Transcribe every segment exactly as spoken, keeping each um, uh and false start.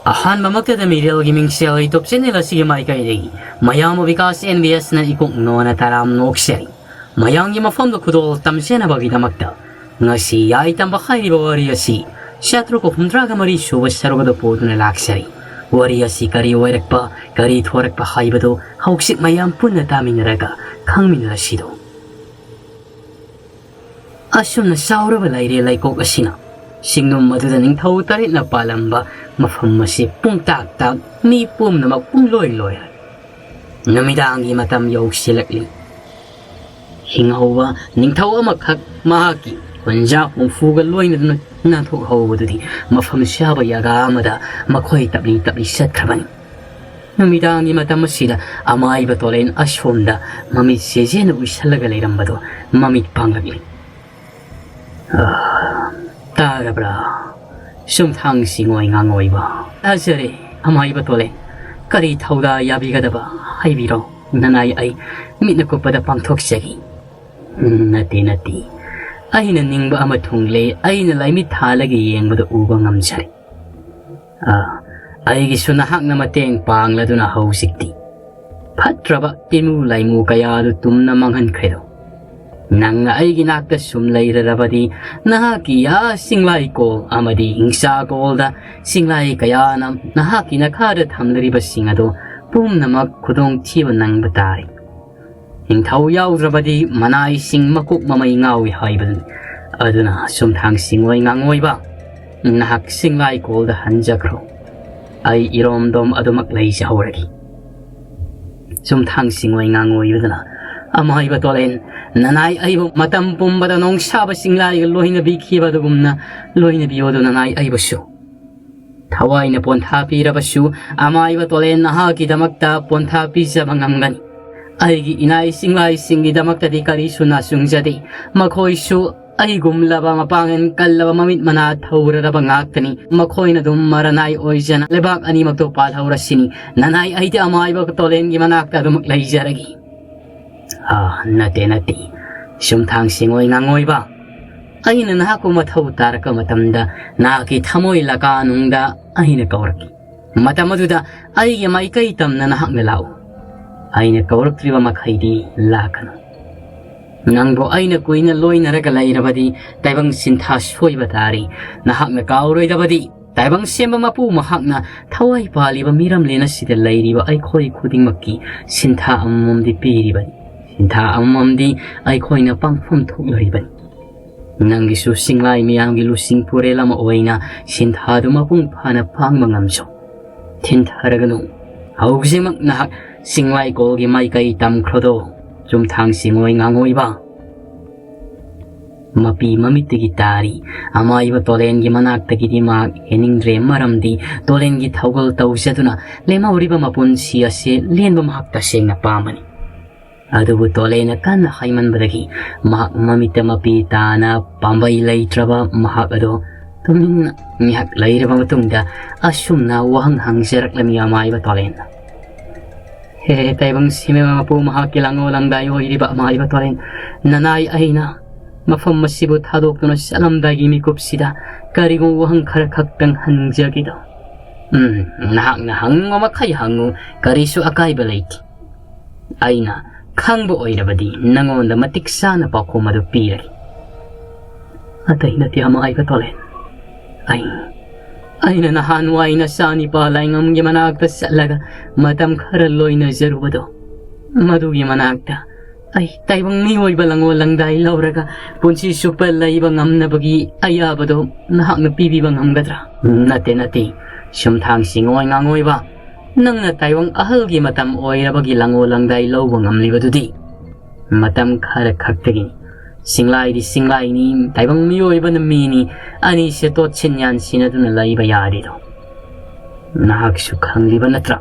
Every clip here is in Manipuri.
ꯑꯍꯥꯟꯕꯃꯛꯇꯗ ꯃꯤꯔꯦꯜꯒꯤ ꯃꯤꯡꯁꯦꯜ YouTube channel ꯑꯁꯤꯒꯤ ꯃꯥꯏꯀꯩꯗꯒꯤ ꯃꯌꯥꯝꯕ ꯕꯤꯀꯥꯁ ꯑꯦꯟ ꯕꯤ ꯑꯦꯁꯅ ꯏꯀꯣꯛ ꯅꯣꯟꯅ ꯇꯔꯥꯝ ꯅꯣꯛꯆꯔꯤ꯫ ꯃꯌꯥꯝꯒꯤ ꯃꯐꯝꯗ ꯈꯨꯗꯣꯜ ꯇꯝꯖꯅꯕꯒꯤꯗꯃꯛꯇ ꯉꯁꯤ ꯌꯥꯏ ꯇꯝꯕ ꯍꯥꯏꯔꯤꯕ ꯋꯥꯔꯤ ꯑꯁꯤ ꯆꯥꯇ꯭ꯔꯨꯛ ꯍꯨꯝꯗ꯭ꯔꯥꯒ ꯃꯔꯤ ꯁꯨꯕ ꯁꯔꯨꯛ ꯑꯗꯨ ꯄꯨꯗꯨꯅ ꯂꯥꯛꯆꯔꯤ꯫ ꯋꯥꯔꯤ ꯑꯁꯤ ꯀꯔꯤ ꯑꯣꯏꯔꯛꯄ, ꯀꯔꯤ ꯊꯣꯔꯛꯄ ꯍꯥꯏꯕꯗꯨ ꯍꯧꯖꯤꯛ ꯃꯌꯥꯝ ꯄꯨꯟꯅ ꯇꯥꯃꯤꯟꯅꯔꯒ ꯈꯪꯃꯤꯟꯅꯔꯁꯤꯗꯣ꯫ ꯑꯁꯨꯝꯅ ꯆꯥꯎꯔꯕ ꯂꯩꯔꯦ ꯂꯩꯀꯣꯛ ꯑꯁꯤꯅ ꯆꯤꯡꯅꯨꯝ ꯑꯗꯨꯗ ꯅꯤꯡꯊꯧ ꯇꯔꯦꯠꯅ ꯄꯥꯜꯂꯝꯕ ꯃꯐꯝ ꯑꯁꯤ ꯄꯨꯡꯇꯥꯛ ꯇꯥꯛ, ꯃꯤ ꯄꯨꯝꯅꯃꯛ ꯄꯨꯡꯂꯣꯏ ꯂꯣꯏꯔꯦ꯫ ꯅꯨꯃꯤꯗꯥꯡꯒꯤ ꯃꯇꯝ ꯌꯧꯁꯤꯜꯂꯛꯂꯤ꯫ ꯍꯤꯡꯍꯧꯕ ꯅꯤꯡꯊꯧ ꯑꯃꯈꯛ ꯃꯍꯥꯛꯀꯤ ꯀꯨꯟꯖꯥ ꯍꯨꯝꯐꯨꯒ ꯂꯣꯏꯅꯗꯨꯅ ꯅꯥꯟꯊꯣꯛꯍꯧꯕꯗꯨꯗꯤ ꯃꯐꯝ ꯆꯥꯕ ꯖꯒꯥ ꯑꯃꯗ ꯃꯈꯣꯏ ꯇꯞꯂꯤ ꯇꯞꯂꯤ ꯆꯠꯈ꯭ꯔꯕꯅꯤ꯫ ꯅꯨꯃꯤꯗꯥꯡꯒꯤ ꯃꯇꯝ ꯑꯁꯤꯗ ꯑꯃꯥꯏꯕ ꯇꯣꯂꯦꯟ ꯑꯁꯣꯝꯗ ꯃꯃꯤꯠ ꯆꯦꯖꯦꯅ ꯎꯏꯁꯜꯂꯒ ꯂꯩꯔꯝꯕꯗꯣ ꯃꯃꯤꯠ ꯄꯥꯡꯂꯛꯂꯤ꯫ "ꯑꯥ, ꯇꯥꯔꯕ꯭ꯔꯥ? ꯁꯨꯝꯊꯥꯡ ꯁꯤꯡꯉꯣꯏ ꯉꯥꯡꯉꯣꯏꯕ꯫ ꯇꯥꯖꯔꯦ, ꯑꯃꯥꯏꯕ ꯇꯣꯂꯦꯟ꯫ ꯀꯔꯤ ꯊꯧꯗꯥ ꯌꯥꯕꯤꯒꯗꯕ ꯍꯥꯏꯕꯤꯔꯣ꯫ ꯅꯅꯥꯏ ꯑꯩ ꯃꯤꯠꯅ ꯀꯨꯞꯄꯗ ꯄꯥꯡꯊꯣꯛꯆꯒꯦ꯫" "ꯎꯝ, ꯅꯠꯇꯦ, ꯅꯠꯇꯦ꯫ ꯑꯩꯅ ꯅꯤꯡꯕ ꯑꯃ ꯊꯨꯡꯂꯦ꯫ ꯑꯩꯅ ꯂꯥꯏꯃꯤꯠ ꯊꯥꯜꯂꯒ ꯌꯦꯡꯕꯗ ꯎꯕ ꯉꯝꯖꯔꯦ꯫ ꯑꯥ, ꯑꯩꯒꯤꯁꯨ ꯅꯍꯥꯛꯅ ꯃꯇꯦꯡ ꯄꯥꯡꯂꯗꯨꯅ ꯍꯧꯖꯤꯛꯇꯤ ꯐꯠꯇ꯭ꯔꯕ ꯏꯃꯨ ꯂꯩꯃꯨ ꯀꯌꯥꯗꯨ ꯇꯨꯝꯅ ꯃꯥꯡꯍꯟꯈ꯭ꯔꯦꯗꯣ꯫ ꯅꯪꯅ ꯑꯩꯒꯤ ꯅꯥꯛꯇ ꯁꯨꯝ ꯂꯩꯔꯔꯕꯗꯤ ꯅꯍꯥꯛꯀꯤ ꯑꯥ ꯆꯤꯡꯂꯥꯏꯀꯣꯜ ꯑꯃꯗꯤ ꯍꯤꯡꯆꯥꯀꯣꯜꯗ ꯆꯤꯡꯂꯥꯏ ꯀꯌꯥꯅ ꯅꯍꯥꯛꯀꯤ ꯅꯈꯥꯗ ꯊꯝꯂꯤꯕꯁꯤꯡ ꯑꯗꯨ ꯄꯨꯝꯅꯃꯛ ꯈꯨꯗꯣꯡꯊꯤꯕ ꯅꯪꯕ ꯇꯥꯔꯦ꯫ ꯅꯤꯡꯊꯧ ꯌꯥꯎꯗ꯭ꯔꯕꯗꯤ ꯃꯅꯥꯏꯁꯤꯡ ꯃꯀꯣꯛ ꯃꯃꯩ ꯉꯥꯎꯏ ꯍꯥꯏꯕꯗꯨꯅꯤ꯫ ꯑꯗꯨꯅ ꯁꯨꯝꯊꯥꯡ ꯁꯤꯡꯉꯣꯏ ꯉꯥꯡꯉꯣꯏꯕ, ꯅꯍꯥꯛ ꯆꯤꯡꯂꯥꯏꯀꯣꯜꯗ ꯍꯟꯖꯈ꯭ꯔꯣ꯫ ꯑꯩ ꯏꯔꯣꯝꯗꯣꯝ ꯑꯗꯨꯃꯛ ꯂꯩꯖꯍꯧꯔꯒꯦ꯫" ꯁꯨꯝꯊꯥꯡ ꯁꯤꯡꯉꯣꯏ ꯉꯥꯡꯉꯣꯏꯕꯗꯨꯅ, "ꯑꯃꯥꯏꯕ ꯇꯣꯂꯦꯟ, ꯅꯅꯥꯏ ꯑꯩꯕꯨ ꯃꯇꯝ ꯄꯨꯝꯕꯗ ꯅꯣꯡꯁꯥꯕ ꯆꯤꯡꯂꯥꯏꯒ ꯂꯣꯏꯅꯕꯤꯈꯤꯕ ꯑꯗꯨꯒꯨꯝꯅ ꯂꯣꯏꯅꯕꯤꯌꯣꯗꯨ ꯅꯅꯥꯏ ꯑꯩꯕꯨꯁꯨ꯫ ꯊꯋꯥꯏꯅ ꯄꯣꯟꯊꯥ ꯄꯤꯔꯕꯁꯨ ꯑꯃꯥꯏꯕ ꯇꯣꯂꯦꯟ ꯅꯍꯥꯛꯀꯤꯗꯃꯛꯇ ꯄꯣꯟꯊꯥ ꯄꯤꯖꯕ ꯉꯝꯒꯅꯤ꯫ ꯑꯩꯒꯤ ꯏꯅꯥꯏ ꯆꯤꯡꯂꯥꯏꯁꯤꯡꯒꯤꯗꯃꯛꯇꯗꯤ ꯀꯔꯤꯁꯨ ꯅꯥꯆꯨꯡꯖꯗꯦ꯫ ꯃꯈꯣꯏꯁꯨ ꯑꯩꯒꯨꯝꯂꯕ ꯃꯄꯥꯡꯒꯜ ꯀꯜꯂꯕ ꯃꯃꯤꯠ ꯃꯅꯥ ꯊꯧꯔꯔꯕ ꯉꯥꯛꯇꯅꯤ꯫ ꯃꯈꯣꯏꯅ ꯑꯗꯨꯝ ꯃꯔꯅꯥꯏ ꯑꯣꯏꯖꯅ ꯂꯩꯕꯥꯛ ꯑꯅꯤꯃꯛꯇꯣ ꯄꯥꯜꯍꯧꯔꯁꯤꯅꯤ꯫ ꯅꯅꯥꯏ ꯑꯩꯗꯤ ꯑꯃꯥꯏꯕ ꯇꯣꯂꯦꯟꯒꯤ ꯃꯅꯥꯛꯇ ꯑꯗꯨꯃꯛ ꯂꯩꯖꯔꯒꯦ꯫" "ꯑꯥ, ꯅꯠꯇꯦ, ꯅꯠꯇꯦ꯫ ꯁꯨꯝꯊꯥꯡ ꯁꯤꯡꯉꯣꯏ ꯉꯥꯡꯉꯣꯏꯕ, ꯑꯩꯅ ꯅꯍꯥꯛꯄꯨ ꯃꯊꯧ ꯇꯥꯔꯛꯄ ꯃꯇꯝꯗ ꯅꯍꯥꯛꯀꯤ ꯊꯃꯣꯏ ꯂꯀꯥꯅꯨꯡꯗ ꯑꯩꯅ ꯀꯧꯔꯛꯈꯤ꯫ ꯃꯇꯝ ꯑꯗꯨꯗ ꯑꯩꯒꯤ ꯃꯥꯏꯀꯩ ꯇꯝꯅ ꯅꯍꯥꯛꯅ ꯂꯥꯛꯎ꯫ ꯑꯩꯅ ꯀꯧꯔꯛꯇ꯭ꯔꯤꯕ ꯃꯈꯩꯗꯤ ꯂꯥꯛꯀꯅꯨ꯫ ꯅꯪꯕꯨ ꯑꯩꯅ ꯀꯨꯏꯅ ꯂꯣꯏꯅꯔꯒ ꯂꯩꯔꯕꯗꯤ ꯇꯥꯏꯕꯪ ꯁꯤꯟꯊꯥ ꯁꯣꯏꯕ ꯇꯥꯔꯤ꯫ ꯅꯍꯥꯛꯅ ꯀꯥꯎꯔꯣꯏꯗꯕꯗꯤ ꯇꯥꯏꯕꯪ ꯁꯦꯝꯕ ꯃꯄꯨ ꯃꯍꯥꯛꯅ ꯊꯋꯥꯏ ꯄꯥꯜꯂꯤꯕ ꯃꯤꯔꯝꯂꯦꯟ ꯑꯁꯤꯗ ꯂꯩꯔꯤꯕ ꯑꯩꯈꯣꯏ ꯈꯨꯗꯤꯡꯃꯛꯀꯤ ꯁꯤꯟꯊꯥ ꯑꯃꯃꯝꯗꯤ ꯄꯤꯔꯤꯕꯅꯤ꯫ ꯁꯤꯟꯊꯥ ꯑꯃꯃꯝꯗꯤ ꯑꯩꯈꯣꯏꯅ ꯄꯥꯡꯐꯝ ꯊꯣꯛꯂꯔꯤꯕꯅꯤ꯫ ꯅꯪꯒꯤꯁꯨ ꯆꯤꯡꯂꯥꯏ ꯃꯤꯌꯥꯝꯒꯤ ꯂꯨꯆꯤꯡ ꯄꯨꯔꯦꯜ ꯑꯃ ꯑꯣꯏꯅ ꯁꯤꯟꯊꯥꯗꯨ ꯃꯄꯨꯡ ꯐꯥꯅ ꯄꯥꯡꯕ ꯉꯝꯖꯧ꯫ ꯊꯤꯟꯊꯔꯒꯅꯨ꯫ ꯍꯧꯖꯤꯛꯃꯛ ꯅꯍꯥꯛ ꯆꯤꯡꯂꯥꯏꯀꯣꯜꯒꯤ ꯃꯥꯏꯀꯩ ꯇꯝꯈ꯭ꯔꯗꯣ, ꯆꯨꯝꯊꯥꯡ ꯆꯤꯡꯑꯣꯏ ꯉꯥꯡꯑꯣꯏꯕ꯫ ꯃꯄꯤ ꯃꯃꯤꯠꯇꯒꯤ ꯇꯥꯔꯤ꯫ ꯑꯃꯥꯏꯕ ꯇꯣꯂꯦꯟꯒꯤ ꯃꯅꯥꯛꯇꯒꯤꯗꯤ ꯃꯍꯥꯛ ꯍꯦꯟꯅꯤꯡꯗ꯭ꯔꯦ, ꯃꯔꯝꯗꯤ ꯇꯣꯂꯦꯟꯒꯤ ꯊꯧꯒꯜ ꯇꯧꯖꯗꯨꯅ ꯂꯦꯝꯍꯧꯔꯤꯕ ꯃꯄꯨꯟꯁꯤ ꯑꯁꯤ ꯂꯦꯟꯕ ꯃꯍꯥꯛ ꯇꯁꯦꯡꯅ ꯄꯥꯝꯕꯅꯤ꯫ ꯑꯗꯨꯕꯨ ꯇꯣꯂꯦꯟꯅ ꯀꯟꯅ ꯍꯥꯏꯃꯟꯕꯗꯒꯤ ꯃꯍꯥꯛ ꯃꯃꯤꯠꯇ ꯃꯄꯤ ꯇꯥꯅ ꯄꯥꯝꯕꯩ ꯂꯩꯇ꯭ꯔꯕ ꯃꯍꯥꯛ ꯑꯗꯨ ꯇꯨꯃꯤꯟꯅ ꯉꯥꯏꯍꯥꯛ ꯂꯩꯔꯕ ꯃꯇꯨꯡꯗ ꯑꯁꯨꯝꯅ ꯋꯥꯍꯪ ꯍꯪꯖꯔꯛꯂꯝꯃꯤ ꯑꯃꯥꯏꯕ ꯇꯣꯂꯦꯟꯅ꯫ "ꯍꯦ, ꯇꯥꯏꯕꯪ ꯁꯤꯃꯦꯃ ꯃꯄꯨ ꯃꯍꯥꯛꯀꯤ ꯂꯥꯡꯂꯣ ꯂꯥꯡꯗꯥꯏ ꯑꯣꯏꯔꯤꯕ ꯑꯃꯥꯏꯕ ꯇꯣꯂꯦꯟ, ꯅꯅꯥꯏ ꯑꯩꯅ ꯃꯐꯝ ꯑꯁꯤꯕꯨ ꯊꯥꯗꯣꯛꯇꯨꯅ ꯆꯠꯂꯝꯗꯥꯏꯒꯤ ꯃꯤꯀꯨꯞꯁꯤꯗ ꯀꯔꯤꯒꯨꯝꯕ ꯋꯥꯍꯪ ꯈꯔ ꯈꯛꯇꯪ ꯍꯪꯖꯒꯦꯗꯣ?" "ꯎꯝ, ꯅꯍꯥꯛꯅ ꯍꯪꯅꯤꯡꯕ ꯃꯈꯩ ꯍꯪꯉꯨ, ꯀꯔꯤꯁꯨ ꯑꯀꯥꯏꯕ ꯂꯩꯇꯦ꯫ ꯑꯩꯅ ꯈꯪꯕ ꯑꯣꯏꯔꯕꯗꯤ ꯅꯉꯣꯟꯗ ꯃꯇꯤꯛ ꯆꯥꯅ ꯄꯥꯎꯈꯨꯝ ꯑꯗꯨ ꯄꯤꯔꯒꯦ꯫" "ꯑꯇꯩ ꯅꯠꯇꯦ ꯑꯃꯥꯏꯕ ꯇꯣꯂꯦꯟ꯫ ꯑꯩ, ꯑꯩꯅ ꯅꯍꯥꯟꯋꯥꯏ ꯅꯆꯥꯅꯤꯄꯥ ꯂꯥꯏꯉꯝꯒꯤ ꯃꯅꯥꯛꯇ ꯆꯠꯂꯒ ꯃꯇꯝ ꯈꯔ ꯂꯣꯏꯅꯖꯔꯨꯕꯗꯣ, ꯃꯗꯨꯒꯤ ꯃꯅꯥꯛꯇ ꯑꯩ ꯇꯥꯏꯕꯪ ꯃꯤꯑꯣꯏꯕ ꯂꯪꯉꯣ ꯂꯪꯗꯥꯏ ꯂꯧꯔꯒ ꯄꯨꯟꯁꯤ ꯆꯨꯞꯄ ꯂꯩꯕ ꯉꯝꯅꯕꯒꯤ ꯑꯌꯥꯕꯗꯣ ꯅꯍꯥꯛꯅ ꯄꯤꯕꯤꯕ ꯉꯝꯒꯗ꯭ꯔꯥ?" "ꯅꯠꯇꯦ, ꯅꯠꯇꯦ, ꯁꯨꯝꯊꯥꯡ ꯁꯤꯡꯑꯣꯏ ꯉꯥꯡꯑꯣꯏꯕ, ꯅꯪꯅ ꯇꯥꯏꯕꯪ ꯑꯍꯜꯒꯤ ꯃꯇꯝ ꯑꯣꯏꯔꯕꯒꯤ ꯂꯪꯉꯣ ꯂꯪꯗꯥꯏ ꯂꯧꯕ ꯉꯝꯂꯤꯕꯗꯨꯗꯤ ꯃꯇꯝ ꯈꯔ ꯈꯛꯇꯒꯤꯅꯤ꯫ ꯆꯤꯡꯂꯥꯏꯗꯤ ꯆꯤꯡꯂꯥꯏꯅꯤ, ꯇꯥꯏꯕꯪ ꯃꯤꯑꯣꯏꯕꯅ ꯃꯤꯅꯤ, ꯑꯅꯤꯁꯦ ꯇꯣꯠꯁꯤꯟ ꯌꯥꯟꯁꯤꯟꯅꯗꯨꯅ ꯂꯩꯕ ꯌꯥꯔꯤꯗꯣ ꯅꯍꯥꯛꯁꯨ ꯈꯪꯂꯤꯕ ꯅꯠꯇ꯭ꯔꯥ?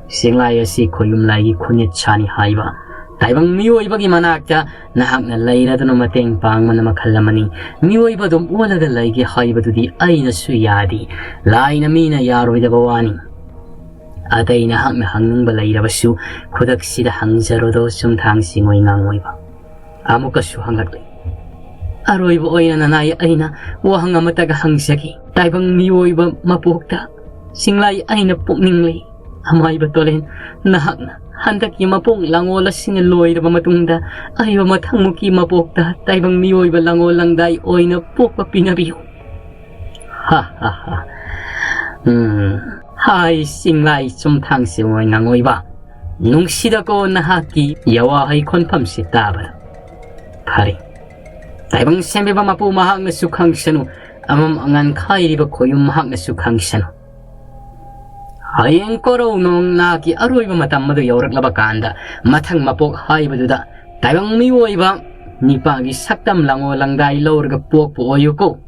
ꯆꯤꯡꯂꯥꯏ ꯑꯁꯤ ꯈꯣꯌꯨꯝꯂꯥꯏꯒꯤ ꯈꯨꯟꯌꯦꯠ ꯁꯥꯅꯤ ꯍꯥꯏꯕ꯫ ꯇꯥꯏꯕꯪ ꯃꯤꯑꯣꯏꯕꯒꯤ ꯃꯅꯥꯛꯇ ꯅꯍꯥꯛꯅ ꯂꯩꯔꯗꯨꯅ ꯃꯇꯦꯡ ꯄꯥꯡꯕꯅ ꯃꯈꯜ ꯑꯃꯅꯤ꯫ ꯃꯤꯑꯣꯏꯕ ꯑꯗꯨꯝ ꯑꯣꯜꯂꯒ ꯂꯩꯒꯦ ꯍꯥꯏꯕꯗꯨꯗꯤ ꯑꯩꯅꯁꯨ ꯌꯥꯗꯦ, ꯂꯥꯏꯅ ꯃꯤꯅ ꯌꯥꯔꯣꯏꯗꯕ ꯋꯥꯅꯤ꯫ ꯑꯇꯩ ꯅꯍꯥꯛꯅ ꯍꯪꯅꯤꯡꯕ ꯂꯩꯔꯕꯁꯨ ꯈꯨꯗꯛꯁꯤꯗ ꯍꯪꯖꯔꯣꯗꯣ ꯆꯨꯝꯊꯥꯡ ꯁꯤꯡꯑꯣꯏ ꯉꯥꯡꯑꯣꯏꯕ꯫" ꯑꯃꯨꯛꯀꯁꯨ ꯍꯪꯂꯛꯂꯤ꯫ ꯑꯔꯣꯏꯕ ꯑꯣꯏꯅ ꯅꯅꯥꯏ ꯑꯩꯅ ꯋꯥꯍꯪ ꯑꯃꯇꯒ ꯍꯪꯖꯒꯦ꯫ ꯇꯥꯏꯕꯪ ꯃꯤꯑꯣꯏꯕ ꯃꯄꯣꯛꯇ ꯆꯤꯡꯂꯥꯏ ꯑꯩꯅ ꯄꯣꯛꯅꯤꯡꯂꯤ꯫ ꯑꯃꯥꯏꯕ ꯇꯣꯂꯦꯟ, ꯅꯍꯥꯛꯅ ꯍꯟꯗꯛꯀꯤ ꯃꯄꯣꯛ ꯂꯥꯡꯑꯣꯜ ꯑꯁꯤꯅ ꯂꯣꯏꯔꯕ ꯃꯇꯨꯡꯗ ꯑꯏꯕ ꯃꯊꯪꯃꯨꯛꯀꯤ ꯃꯄꯣꯛꯇ ꯇꯥꯏꯕꯪ ꯃꯤꯑꯣꯏꯕ ꯂꯥꯡꯑꯣꯜ ꯂꯪꯗꯥꯏ ꯑꯣꯏꯅ ꯄꯣꯛꯄ ꯄꯤꯅꯕꯤꯌꯨ꯫ ꯍꯥ, ꯍꯥ, ꯍꯥ꯫ ꯎꯝ꯫ ꯍꯥꯏ, ꯆꯤꯡꯂꯥꯏ ꯆꯨꯝꯊꯥꯡ ꯆꯤꯡꯑꯣꯏ ꯉꯥꯡꯑꯣꯏꯕ, ꯅꯨꯡꯁꯤꯗꯀꯣ ꯅꯍꯥꯛꯀꯤ ꯌꯋꯥꯍꯩ ꯈꯣꯟꯐꯝꯁꯤ ꯇꯥꯕꯗ꯫ ꯐꯔꯦ, ꯇꯥꯏꯕꯪ ꯁꯦꯝꯕꯤꯕ ꯃꯄꯨ ꯃꯍꯥꯛꯅꯁꯨ ꯈꯪꯁꯅꯨ, ꯑꯃꯝ ꯑꯉꯥꯟ ꯈꯥꯏꯔꯤꯕ ꯈꯣꯌꯨꯝ ꯃꯍꯥꯛꯅꯁꯨ ꯈꯪꯁꯅꯨ꯫ ꯍꯌꯦꯡ ꯀꯣꯔꯧ ꯅꯣꯡꯅꯥꯒꯤ ꯑꯔꯣꯏꯕ ꯃꯇꯝ ꯑꯗꯨ ꯌꯧꯔꯛꯂꯕ ꯀꯥꯟꯗ, ꯃꯊꯪ ꯃꯄꯣꯛ ꯍꯥꯏꯕꯗꯨꯗ ꯇꯥꯏꯕꯪ ꯃꯤꯑꯣꯏꯕ ꯅꯤꯄꯥꯒꯤ ꯁꯛꯇꯝ ꯂꯥꯡꯑꯣꯜ ꯂꯪꯗꯥꯏ ꯂꯧꯔꯒ ꯄꯣꯛꯄ ꯑꯣꯏꯌꯨꯀꯣ꯫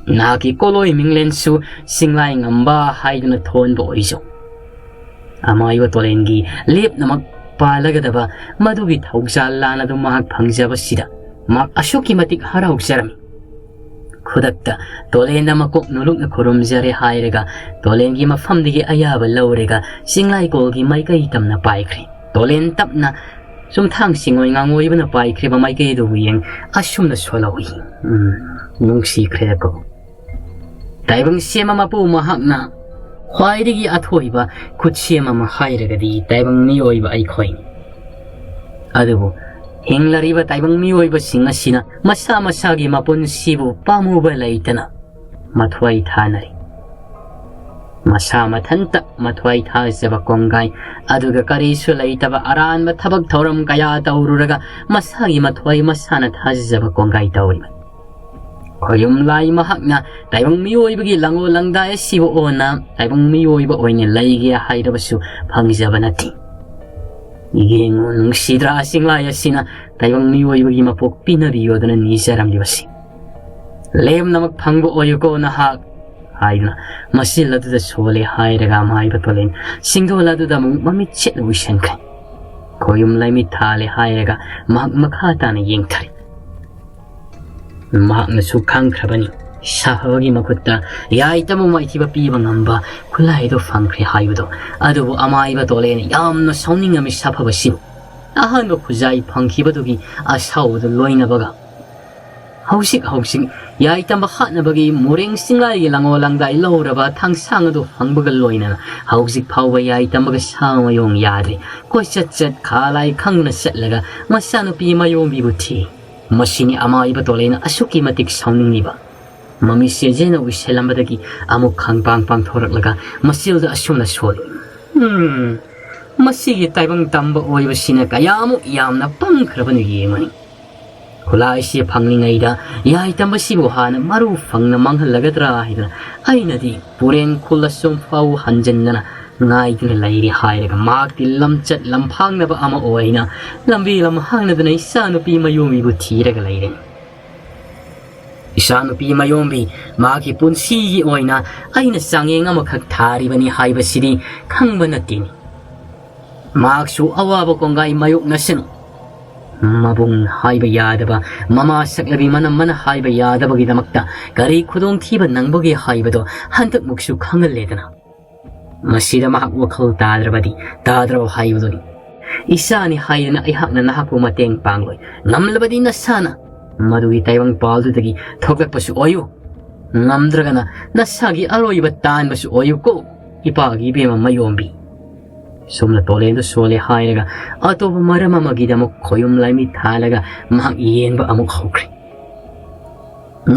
ꯅꯍꯥꯛꯀꯤ ꯀꯣꯂꯣꯏ ꯃꯤꯡꯂꯦꯟꯁꯨ ꯆꯤꯡꯂꯥꯏ ꯉꯝꯕ ꯍꯥꯏꯗꯨꯅ ꯊꯣꯟꯕ ꯑꯣꯏꯖꯧ꯫ ꯑꯃꯥꯏꯕ ꯇꯣꯂꯦꯟꯒꯤ ꯂꯦꯞꯅꯃꯛ ꯄꯥꯜꯂꯒꯗꯕ ꯃꯗꯨꯒꯤ ꯊꯧꯖꯥꯜ ꯂꯥꯟ ꯑꯗꯨ ꯃꯍꯥꯛ ꯐꯪꯖꯕꯁꯤꯗ ꯃꯍꯥꯛ ꯑꯁꯨꯛꯀꯤ ꯃꯇꯤꯛ ꯍꯔꯥꯎꯖꯔꯝꯃꯤ꯫ ꯈꯨꯗꯛꯇ ꯇꯣꯂꯦꯟꯗ ꯃꯀꯣꯛ ꯅꯣꯂꯨꯛꯅ ꯈꯨꯔꯨꯝꯖꯔꯦ ꯍꯥꯏꯔꯒ ꯇꯣꯂꯦꯟꯒꯤ ꯃꯐꯝꯗꯒꯤ ꯑꯌꯥꯕ ꯂꯧꯔꯒ ꯆꯤꯡꯂꯥꯏꯀꯣꯜꯒꯤ ꯃꯥꯏꯀꯩ ꯇꯝꯅ ꯄꯥꯏꯈ꯭ꯔꯦ꯫ ꯇꯣꯂꯦꯟ ꯇꯞꯅ ꯆꯨꯝꯊꯥꯡ ꯆꯤꯡꯑꯣꯏ ꯉꯥꯡꯑꯣꯏꯕꯅ ꯄꯥꯏꯈ꯭ꯔꯤꯕ ꯃꯥꯏꯀꯩ ꯑꯗꯨꯕꯨ ꯌꯦꯡ ꯑꯁꯨꯝꯅ ꯁꯣꯜꯍꯧꯏ꯫ ꯎꯝ, ꯅꯨꯡꯁꯤꯈ꯭ꯔꯦꯗꯀꯣ꯫ ꯇꯥꯏꯕꯪ ꯁꯦꯝꯕ ꯃꯄꯨ ꯃꯍꯥꯛꯅ ꯈ꯭ꯋꯥꯏꯗꯒꯤ ꯑꯊꯣꯏꯕ ꯈꯨꯠꯁꯦꯝ ꯑꯃ ꯍꯥꯏꯔꯒꯗꯤ ꯇꯥꯏꯕꯪ ꯃꯤꯑꯣꯏꯕ ꯑꯩꯈꯣꯏꯅꯤ꯫ ꯑꯗꯨꯕꯨ ꯍꯤꯡꯂꯔꯤꯕ ꯇꯥꯏꯕꯪ ꯃꯤꯑꯣꯏꯕꯁꯤꯡ ꯑꯁꯤꯅ ꯃꯁꯥ ꯃꯁꯥꯒꯤ ꯃꯄꯨꯟꯁꯤꯕꯨ ꯄꯥꯝꯃꯨꯕ ꯂꯩꯇꯅ ꯃꯊ꯭ꯋꯥꯏ ꯊꯥꯅꯔꯤ꯫ ꯃꯁꯥ ꯃꯊꯟꯇ ꯃꯊ꯭ꯋꯥꯏ ꯊꯥꯖꯕ ꯀꯣꯡꯒꯥꯏ, ꯑꯗꯨꯒ ꯀꯔꯤꯁꯨ ꯂꯩꯇꯕ ꯑꯔꯥꯟꯕ ꯊꯕꯛ ꯊꯧꯔꯝ ꯀꯌꯥ ꯇꯧꯔꯨꯔꯒ ꯃꯁꯥꯒꯤ ꯃꯊ꯭ꯋꯥꯏ ꯃꯁꯥꯅ ꯊꯥꯖꯖꯕ ꯀꯣꯡꯒꯥꯏ ꯇꯧꯔꯤꯕꯅꯤ꯫ ꯈꯣꯌꯨꯝ ꯂꯥꯏ ꯃꯍꯥꯛꯅ ꯇꯥꯏꯕꯪ ꯃꯤꯑꯣꯏꯕꯒꯤ ꯂꯥꯡꯑꯣꯜ ꯂꯪꯗꯥꯏ ꯑꯁꯤꯕꯨ ꯑꯣꯟꯅ ꯇꯥꯏꯕꯪ ꯃꯤꯑꯣꯏꯕ ꯑꯣꯏꯅ ꯂꯩꯒꯦ ꯍꯥꯏꯔꯕꯁꯨ ꯐꯪꯖꯕ ꯅꯠꯇꯦ꯫ ꯌꯦꯡꯉꯨ, ꯅꯨꯡꯁꯤꯗ꯭ꯔꯥ, ꯆꯤꯡꯂꯥꯏ ꯑꯁꯤꯅ ꯇꯥꯏꯕꯪ ꯃꯤꯑꯣꯏꯕꯒꯤ ꯃꯄꯣꯛ ꯄꯤꯅꯕꯤꯌꯣꯗꯅ ꯅꯤꯖꯔꯝꯂꯤꯕꯁꯤ꯫ ꯂꯦꯝꯅꯃꯛ ꯐꯪꯕ ꯑꯣꯏꯌꯨꯀꯣ ꯅꯍꯥꯛ, ꯍꯥꯏꯗꯨꯅ ꯃꯆꯤꯜ ꯑꯗꯨꯗ ꯁꯣꯜꯂꯦ ꯍꯥꯏꯔꯒ ꯑꯃꯥꯏꯕ ꯇꯣꯂꯦꯟ ꯆꯤꯡꯗꯣꯜ ꯑꯗꯨꯗ ꯑꯃꯨꯛ ꯃꯃꯤꯠ ꯆꯦꯠꯅ ꯎꯏꯁꯟꯈ꯭ꯔꯦ꯫ ꯈꯣꯌꯨꯝ ꯂꯥꯏꯃꯤꯠ ꯊꯥꯜꯂꯦ ꯍꯥꯏꯔꯒ ꯃꯍꯥꯛ ꯃꯈꯥ ꯇꯥꯅ ꯌꯦꯡꯊꯔꯦ꯫ ꯃꯍꯥꯛꯅꯁꯨ ꯈꯪꯈ꯭ꯔꯕꯅꯤ, ꯁꯥꯐꯕꯒꯤ ꯃꯈꯨꯠꯇ ꯌꯥꯏꯇꯕ ꯃꯥꯏꯊꯤꯕ ꯄꯤꯕ ꯉꯝꯕ ꯈꯨꯠꯂꯥꯏꯗꯨ ꯐꯪꯈ꯭ꯔꯦ ꯍꯥꯏꯕꯗꯣ꯫ ꯑꯗꯨꯕꯨ ꯑꯃꯥꯏꯕ ꯇꯣꯂꯦꯟ ꯌꯥꯝꯅ ꯁꯥꯎꯅꯤꯡꯉꯝꯃꯤ ꯁꯥꯐꯕꯁꯤꯕꯨ꯫ ꯑꯍꯥꯟꯕ ꯈꯨꯖꯥꯏ ꯐꯪꯈꯤꯕꯗꯨꯒꯤ ꯑꯁꯥꯎꯕꯗꯨ ꯂꯣꯏꯅꯕꯒ ꯍꯧꯖꯤꯛ ꯍꯧꯖꯤꯛ ꯌꯥꯏ ꯇꯝꯕ ꯍꯥꯠꯅꯕꯒꯤ ꯃꯣꯔꯦꯡ ꯆꯤꯡꯂꯥꯏꯒꯤ ꯂꯪꯉꯣ ꯂꯪꯗꯥꯏ ꯂꯧꯔꯕ ꯊꯥꯡꯁꯥꯡ ꯑꯗꯨ ꯐꯪꯕꯒ ꯂꯣꯏꯅꯅ ꯍꯧꯖꯤꯛ ꯐꯥꯎꯕ ꯌꯥꯏ ꯇꯝꯕꯒ ꯁꯥ ꯃꯌꯣꯡ ꯌꯥꯗ꯭ꯔꯤ꯫ ꯀꯣꯏꯆꯠ ꯆꯠ ꯈꯥ ꯂꯥꯏ ꯈꯪꯗꯅ ꯆꯠꯂꯒ ꯃꯆꯥꯅꯨꯄꯤ ꯃꯌꯣꯝꯕꯤꯕꯨ ꯊꯤ꯫ ꯃꯁꯤꯅꯤ ꯑꯃꯥꯏꯕ ꯇꯣꯂꯩꯅ ꯑꯁꯨꯛꯀꯤ ꯃꯇꯤꯛ ꯁꯥꯎꯅꯤꯡꯂꯤꯕ꯫ ꯃꯃꯤꯠꯁꯦ ꯖꯦꯅ ꯎꯏꯁꯤꯜꯂꯝꯕꯗꯒꯤ ꯑꯃꯨꯛ ꯈꯪꯄꯥꯡ ꯄꯥꯡꯊꯣꯔꯛꯂꯒ ꯃꯆꯤꯜꯗ ꯑꯁꯨꯝꯅ ꯁꯣꯜꯂꯤ꯫ ꯎꯝ, ꯃꯁꯤꯒꯤ ꯇꯥꯏꯕꯪ ꯇꯝꯕ ꯑꯣꯏꯕꯁꯤꯅ ꯀꯌꯥꯃꯨꯛ ꯌꯥꯝꯅ ꯄꯪꯈ꯭ꯔꯕꯅꯣ ꯌꯦꯡꯉꯨꯅꯤ꯫ ꯈꯨꯠꯂꯥꯏꯁꯤ ꯐꯪꯂꯤꯉꯩꯗ ꯌꯥꯏ ꯇꯝꯕꯁꯤꯕꯨ ꯍꯥꯟꯅ ꯃꯔꯨ ꯐꯪꯅ ꯃꯥꯡꯍꯜꯂꯒꯗ꯭ꯔꯥ ꯍꯥꯏꯗꯅ ꯑꯩꯅꯗꯤ ꯄꯨꯔꯦꯟ ꯈꯨꯜ ꯑꯁꯣꯝ ꯐꯥꯎ ꯍꯟꯖꯤꯟꯗꯅ ꯉꯥꯏꯗꯨꯅ ꯂꯩꯔꯤ ꯍꯥꯏꯔꯒ ꯃꯍꯥꯛꯇꯤ ꯂꯝꯆꯠ ꯂꯝꯐꯥꯡꯅꯕ ꯑꯃ ꯑꯣꯏꯅ ꯂꯝꯕꯤ ꯂꯝꯍꯥꯡꯅꯗꯅ ꯏꯆꯥꯅꯨꯄꯤ ꯃꯌꯣꯝꯕꯤꯕꯨ ꯊꯤꯔꯒ ꯂꯩꯔꯦ꯫ ꯏꯆꯥꯅꯨꯄꯤ ꯃꯌꯣꯝꯕꯤ ꯃꯍꯥꯛꯀꯤ ꯄꯨꯟꯁꯤꯒꯤ ꯑꯣꯏꯅ ꯑꯩꯅ ꯆꯥꯡꯌꯦꯡ ꯑꯃꯈꯛ ꯊꯥꯔꯤꯕꯅꯤ ꯍꯥꯏꯕꯁꯤꯗꯤ ꯈꯪꯕ ꯅꯠꯇꯦꯅꯤ꯫ ꯃꯍꯥꯛꯁꯨ ꯑꯋꯥꯕ ꯀꯣꯡꯒꯥꯏ ꯃꯥꯌꯣꯛꯅꯁꯅꯨ꯫ ꯃꯕꯨꯡ ꯍꯥꯏꯕ ꯌꯥꯗꯕ, ꯃꯃꯥ ꯁꯛꯂꯕꯤ ꯃꯅꯝꯃꯅ ꯍꯥꯏꯕ ꯌꯥꯗꯕꯒꯤꯗꯃꯛꯇ ꯀꯔꯤ ꯈꯨꯗꯣꯡꯊꯤꯕ ꯅꯪꯕꯒꯦ ꯍꯥꯏꯕꯗꯣ ꯍꯟꯗꯛꯃꯨꯛꯁꯨ ꯈꯪꯍꯜꯂꯦꯗꯅ꯫ ꯃꯁꯤꯗ ꯃꯍꯥꯛ ꯋꯥꯈꯜ ꯇꯥꯗ꯭ꯔꯕꯗꯤ ꯇꯥꯗ꯭ꯔꯕ ꯍꯥꯏꯕꯗꯨꯅꯤ꯫ ꯏꯆꯥꯅꯤ ꯍꯥꯏꯗꯅ ꯑꯩꯍꯥꯛꯅ ꯅꯍꯥꯛꯄꯨ ꯃꯇꯦꯡ ꯄꯥꯡꯂꯣꯏ꯫ ꯉꯝꯂꯕꯗꯤ ꯅꯁꯥꯅ ꯃꯗꯨꯒꯤ ꯇꯥꯏꯕꯪ ꯄꯥꯜꯗꯨꯗꯒꯤ ꯊꯣꯛꯂꯛꯄꯁꯨ ꯑꯣꯏꯌꯨ꯫ ꯉꯝꯗ꯭ꯔꯒꯅ ꯅꯁꯥꯒꯤ ꯑꯔꯣꯏꯕ ꯇꯥꯟꯕꯁꯨ ꯑꯣꯏꯌꯨꯀꯣ, ꯏꯄꯥꯒꯤ ꯏꯕꯦꯝꯃ ꯃꯌꯣꯝꯕꯤ꯫ ꯁꯣꯝꯅ ꯇꯣꯂꯦꯟꯗꯨ ꯁꯣꯜꯂꯦ ꯍꯥꯏꯔꯒ ꯑꯇꯣꯞꯄ ꯃꯔꯝ ꯑꯃꯒꯤꯗꯃꯛ ꯈꯣꯌꯨꯝ ꯂꯥꯏꯃꯤꯠ ꯊꯥꯜꯂꯒ ꯃꯍꯥꯛ ꯌꯦꯡꯕ ꯑꯃꯨꯛ ꯍꯧꯈ꯭ꯔꯦ꯫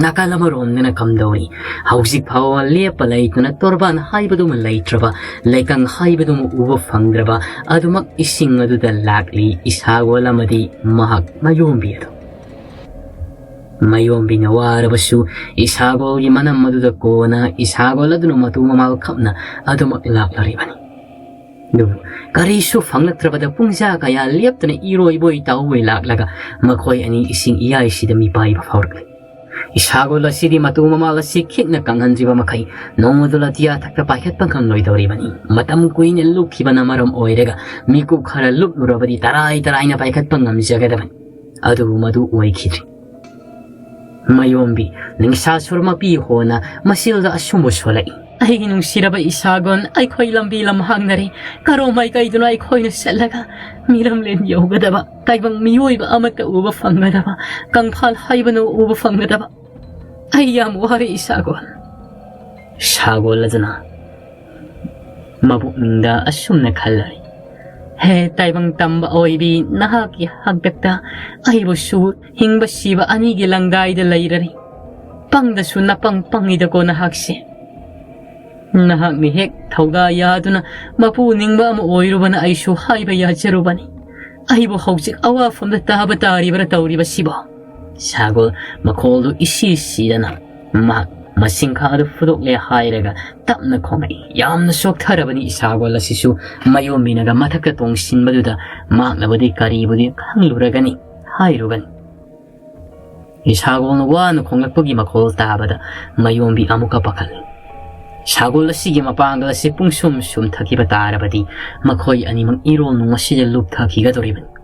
ꯅꯥꯀꯜ ꯑꯃꯔꯣꯝꯗꯅ ꯀꯝꯗꯧꯔꯤ? ꯍꯧꯖꯤꯛ ꯐꯥꯎꯕ ꯂꯦꯞꯄ ꯂꯩꯇꯅ ꯇꯣꯔꯕꯥꯟ ꯍꯥꯏꯕꯗꯨꯃ ꯂꯩꯇ꯭ꯔꯕ, ꯂꯩꯀꯪ ꯍꯥꯏꯕꯗꯨꯃ ꯎꯕ ꯐꯪꯗ꯭ꯔꯕ, ꯑꯗꯨꯃꯛ ꯏꯁꯤꯡ ꯑꯗꯨꯗ ꯂꯥꯛꯂꯤ ꯏꯁꯥꯒꯣꯜ ꯑꯃꯗꯤ ꯃꯍꯥꯛ ꯃꯌꯣꯝꯕꯤ ꯑꯗꯨ꯫ ꯃꯌꯣꯝꯕꯤꯅ ꯋꯥꯔꯕꯁꯨ ꯏꯁꯥꯒꯣꯜꯒꯤ ꯃꯅꯝ ꯑꯗꯨꯗ ꯀꯣꯟꯅ ꯏꯁꯥꯒꯣꯜ ꯑꯗꯨꯅ ꯃꯇꯨ ꯃꯃꯥꯜ ꯈꯞꯅ ꯑꯗꯨꯃꯛ ꯂꯥꯛꯂꯔꯤꯕꯅꯤ꯫ ꯑꯗꯨꯕꯨ ꯀꯔꯤꯁꯨ ꯐꯪꯂꯛꯇ꯭ꯔꯕꯗ ꯄꯨꯡꯖꯥ ꯀꯌꯥ ꯂꯦꯞꯇꯅ ꯏꯔꯣꯏꯕꯣꯏ ꯇꯥꯎꯕꯣꯏ ꯂꯥꯛꯂꯒ ꯃꯈꯣꯏ ꯑꯅꯤ ꯏꯁꯤꯡ ꯏꯌꯥꯏꯁꯤꯗ ꯃꯤꯄꯥꯏꯕ ꯐꯥꯎꯔꯛꯂꯤ꯫ ꯏꯁꯥꯒꯣꯜ ꯑꯁꯤꯗꯤ ꯃꯇꯨ ꯃꯃꯥꯜ ꯑꯁꯤ ꯈꯤꯛꯅ ꯀꯪꯍꯟꯗ꯭ꯔꯤꯕ ꯃꯈꯩ ꯅꯣꯡꯃꯗꯨ ꯑꯇꯤꯌꯥ ꯊꯛꯇ ꯄꯥꯏꯈꯠꯄ ꯉꯝꯂꯣꯏꯗꯧꯔꯤꯕꯅꯤ꯫ ꯃꯇꯝ ꯀꯨꯏꯅ ꯂꯨꯞꯈꯤꯕꯅ ꯃꯔꯝ ꯑꯣꯏꯔꯒ ꯃꯤꯀꯨꯞ ꯈꯔ ꯂꯨꯞꯂꯨꯔꯕꯗꯤ ꯇꯔꯥꯏ ꯇꯔꯥꯏꯅ ꯄꯥꯏꯈꯠꯄ ꯉꯝꯖꯒꯗꯕꯅꯤ꯫ ꯑꯗꯨꯕꯨ ꯃꯗꯨ ꯑꯣꯏꯈꯤꯗ꯭ꯔꯤ꯫ ꯃꯌꯣꯝꯕꯤ ꯅꯤꯡꯁꯥꯁꯨꯔ ꯃꯄꯤ ꯍꯣꯅ ꯃꯆꯤꯜꯗ ꯑꯁꯨꯝꯕ ꯁꯣꯜꯂꯛꯏ꯫ ꯑꯩꯒꯤ ꯅꯨꯡꯁꯤꯔꯕ ꯏꯁꯥꯒꯣꯟ, ꯑꯩꯈꯣꯏ ꯂꯝꯕꯤ ꯂꯝꯍꯥꯡꯅꯔꯦ꯫ ꯀꯔꯣꯝ ꯃꯥꯏꯀꯩꯗꯨꯅ ꯑꯩꯈꯣꯏꯅ ꯆꯠꯂꯒ ꯃꯤꯔꯝꯂꯦꯟ ꯌꯧꯒꯗꯕ, ꯇꯥꯏꯕꯪ ꯃꯤꯑꯣꯏꯕ ꯑꯃꯠꯇ ꯎꯕ ꯐꯪꯒꯗꯕ, ꯀꯪꯐꯥꯜ ꯍꯥꯏꯕꯅ ꯎꯕ ꯐꯪꯒꯗꯕ? ꯑꯩ ꯌꯥꯝ ꯋꯥꯔꯦ ꯏꯁꯥꯒꯣꯟ꯫ ꯁꯥꯒꯣꯜ ꯑꯗꯨꯅ ꯃꯄꯨꯛꯅꯤꯡꯗ ꯑꯁꯨꯝꯅ ꯈꯜꯂꯔꯤ, "ꯍꯦ ꯇꯥꯏꯕꯪ ꯇꯝꯕ ꯑꯣꯏꯕꯤ, ꯅꯍꯥꯛꯀꯤ ꯍꯥꯛꯇꯛꯇ ꯑꯩꯕꯨꯁꯨ ꯍꯤꯡꯕ ꯁꯤꯕ ꯑꯅꯤꯒꯤ ꯂꯪꯗꯥꯏꯗ ꯂꯩꯔꯔꯤ꯫ ꯄꯪꯗꯁꯨ ꯅꯄꯪ ꯄꯪꯉꯤꯗꯀꯣ ꯅꯍꯥꯛꯁꯦ꯫ ꯅꯍꯥꯛꯅ ꯍꯦꯛ ꯊꯧꯗꯥ ꯌꯥꯗꯨꯅ ꯃꯄꯨ ꯅꯤꯡꯕ ꯑꯃ ꯑꯣꯏꯔꯨꯕꯅ ꯑꯩꯁꯨ ꯍꯥꯏꯕ ꯌꯥꯖꯔꯨꯕꯅꯤ꯫ ꯑꯩꯕꯨ ꯍꯧꯖꯤꯛ ꯑꯋꯥꯐꯝꯗ ꯇꯥꯕ ꯇꯥꯔꯤꯕꯔꯥ ꯇꯧꯔꯤꯕꯁꯤꯕꯣ?" ꯁꯥꯒꯣꯜ ꯃꯈꯣꯜꯗꯨ ꯏꯁꯤ ꯁꯤꯗꯅ ꯃꯍꯥꯛ ꯃꯁꯤꯡꯈꯥ ꯑꯗꯨ ꯐꯨꯗꯣꯛꯂꯦ ꯍꯥꯏꯔꯒ ꯇꯞꯅ ꯈꯣꯡꯂꯛꯏ꯫ ꯌꯥꯝꯅ ꯁꯣꯛꯊꯔꯕꯅꯤ ꯏꯁꯥꯒꯣꯜ ꯑꯁꯤꯁꯨ꯫ ꯃꯌꯣꯝꯕꯤꯅꯒ ꯃꯊꯛꯇ ꯇꯣꯡꯁꯤꯟꯕꯗꯨꯗ ꯃꯍꯥꯛꯅꯕꯨꯗꯤ ꯀꯔꯤꯕꯨꯗꯤ ꯈꯪꯂꯨꯔꯒꯅꯤ ꯍꯥꯏꯔꯨꯒꯅꯤ꯫ ꯏꯁꯥꯒꯣꯜꯅ ꯋꯥꯅ ꯈꯣꯡꯂꯛꯄꯒꯤ ꯃꯈꯣꯜ ꯇꯥꯕꯗ ꯃꯌꯣꯝꯕꯤ ꯑꯃꯨꯛꯀ ꯄꯥꯈꯠꯂꯤ꯫ ꯁꯥꯒꯣꯜ ꯑꯁꯤꯒꯤ ꯃꯄꯥꯡꯒꯜ ꯑꯁꯤ ꯄꯨꯡꯁꯨꯝ ꯁꯨꯝꯊꯈꯤꯕ ꯇꯥꯔꯕꯗꯤ ꯃꯈꯣꯏ ꯑꯅꯤꯃꯛ ꯏꯔꯣꯜ ꯅꯨꯡ ꯑꯁꯤꯗ ꯂꯨꯞꯊꯈꯤꯒꯗꯧꯔꯤꯕꯅꯤ꯫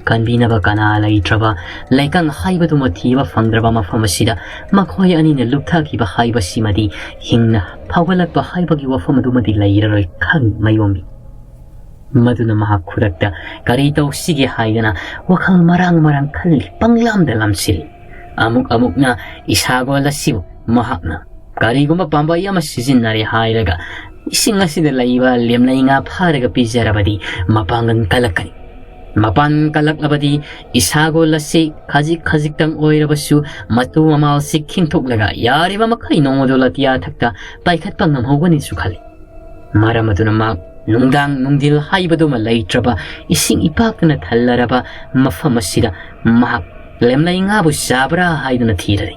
ꯀꯟꯕꯤꯅꯕ ꯀꯅꯥ ꯂꯩꯇ꯭ꯔꯕ ꯂꯩꯀꯪ ꯍꯥꯏꯕꯗꯨꯃ ꯊꯤꯕ ꯐꯪꯗ꯭ꯔꯕ ꯃꯐꯝ ꯑꯁꯤꯗ ꯃꯈꯣꯏ ꯑꯅꯤꯅ ꯂꯨꯞꯊꯈꯤꯕ ꯍꯥꯏꯕꯁꯤꯃꯗꯤ ꯍꯤꯡꯅ ꯐꯥꯎꯒꯠꯂꯛꯄ ꯍꯥꯏꯕꯒꯤ ꯋꯥꯐꯝ ꯑꯗꯨꯃꯗꯤ ꯂꯩꯔꯔꯣꯏ ꯈꯪꯏ ꯃꯌꯣꯝꯕꯤ꯫ ꯃꯗꯨꯅ ꯃꯍꯥꯛ ꯈꯨꯗꯛꯇ ꯀꯔꯤ ꯇꯧꯁꯤꯒꯦ ꯍꯥꯏꯗꯅ ꯋꯥꯈꯜ ꯃꯔꯥꯡ ꯃꯔꯥꯡ ꯈꯜꯂꯤ, ꯄꯪꯂꯥꯝꯗ ꯂꯥꯝꯁꯤꯜꯂꯤ꯫ ꯑꯃꯨꯛ ꯑꯃꯨꯛꯅ ꯏꯁꯥꯒꯣꯜ ꯑꯁꯤꯕꯨ ꯃꯍꯥꯛꯅ ꯀꯔꯤꯒꯨꯝꯕ ꯄꯥꯝꯕꯩ ꯑꯃ ꯁꯤꯖꯤꯟꯅꯔꯦ ꯍꯥꯏꯔꯒ ꯏꯁꯤꯡ ꯑꯁꯤꯗ ꯂꯩꯕ ꯂꯦꯝꯂꯩ ꯉꯥ ꯐꯥꯔꯒ ꯄꯤꯖꯔꯕꯗꯤ ꯃꯄꯥꯡꯒꯜ ꯀꯜꯂꯛꯀꯅꯤ꯫ ꯃꯄꯥꯡꯒꯜ ꯀꯜꯂꯛꯂꯕꯗꯤ ꯏꯁꯥꯒꯣꯜ ꯑꯁꯤ ꯈꯖꯤꯛ ꯈꯖꯤꯛꯇꯪ ꯑꯣꯏꯔꯕꯁꯨ ꯃꯇꯨ ꯃꯃꯥꯜꯁꯤ ꯈꯤꯡꯊꯣꯛꯂꯒ ꯌꯥꯔꯤꯕ ꯃꯈꯩ ꯅꯣꯡꯃꯗꯣ ꯂꯥꯇꯤꯌꯥ ꯊꯛꯇ ꯄꯥꯏꯈꯠꯄ ꯉꯝꯍꯧꯒꯅꯤꯁꯨ ꯈꯜꯂꯤ꯫ ꯃꯔꯝ ꯑꯗꯨꯅ ꯃꯍꯥꯛ ꯅꯨꯡꯗꯥꯡ ꯅꯨꯡꯊꯤꯜ ꯍꯥꯏꯕꯗꯨꯃ ꯂꯩꯇ꯭ꯔꯕ, ꯏꯁꯤꯡ ꯏꯄꯥꯛꯇꯅ ꯊꯜꯂꯔꯕ ꯃꯐꯝ ꯑꯁꯤꯗ ꯃꯍꯥꯛ ꯂꯦꯝꯂꯩ ꯉꯥꯕꯨ ꯆꯥꯕ꯭ꯔꯥ ꯍꯥꯏꯗꯨꯅ ꯊꯤꯔꯔꯤ꯫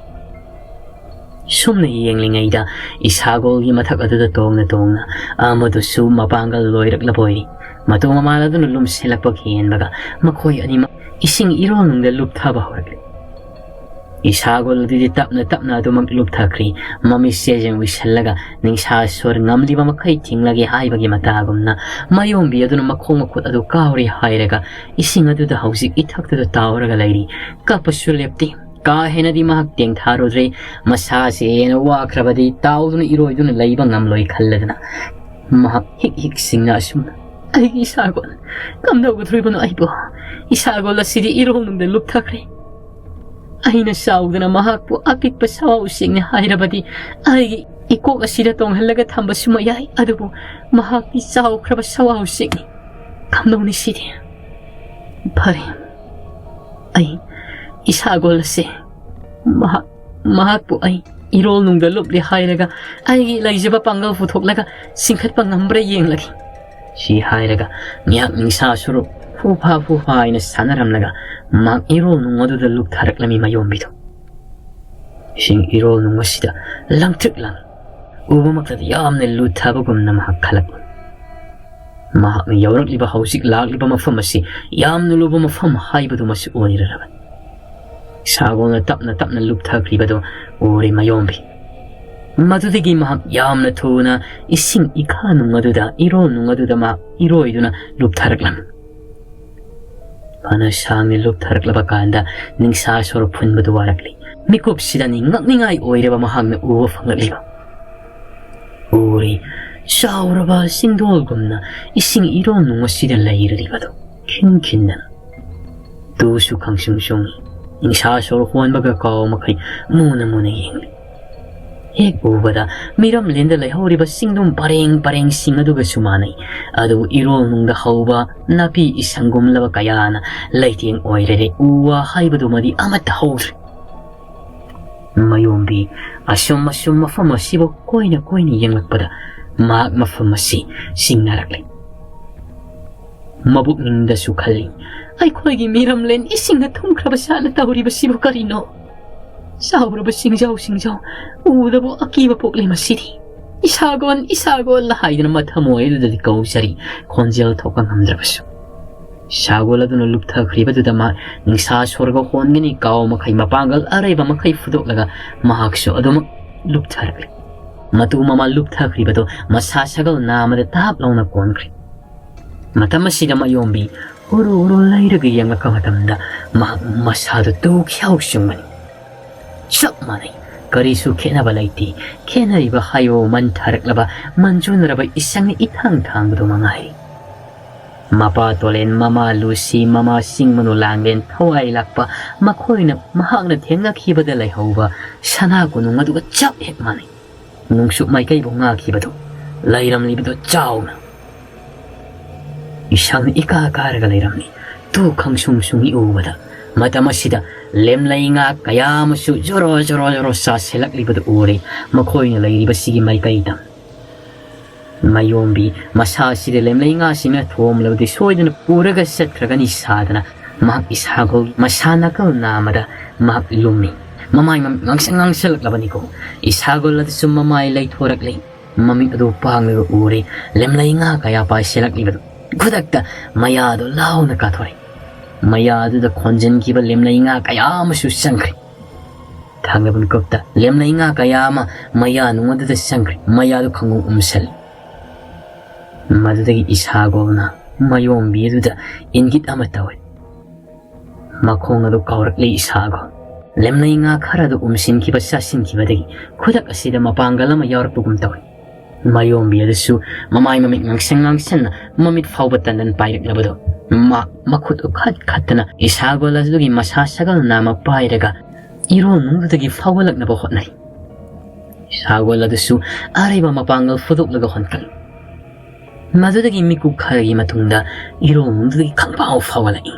ꯁꯨꯝꯅ ꯌꯦꯡꯂꯤꯉꯩꯗ ꯏꯁꯥꯒꯣꯜꯒꯤ ꯃꯊꯛ ꯑꯗꯨꯗ ꯇꯣꯡꯅ ꯇꯣꯡꯅ ꯑꯃꯗꯨꯁꯨ ꯃꯄꯥꯡꯒꯜ ꯂꯣꯏꯔꯛꯂꯕ ꯑꯣꯏꯔꯤ꯫ ꯃꯇꯨ ꯃꯃꯥꯜ ꯑꯗꯨꯅ ꯂꯨꯝꯁꯤꯜꯂꯛꯄ ꯍꯦꯟꯕꯒ ꯃꯈꯣꯏ ꯑꯅꯤꯃꯛ ꯏꯁꯤꯡ ꯏꯔꯣꯜꯅꯨꯡꯗ ꯂꯨꯞꯊꯕ ꯍꯧꯔꯛꯂꯤ꯫ ꯏꯁꯥꯒꯣꯜ ꯑꯗꯨꯗꯤ ꯇꯞꯅ ꯇꯞꯅ ꯑꯗꯨꯃꯛ ꯂꯨꯞꯊꯈ꯭ꯔꯤ꯫ ꯃꯃꯤꯠꯁꯦ ꯎꯏꯁꯜꯂꯒ ꯅꯤꯡꯁꯥ ꯁꯣꯔ ꯉꯝꯂꯤꯕ ꯃꯈꯩ ꯊꯤꯡꯂꯒꯦ ꯍꯥꯏꯕꯒꯤ ꯃꯇꯥꯒꯨꯝꯅ ꯃꯌꯣꯝꯕꯤ ꯑꯗꯨꯅ ꯃꯈꯣꯡ ꯃꯈꯨꯠ ꯑꯗꯨ ꯀꯥꯎꯔꯤ ꯍꯥꯏꯔꯒ ꯏꯁꯤꯡ ꯑꯗꯨꯗ ꯍꯧꯖꯤꯛ ꯏꯊꯛꯇꯨꯗ ꯇꯥꯎꯔꯒ ꯂꯩꯔꯤ꯫ ꯀꯞꯄꯁꯨ ꯂꯦꯞꯇꯦ, ꯀꯥ ꯍꯦꯟꯅꯗꯤ ꯃꯍꯥꯛ ꯇꯦꯡꯊꯥꯔꯨꯗ꯭ꯔꯦ꯫ ꯃꯁꯥꯁꯦ ꯍꯦꯟꯅ ꯋꯥꯈ꯭ꯔꯕꯗꯤ ꯇꯥꯎꯗꯨꯅ ꯏꯔꯣꯏꯗꯨꯅ ꯂꯩꯕ ꯉꯝꯂꯣꯏ ꯈꯜꯂꯗꯅ ꯃꯍꯥꯛ ꯍꯤꯛ ꯍꯤꯛ ꯁꯤꯡꯅ ꯑꯁꯨꯝꯅ, "ꯑꯩꯒꯤ ꯏꯁꯥꯒꯣꯟ, ꯀꯝꯗꯧꯒꯗꯧꯔꯤꯕꯅꯣ ꯑꯩꯕꯨ? ꯏꯁꯥꯒꯣꯟ ꯑꯁꯤꯗꯤ ꯏꯔꯣꯜꯅꯨꯡꯗ ꯂꯨꯞꯊꯈ꯭ꯔꯦ꯫ ꯑꯩꯅ ꯆꯥꯎꯗꯅ ꯃꯍꯥꯛꯄꯨ ꯑꯄꯤꯛꯄ ꯁꯥ ꯎꯆꯦꯛꯅꯤ ꯍꯥꯏꯔꯕꯗꯤ ꯑꯩꯒꯤ ꯏꯀꯣꯛ ꯑꯁꯤꯗ ꯇꯣꯡꯍꯜꯂꯒ ꯊꯝꯕꯁꯨ ꯃꯌꯥꯏ, ꯑꯗꯨꯕꯨ ꯃꯍꯥꯛꯇꯤ ꯆꯥꯎꯈ꯭ꯔꯕ ꯁꯥ ꯎꯆꯦꯛꯅꯤ꯫ ꯀꯝꯗꯧꯅꯤ ꯁꯤꯗꯤ? ꯐꯔꯦ, ꯑꯩ ꯏꯁꯥꯒꯣꯟ ꯑꯁꯦ, ꯃꯍꯥꯛ, ꯃꯍꯥꯛꯄꯨ ꯑꯩ ꯏꯔꯣꯜꯅꯨꯡꯗ ꯂꯨꯞꯂꯦ ꯍꯥꯏꯔꯒ ꯑꯩꯒꯤ ꯂꯩꯖꯕ ꯄꯥꯡꯒꯜ ꯄꯨꯊꯣꯛꯂꯒ ꯆꯤꯡꯈꯠꯄ ꯉꯝꯕ꯭ꯔꯥ ꯌꯦꯡꯂꯒꯦ꯫" ꯁꯤ ꯍꯥꯏꯔꯒ ꯉꯥꯏꯍꯥꯛ ꯅꯤꯡꯁꯥ ꯁꯔꯨꯛ ꯐꯨꯐꯥ ꯐꯨꯐꯥ ꯍꯥꯏꯅ ꯁꯥꯟꯅꯔꯝꯂꯒ ꯃꯍꯥꯛ ꯏꯔꯣꯜꯅꯨꯡ ꯑꯗꯨꯗ ꯂꯨꯞꯊꯔꯛꯂꯝꯃꯤ ꯃꯌꯣꯝꯕꯤꯗꯨ꯫ ꯏꯁꯤꯡ ꯏꯔꯣꯜꯅꯨꯡ ꯑꯁꯤꯗ ꯂꯪꯇ꯭ꯔꯤꯛ ꯂꯪꯏ꯫ ꯎꯕꯃꯛꯇꯗ ꯌꯥꯝꯅ ꯂꯨꯊꯕꯒꯨꯝꯅ ꯃꯍꯥꯛ ꯈꯜꯂꯛꯂꯤ꯫ ꯃꯍꯥꯛꯅ ꯌꯧꯔꯛꯂꯤꯕ ꯍꯧꯖꯤꯛ ꯂꯥꯛꯂꯤꯕ ꯃꯐꯝ ꯑꯁꯤ ꯌꯥꯝꯅ ꯂꯨꯕ ꯃꯐꯝ ꯍꯥꯏꯕꯗꯨꯃꯁꯨ ꯑꯣꯏꯔꯔꯕꯅꯤ꯫ ꯁꯥꯒꯣꯜꯅ ꯇꯞꯅ ꯇꯞꯅ ꯂꯨꯞꯊꯈ꯭ꯔꯤꯕꯗꯨ ꯎꯔꯦ ꯃꯌꯣꯝꯕꯤ꯫ ꯃꯗꯨꯗꯒꯤ ꯃꯍꯥꯛ ꯌꯥꯝꯅ ꯊꯨꯅ ꯏꯁꯤꯡ ꯏꯈꯥꯅꯨꯡ ꯑꯗꯨꯗ, ꯏꯔꯣꯜꯅꯨꯡ ꯑꯗꯨꯗ ꯃꯍꯥꯛ ꯏꯔꯣꯏꯗꯨꯅ ꯂꯨꯞꯊꯔꯛꯂꯝꯃꯤ꯫ ꯐꯅ ꯁꯥꯡꯅ ꯂꯨꯞꯊꯔꯛꯂꯕ ꯀꯥꯟꯗ ꯅꯤꯡꯁꯥ ꯁꯣꯔ ꯐꯨꯟꯕꯗꯨ ꯋꯥꯔꯛꯂꯤ꯫ ꯃꯤꯀꯨꯞꯁꯤꯗꯅꯤ ꯉꯛꯅꯤꯡꯉꯥꯏ ꯑꯣꯏꯔꯕ ꯃꯍꯥꯛꯅ ꯎꯕ ꯐꯪꯂꯛꯂꯤꯕ꯫ ꯎꯔꯤ, ꯆꯥꯎꯔꯕ ꯆꯤꯡꯗꯣꯜꯒꯨꯝꯅ ꯏꯁꯤꯡ ꯏꯔꯣꯝꯅꯨꯡ ꯑꯁꯤꯗ ꯂꯩꯔꯤꯕꯗꯨ ꯈꯤꯟ ꯈꯤꯟꯗꯅ꯫ ꯇꯨꯁꯨ ꯈꯪꯁꯨꯡ ꯁꯨꯡꯏ꯫ ꯅꯤꯡꯁꯥ ꯁꯣꯔ ꯍꯣꯟꯕꯒ ꯀꯥꯎ ꯃꯈꯩ ꯃꯨꯅ ꯃꯨꯅ ꯌꯦꯡꯂꯤ꯫ ꯍꯦꯛ ꯎꯕꯗ ꯃꯤꯔꯝꯂꯦꯟꯗ ꯂꯩꯍꯧꯔꯤꯕ ꯆꯤꯡꯗꯨꯝ ꯄꯔꯦꯡ ꯄꯔꯦꯡꯁꯤꯡ ꯑꯗꯨꯒꯁꯨ ꯃꯥꯟꯅꯩ꯫ ꯑꯗꯨꯕꯨ ꯏꯔꯣꯜꯅꯨꯡꯗ ꯍꯧꯕ ꯅꯥꯄꯤ ꯏꯁꯪꯒꯨꯝꯂꯕ ꯀꯌꯥꯅ ꯂꯩꯇꯦꯡ ꯑꯣꯏꯔꯔꯦ꯫ ꯎ ꯋꯥ ꯍꯥꯏꯕꯗꯨꯃꯗꯤ ꯑꯃꯠꯇ ꯍꯧꯗ꯭ꯔꯦ꯫ ꯃꯌꯣꯝꯕꯤ ꯑꯁꯨꯝ ꯑꯁꯨꯝ ꯃꯐꯝ ꯑꯁꯤꯕꯨ ꯀꯣꯏꯅ ꯀꯣꯏꯅ ꯌꯦꯡꯂꯛꯄꯗ ꯃꯍꯥꯛ ꯃꯐꯝ ꯑꯁꯤ ꯆꯤꯡꯅꯔꯛꯂꯦ꯫ ꯃꯕꯨꯛꯅꯤꯡꯗꯁꯨ ꯈꯜꯂꯤ, "ꯑꯩꯈꯣꯏꯒꯤ ꯃꯤꯔꯝꯂꯦꯟ ꯏꯁꯤꯡꯅ ꯊꯨꯝꯈ꯭ꯔꯕ ꯁꯥꯠꯅ ꯇꯧꯔꯤꯕꯁꯤꯕꯨ ꯀꯔꯤꯅꯣ? ꯆꯥꯎꯔꯕ ꯁꯤꯡꯖꯥꯎ ꯁꯤꯡꯖꯥꯎ ꯎꯕꯗꯕꯨ ꯑꯀꯤꯕ ꯄꯣꯛꯂꯦ ꯃꯁꯤꯗꯤ꯫ ꯏꯁꯥꯒꯣꯟ, ꯏꯁꯥꯒꯣꯟ" ꯍꯥꯏꯗꯨꯅ ꯃꯊꯃꯣꯏ ꯑꯗꯨꯗꯗꯤ ꯀꯧꯖꯔꯤ, ꯈꯣꯟꯖꯦꯜ ꯊꯣꯛꯄ ꯉꯝꯗ꯭ꯔꯕꯁꯨ꯫ ꯁꯥꯒꯣꯜ ꯑꯗꯨꯅ ꯂꯨꯞꯊꯈ꯭ꯔꯤꯕꯗꯨꯗ ꯃꯍꯥꯛ ꯅꯤꯡꯁꯥ ꯁꯣꯔꯒ ꯍꯣꯟꯒꯅꯤ ꯀꯥꯎ ꯃꯈꯩ ꯃꯄꯥꯡꯒꯜ ꯑꯔꯩꯕ ꯃꯈꯩ ꯐꯨꯗꯣꯛꯂꯒ ꯃꯍꯥꯛꯁꯨ ꯑꯗꯨꯃꯛ ꯂꯨꯞꯊꯔꯛꯂꯤ꯫ ꯃꯇꯨ ꯃꯃꯥ ꯂꯨꯞꯊꯈ꯭ꯔꯤꯕꯗꯨ ꯃꯁꯥ ꯁꯥꯒꯜ ꯅꯥꯝꯃꯗ ꯇꯥꯞ ꯂꯥꯎꯅ ꯀꯣꯟꯈ꯭ꯔꯤ꯫ ꯃꯇꯝ ꯑꯁꯤꯗ ꯃꯌꯣꯝꯕꯤ ꯎꯔꯨ ꯎꯔꯨ ꯂꯩꯔꯒ ꯌꯦꯡꯂꯛꯄ ꯃꯇꯝꯗ ꯃꯍꯥꯛ ꯃꯁꯥꯗꯨ ꯇꯨ ꯈ꯭ꯌꯥꯎ ꯆꯨꯡꯕꯅꯤ꯫ ꯆꯞ ꯃꯥꯟꯅꯩ꯫ ꯀꯔꯤꯁꯨ ꯈꯦꯠꯅꯕ ꯂꯩꯇꯦ꯫ ꯈꯦꯠꯅꯔꯤꯕ ꯍꯥꯏꯕꯕꯨ ꯃꯟꯊꯔꯛꯂꯕ, ꯃꯟꯖꯨꯅꯔꯕ ꯏꯁꯪꯅ ꯏꯊꯥꯡ ꯊꯥꯡꯕꯗꯨ ꯃꯉꯥꯏꯔꯦ꯫ ꯃꯄꯥ ꯇꯣꯂꯦꯟ, ꯃꯃꯥ ꯂꯨꯁꯤ, ꯃꯃꯥ ꯆꯤꯡꯃꯅꯨ ꯂꯥꯡꯂꯦꯟ ꯊꯋꯥꯏ ꯂꯥꯛꯄ, ꯃꯈꯣꯏꯅ ꯃꯍꯥꯛꯅ ꯊꯦꯡꯅꯈꯤꯕꯗ ꯂꯩꯍꯧꯕ ꯁꯅꯥ ꯀꯣꯅꯨꯡ ꯑꯗꯨꯒ ꯆꯞ ꯍꯦꯛ ꯃꯥꯟꯅꯩ꯫ ꯅꯨꯡꯁꯨꯛ ꯃꯥꯏꯀꯩꯕꯨ ꯉꯥꯛꯈꯤꯕꯗꯨ ꯂꯩꯔꯝꯂꯤꯕꯗꯨ ꯆꯥꯎꯅ꯫ ꯏꯁꯥꯅ ꯏꯀꯥ ꯀꯥꯔꯒ ꯂꯩꯔꯝꯃꯤ꯫ ꯇꯨ ꯈꯪꯁꯨꯡ ꯁꯨꯡꯏ ꯎꯕꯗ ꯃꯇꯝ ꯑꯁꯤꯗ ꯂꯦꯝꯂꯩ ꯉꯥ ꯀꯌꯥ ꯑꯃꯁꯨ ꯖꯣꯔꯣ ꯖꯣꯔꯣ ꯖꯣꯔꯣ ꯆꯥꯁꯤꯜꯂꯛꯂꯤꯕꯗꯨ ꯎꯔꯦ꯫ ꯃꯈꯣꯏꯅ ꯂꯩꯔꯤꯕꯁꯤꯒꯤ ꯃꯥꯏꯀꯩꯗ꯫ ꯃꯌꯣꯝꯕꯤ ꯃꯁꯥ ꯑꯁꯤꯗ ꯂꯦꯝꯂꯩ ꯉꯥꯁꯤꯡꯅ ꯊꯣꯝꯂꯕꯗꯤ ꯁꯣꯏꯗꯅ ꯄꯨꯔꯒ ꯆꯠꯈ꯭ꯔꯒꯅꯤ ꯁꯥꯗꯅ ꯃꯍꯥꯛ ꯏꯁꯥꯒꯣꯜ ꯃꯁꯥ ꯅꯥꯀꯜ ꯅꯥꯝꯃꯗ ꯃꯍꯥꯛ ꯂꯨꯝꯃꯤ꯫ ꯃꯃꯥꯏ ꯃꯃꯤꯠ ꯉꯥꯡꯁꯪ ꯉꯥꯡꯁꯜꯂꯛꯂꯕꯅꯤꯀꯣ꯫ ꯏꯁꯥꯒꯣꯜ ꯑꯗꯨꯁꯨ ꯃꯃꯥꯏ ꯂꯩꯊꯣꯔꯛꯂꯤ꯫ ꯃꯃꯤꯠ ꯑꯗꯨ ꯄꯥꯡꯂꯒ ꯎꯔꯦ꯫ ꯂꯦꯝꯂꯩ ꯉꯥ ꯀꯌꯥ ꯄꯥꯏꯁꯤꯜꯂꯛꯂꯤꯕꯗꯨ꯫ ꯈꯨꯗꯛꯇ ꯃꯌꯥꯗꯨ ꯂꯥꯎꯅ ꯀꯥꯊꯣꯔꯛꯏ꯫ ꯃꯌꯥ ꯑꯗꯨꯗ ꯈꯣꯟꯖꯤꯟꯈꯤꯕ ꯂꯦꯝꯂꯩ ꯉꯥ ꯀꯌꯥ ꯑꯃꯁꯨ ꯆꯪꯈ꯭ꯔꯦ꯫ ꯊꯥꯡꯗ ꯃꯤꯀꯨꯞꯇ ꯂꯦꯝꯂꯩ ꯉꯥ ꯀꯌꯥ ꯑꯃ ꯃꯌꯥ ꯅꯨꯡ ꯑꯗꯨꯗ ꯆꯪꯈ꯭ꯔꯦ꯫ ꯃꯌꯥꯗꯨ ꯈꯪꯒꯣꯡ ꯎꯝꯁꯜꯂꯤ꯫ ꯃꯗꯨꯗꯒꯤ ꯏꯁꯥꯒꯣꯜꯅ ꯃꯌꯣꯝꯕꯤ ꯑꯗꯨꯗ ꯏꯪꯒꯤꯠ ꯑꯃ ꯇꯧꯏ꯫ ꯃꯈꯣꯡ ꯑꯗꯨ ꯀꯥꯎꯔꯛꯂꯤ ꯏꯁꯥꯒꯣꯜ꯫ ꯂꯦꯝꯂꯩ ꯉꯥ ꯈꯔ ꯑꯗꯨ ꯎꯝꯁꯤꯟꯈꯤꯕ ꯆꯥꯁꯤꯟꯈꯤꯕꯗꯒꯤ ꯈꯨꯗꯛ ꯑꯁꯤꯗ ꯃꯄꯥꯡꯒꯜ ꯑꯃ ꯌꯥꯎꯔꯛꯄꯒꯨꯝ ꯇꯧꯏ꯫ ꯃꯌꯣꯝꯕꯤ ꯑꯗꯨꯁꯨ ꯃꯃꯥꯏ ꯃꯃꯤꯠ ꯉꯥꯡꯁꯪ ꯉꯥꯡꯁꯟꯅ ꯃꯃꯤꯠ ꯐꯥꯎꯕ ꯇꯟꯗꯟ ꯄꯥꯏꯔꯛꯂꯕꯗꯣ ꯃꯥ ꯃꯈꯨꯠ ꯎꯈꯠ ꯈꯠꯇꯅ ꯏꯁꯥꯒꯣꯜ ꯑꯗꯨꯒꯤ ꯃꯁꯥ ꯁꯒꯜ ꯅꯥꯝꯃ ꯄꯥꯏꯔꯒ ꯏꯔꯣꯟꯅꯨꯡꯗꯨꯗꯒꯤ ꯐꯥꯎꯒꯠꯂꯛꯅꯕ ꯍꯣꯠꯅꯩ꯫ ꯏꯁꯥꯒꯣꯜ ꯑꯗꯨꯁꯨ ꯑꯔꯩꯕ ꯃꯄꯥꯡꯒꯜ ꯐꯨꯗꯣꯛꯂꯒ ꯍꯣꯟꯀꯠꯂꯤ꯫ ꯃꯗꯨꯗꯒꯤ ꯃꯤꯀꯨꯞ ꯈꯔꯒꯤ ꯃꯇꯨꯡꯗ ꯏꯔꯣꯟꯅꯨꯡꯗꯨꯗꯒꯤ ꯈꯪꯐꯥꯎ ꯐꯥꯎꯒꯠꯂꯛꯏ꯫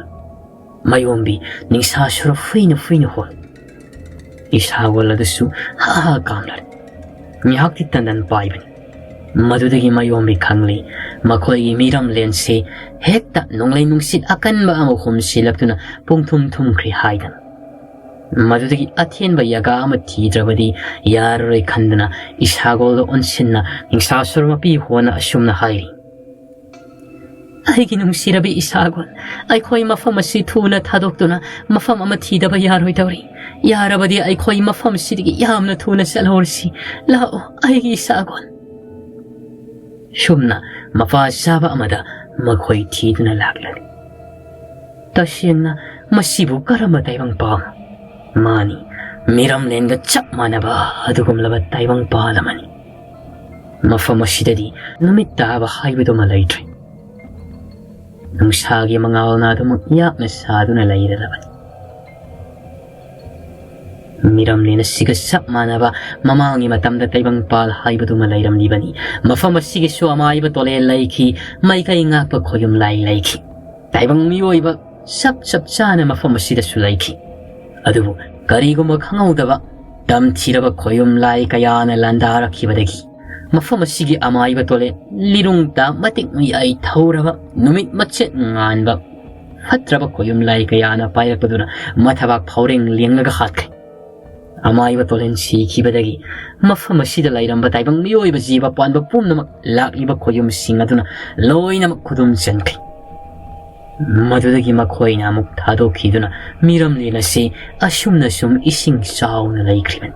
ꯃꯌꯣꯝꯕꯤ ꯅꯤꯡꯁꯥ ꯁꯨꯔ ꯐꯨꯏꯅ ꯐꯨꯏꯅ ꯍꯣꯜ꯫ ꯏꯁꯥꯒꯣꯜ ꯑꯗꯨꯁꯨ ꯍꯥ ꯍꯥ ꯀꯥꯝꯂꯔꯦ꯫ ꯉꯥꯏꯍꯥꯛꯇꯤ ꯇꯟꯗꯟ ꯄꯥꯏꯕꯅꯤ꯫ ꯃꯗꯨꯗꯒꯤ ꯃꯌꯣꯝꯕꯤ ꯈꯪꯂꯤ, ꯃꯈꯣꯏꯒꯤ ꯃꯤꯔꯝꯂꯦꯟꯁꯤ ꯍꯦꯛꯇ ꯅꯣꯡꯂꯩ ꯅꯨꯡꯁꯤꯠ ꯑꯀꯟꯕ ꯑꯃ ꯍꯨꯝꯁꯤꯜꯂꯛꯇꯨꯅ ꯄꯨꯡꯊꯨꯝ ꯊꯨꯝꯈ꯭ꯔꯦ ꯍꯥꯏꯗꯅ꯫ ꯃꯗꯨꯗꯒꯤ ꯑꯊꯦꯟꯕ ꯌꯥꯒꯥ ꯑꯃ ꯊꯤꯗ꯭ꯔꯕꯗꯤ ꯌꯥꯔꯔꯣꯏ ꯈꯟꯗꯅ ꯏꯁꯥꯒꯣꯜꯗ ꯑꯣꯟꯁꯤꯟꯅ ꯅꯤꯡꯁꯥꯁꯨꯔ ꯃꯄꯤ ꯍꯣꯟꯅ ꯑꯁꯨꯝꯅ ꯍꯥꯏꯔꯤ, "ꯑꯩꯒꯤ ꯅꯨꯡꯁꯤꯔꯕꯤ ꯏꯁꯥꯒꯣꯜ, ꯑꯩꯈꯣꯏ ꯃꯐꯝ ꯑꯁꯤ ꯊꯨꯅ ꯊꯥꯗꯣꯛꯇꯨꯅ ꯃꯐꯝ ꯑꯃ ꯊꯤꯗꯕ ꯌꯥꯔꯣꯏꯗꯧꯔꯤ꯫ ꯌꯥꯔꯕꯗꯤ ꯑꯩꯈꯣꯏ ꯃꯐꯝꯁꯤꯗꯒꯤ ꯌꯥꯝꯅ ꯊꯨꯅ ꯆꯠꯍꯧꯔꯁꯤ꯫ ꯂꯥꯛꯑꯣ, ꯑꯩꯒꯤ ꯏꯁꯥꯒꯣꯜ꯫" ꯁꯨꯝꯅ ꯃꯄꯥ ꯆꯥꯕ ꯑꯃꯗ ꯃꯈꯣꯏ ꯊꯤꯗꯨꯅ ꯂꯥꯛꯂꯅꯤ꯫ ꯇꯁꯦꯡꯅ ꯃꯁꯤꯕꯨ ꯀꯔꯝꯕ ꯇꯥꯏꯕꯪ ꯄꯥꯎꯅꯣ? ꯃꯥꯅꯤ, ꯃꯤꯔꯝꯂꯦꯟꯒ ꯆꯞ ꯃꯥꯟꯅꯕ ꯑꯗꯨꯒꯨꯝꯂꯕ ꯇꯥꯏꯕꯪꯄꯥꯜ ꯑꯃꯅꯤ꯫ ꯃꯐꯝ ꯑꯁꯤꯗꯗꯤ ꯅꯨꯃꯤꯠ ꯇꯥꯕ ꯍꯥꯏꯕꯗꯨꯃ ꯂꯩꯇ꯭ꯔꯦ꯫ ꯅꯨꯡꯁꯥꯒꯤ ꯃꯉꯥꯜꯅ ꯑꯗꯨꯃꯛ ꯌꯥꯛꯅ ꯁꯥꯗꯨꯅ ꯂꯩꯔꯕꯅꯤ꯫ ꯃꯤꯔꯝꯂꯦꯟ ꯑꯁꯤꯒ ꯆꯞ ꯃꯥꯟꯅꯕ ꯃꯃꯥꯡꯒꯤ ꯃꯇꯝꯗ ꯇꯥꯏꯕꯪꯄꯥꯜ ꯍꯥꯏꯕꯗꯨꯃ ꯂꯩꯔꯝꯂꯤꯕꯅꯤ꯫ ꯃꯐꯝ ꯑꯁꯤꯒꯤꯁꯨ ꯑꯃꯥꯏꯕ ꯇꯣꯂꯦꯟ ꯂꯩꯈꯤ, ꯃꯥꯏꯀꯩ ꯉꯥꯛꯄ ꯈꯣꯌꯨꯝ ꯂꯥꯏ ꯂꯩꯈꯤ꯫ ꯇꯥꯏꯕꯪ ꯃꯤꯑꯣꯏꯕ ꯆꯞ ꯆꯞ ꯆꯥꯅ ꯃꯐꯝ ꯑꯁꯤꯗꯁꯨ ꯂꯩꯈꯤ꯫ ꯑꯗꯨꯕꯨ ꯀꯔꯤꯒꯨꯝꯕ ꯈꯪꯍꯧꯗꯕ ꯇꯝꯊꯤꯔꯕ ꯈꯣꯌꯨꯝ ꯂꯥꯏ ꯀꯌꯥꯅ ꯂꯥꯟꯗꯥꯔꯛꯈꯤꯕꯗꯒꯤ ꯃꯐꯝ ꯑꯁꯤꯒꯤ ꯑꯃꯥꯏꯕ ꯇꯣꯂꯦꯟ ꯂꯤꯔꯨꯡ ꯇꯥ ꯃꯇꯤꯛ ꯃꯌꯥꯏ ꯊꯧꯔꯕ ꯅꯨꯃꯤꯠ ꯃꯆꯦꯠ ꯉꯥꯟꯕ ꯐꯠꯇ꯭ꯔꯕ ꯈꯣꯌꯨꯝ ꯂꯥꯏ ꯀꯌꯥꯅ ꯄꯥꯏꯔꯛꯄꯗꯨꯅ ꯃꯊꯕꯥꯛ ꯐꯥꯎꯔꯦꯡ ꯂꯦꯡꯂꯒ ꯍꯥꯠꯈ꯭ꯔꯦ꯫ ꯑꯃꯥꯏꯕ ꯇꯣꯂꯦꯟ ꯁꯤꯈꯤꯕꯗꯒꯤ ꯃꯐꯝ ꯑꯁꯤꯗ ꯂꯩꯔꯝꯕ ꯇꯥꯏꯕꯪ ꯃꯤꯑꯣꯏꯕ ꯖꯤꯕ ꯄꯥꯟꯕ ꯄꯨꯝꯅꯃꯛ ꯂꯥꯛꯂꯤꯕ ꯈꯣꯌꯨꯝꯁꯤꯡ ꯑꯗꯨꯅ ꯂꯣꯏꯅꯃꯛ ꯈꯨꯗꯨꯝ ꯆꯟꯈ꯭ꯔꯦ꯫ ꯃꯗꯨꯗꯒꯤ ꯃꯈꯣꯏꯅ ꯑꯃꯨꯛ ꯊꯥꯗꯣꯛꯈꯤꯗꯨꯅ ꯃꯤꯔꯝꯂꯦꯟ ꯑꯁꯤ ꯑꯁꯨꯝꯅ ꯁꯨꯝ ꯏꯁꯤꯡ ꯆꯥꯎꯅ ꯂꯩꯈ꯭ꯔꯤꯕꯅꯤ꯫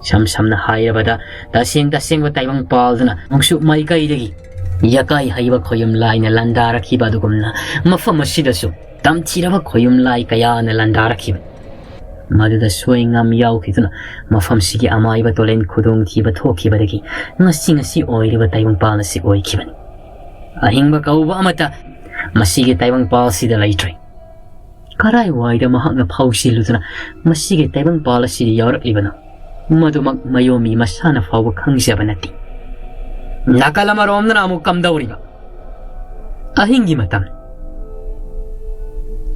ꯁꯝ ꯁꯝꯅ ꯍꯥꯏꯔꯕꯗ, ꯇꯁꯦꯡ ꯇꯁꯦꯡꯕ ꯇꯥꯏꯕꯪ ꯄꯥꯜꯗꯨꯅ ꯅꯣꯡꯆꯨꯞ ꯃꯥꯏꯀꯩꯗꯒꯤ ꯌꯀꯥꯏ ꯍꯩꯕ ꯈꯣꯌꯨꯝ ꯂꯥꯏꯅ ꯂꯥꯟꯗꯥꯔꯛꯈꯤꯕ ꯑꯗꯨꯒꯨꯝꯅ ꯃꯐꯝ ꯑꯁꯤꯗꯁꯨ ꯇꯝꯊꯤꯔꯕ ꯈꯣꯌꯨꯝ ꯂꯥꯏ ꯀꯌꯥꯅ ꯂꯥꯟꯗꯥꯔꯛꯈꯤꯕꯅꯤ꯫ ꯃꯗꯨꯗ ꯁꯣꯏ ꯉꯥꯝ ꯌꯥꯎꯈꯤꯗꯨꯅ ꯃꯐꯝꯁꯤꯒꯤ ꯑꯃꯥꯏꯕ ꯇꯣꯂꯦꯟ ꯈꯨꯗꯣꯡꯊꯤꯕ ꯊꯣꯛꯈꯤꯕꯗꯒꯤ ꯉꯁꯤ ꯉꯁꯤ ꯑꯣꯏꯔꯤꯕ ꯇꯥꯏꯕꯪꯄꯥꯜ ꯑꯁꯤ ꯑꯣꯏꯈꯤꯕꯅꯤ꯫ ꯑꯍꯤꯡꯕ ꯀꯧꯕ ꯑꯃꯠꯇ ꯃꯁꯤꯒꯤ ꯇꯥꯏꯕꯪꯄꯥꯜꯁꯤꯗ ꯂꯩꯇ꯭ꯔꯦ꯫ ꯀꯔꯥꯏꯋꯥꯏꯗ ꯃꯍꯥꯛꯅ ꯐꯥꯎꯁꯤꯜꯂꯨꯗꯨꯅ ꯃꯁꯤꯒꯤ ꯇꯥꯏꯕꯪꯄꯥꯜ ꯑꯁꯤꯗ ꯌꯥꯎꯔꯛꯂꯤꯕꯅꯣ? ꯃꯗꯨꯃꯛ ꯃꯌꯣꯝꯃꯤ ꯃꯁꯥꯅ ꯐꯥꯎꯕ ꯈꯪꯖꯕ ꯅꯠꯇꯦ꯫ ꯅꯥꯀꯜ ꯑꯃꯔꯣꯝꯗꯅ ꯑꯃꯨꯛ ꯀꯝꯗꯧꯔꯤꯕ? ꯑꯍꯤꯡꯒꯤ ꯃꯇꯝ꯫